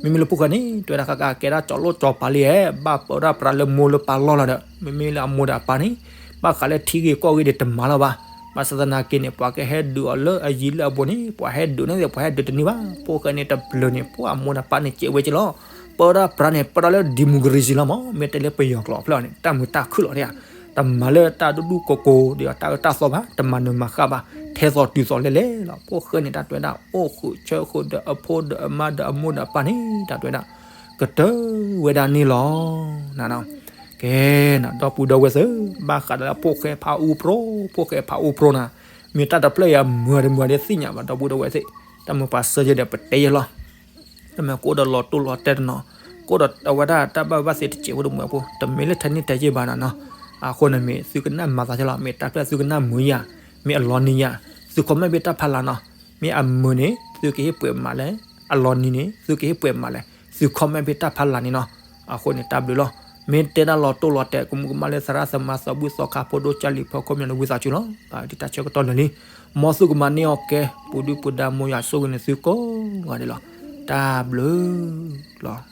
မ့မ့ၢ်လၢဖိၣ်ဃဲန့ၣ် တဝဲဒၣ်ဃကကဲဒၣ်စီၤလိၣ်စီၤပၤလံဧါ, ဘၣ်ပၢဝဲဒၣ်ပြးလၢမိၢ်လၢပၢ်လီၢ်လီၤဒီး မ့မ့ၢ်လၢအမိၢ်ဒီးအပၢ်န့ၣ် ဘၣ်ဃးလၢထံဂ့ၢ်ကီၢ်ဂ့ၢ်ဒီးတမၤလၢၤဘၣ်, ဘၣ်ဆၣ်သနာ်က့န့ၣ် ပှၤကဟဲဒုးအီၤလၢအယံၤလၢအဘူးန့ၣ် ပှၤဟဲဒုးန့ၣ် ပှၤဟဲဒုးတန့ၢ်ဘၣ်, ဖိၣ်ဃဲန့ၣ်တဘျုးန့ၣ် ပှၤအမိၢ်ဒီးပၢ်န့ၣ်စဲးဝဲက့လီၤ, ပၢဝဲဒၣ်ပြးန့ၣ် ပၢဝဲဒၣ်လၢ democracy လီၤမး, မ့ၢ်တဲလၢပယီၤကျိာ်ဖျၢၣ်န့ၣ် တၢ်မုာ်တၢ်ခုၣ်လီၤဒၣ်ဧါ, တမၤလၢတၢ်ဒူဒူကိးကိးဒီးတၢ်အၢတၢ်သီဘၣ်, တမၤနၢၤမၤဃၣ်ဘၣ်, ထဲသိးတုၤသိးလဲၣ်လဲၣ်လီၤ, ဖိၣ်ဃဲန့ၣ် တၢ်တဝဲဒၣ်အိၣ်ဃုာ်ဆၢဃုာ်ဒီးအဖိဒီးအမါဒီးအမိၢ်ဒီးအပၢ်န့ၣ် တၢ်တဝဲဒၣ် ကတၢၢ်ဝဲဒၣ်န့ၣ်လီၤ, န ကဲန ဒီပုၢ်ဒီဝဲၢ်သ့ၣ်, ဘၣ်ဃးဒီးလၢဖိၣ်ဃဲဖးအူပြိ, ဖိၣ်ဃဲဖးအူပြိနၤ, မ့ၢ်တၢ်တဖျၢၣ်အံၤအမုာ်တမုာ်ဒ်သ့ၣ်ညါဘၣ် ဒီပုၢ်ဒီဝဲၢ်သ့ၣ်, တၢ်မုာ်ပှၤစၢယဲဒီးပတဲယဲလီၤ, တမ့ၢ်ကအိၣ်ဒီးလီၤတိၢ်လီၤတဲာ်တနီၤ, ကအိၣ်ဒီးအဝဲဒၣ်တၢ်ဘၣ်ဘၣ်သ့တစဲးဖိတမုာ်ဖိ, တမ့ၢ်လၢထဲန့ၣ်ထဲယဲဘၣ်နၤနီၤ, အဃိန့ၣ်မ့ၢ်သုကနၣ်မၤသးယဲလီၤ, မ့ၢ်တၢ်ဖျၢၣ်သုကနၣ်မုာ်ယၤ, မ့ၢ်အလီၤနံၤယၤ, သု comment ဖဲတၢ်ဖးလၢ်နီၤ, မ့ၢ်အမုာ်န့ၣ် သုကဟ့ၣ်ပှဲၤမးလဲၣ်, အလီၤနံၤန့ၣ် သုကဟ့ၣ်ပှဲၤမးလဲၣ်, သု comment ဖဲတၢ်ဖးလၢ်န့ၣ်နီၤ, အဃိန့ၣ်တၢ်ဘျုးလီၤ, မ့ၢ်တဲဒၣ်လီၤတိၢ်လီၤတဲာ် ကမူကမၣ်လၢသရၣ်သမါသးဘှံးသီခါဖိဒိၣ်ကၢ်လံၤဖီခိၣ်မၠၣ်လၢဝံသးစူၤလီၤ, ဒ်တၢ်ဆၢကတီၢ်လၢာ်လံ, မ်သုကမၤန့ၢ်အီၤကဲ, ပူၤဒုၣ်ပူၤဒါမိၢ်ယွၤဆိၣ်ဂ့ၤန့ၢ်သုကိးဂၤဒဲးလီၤ, တၢ်ဘျုးလီၤ.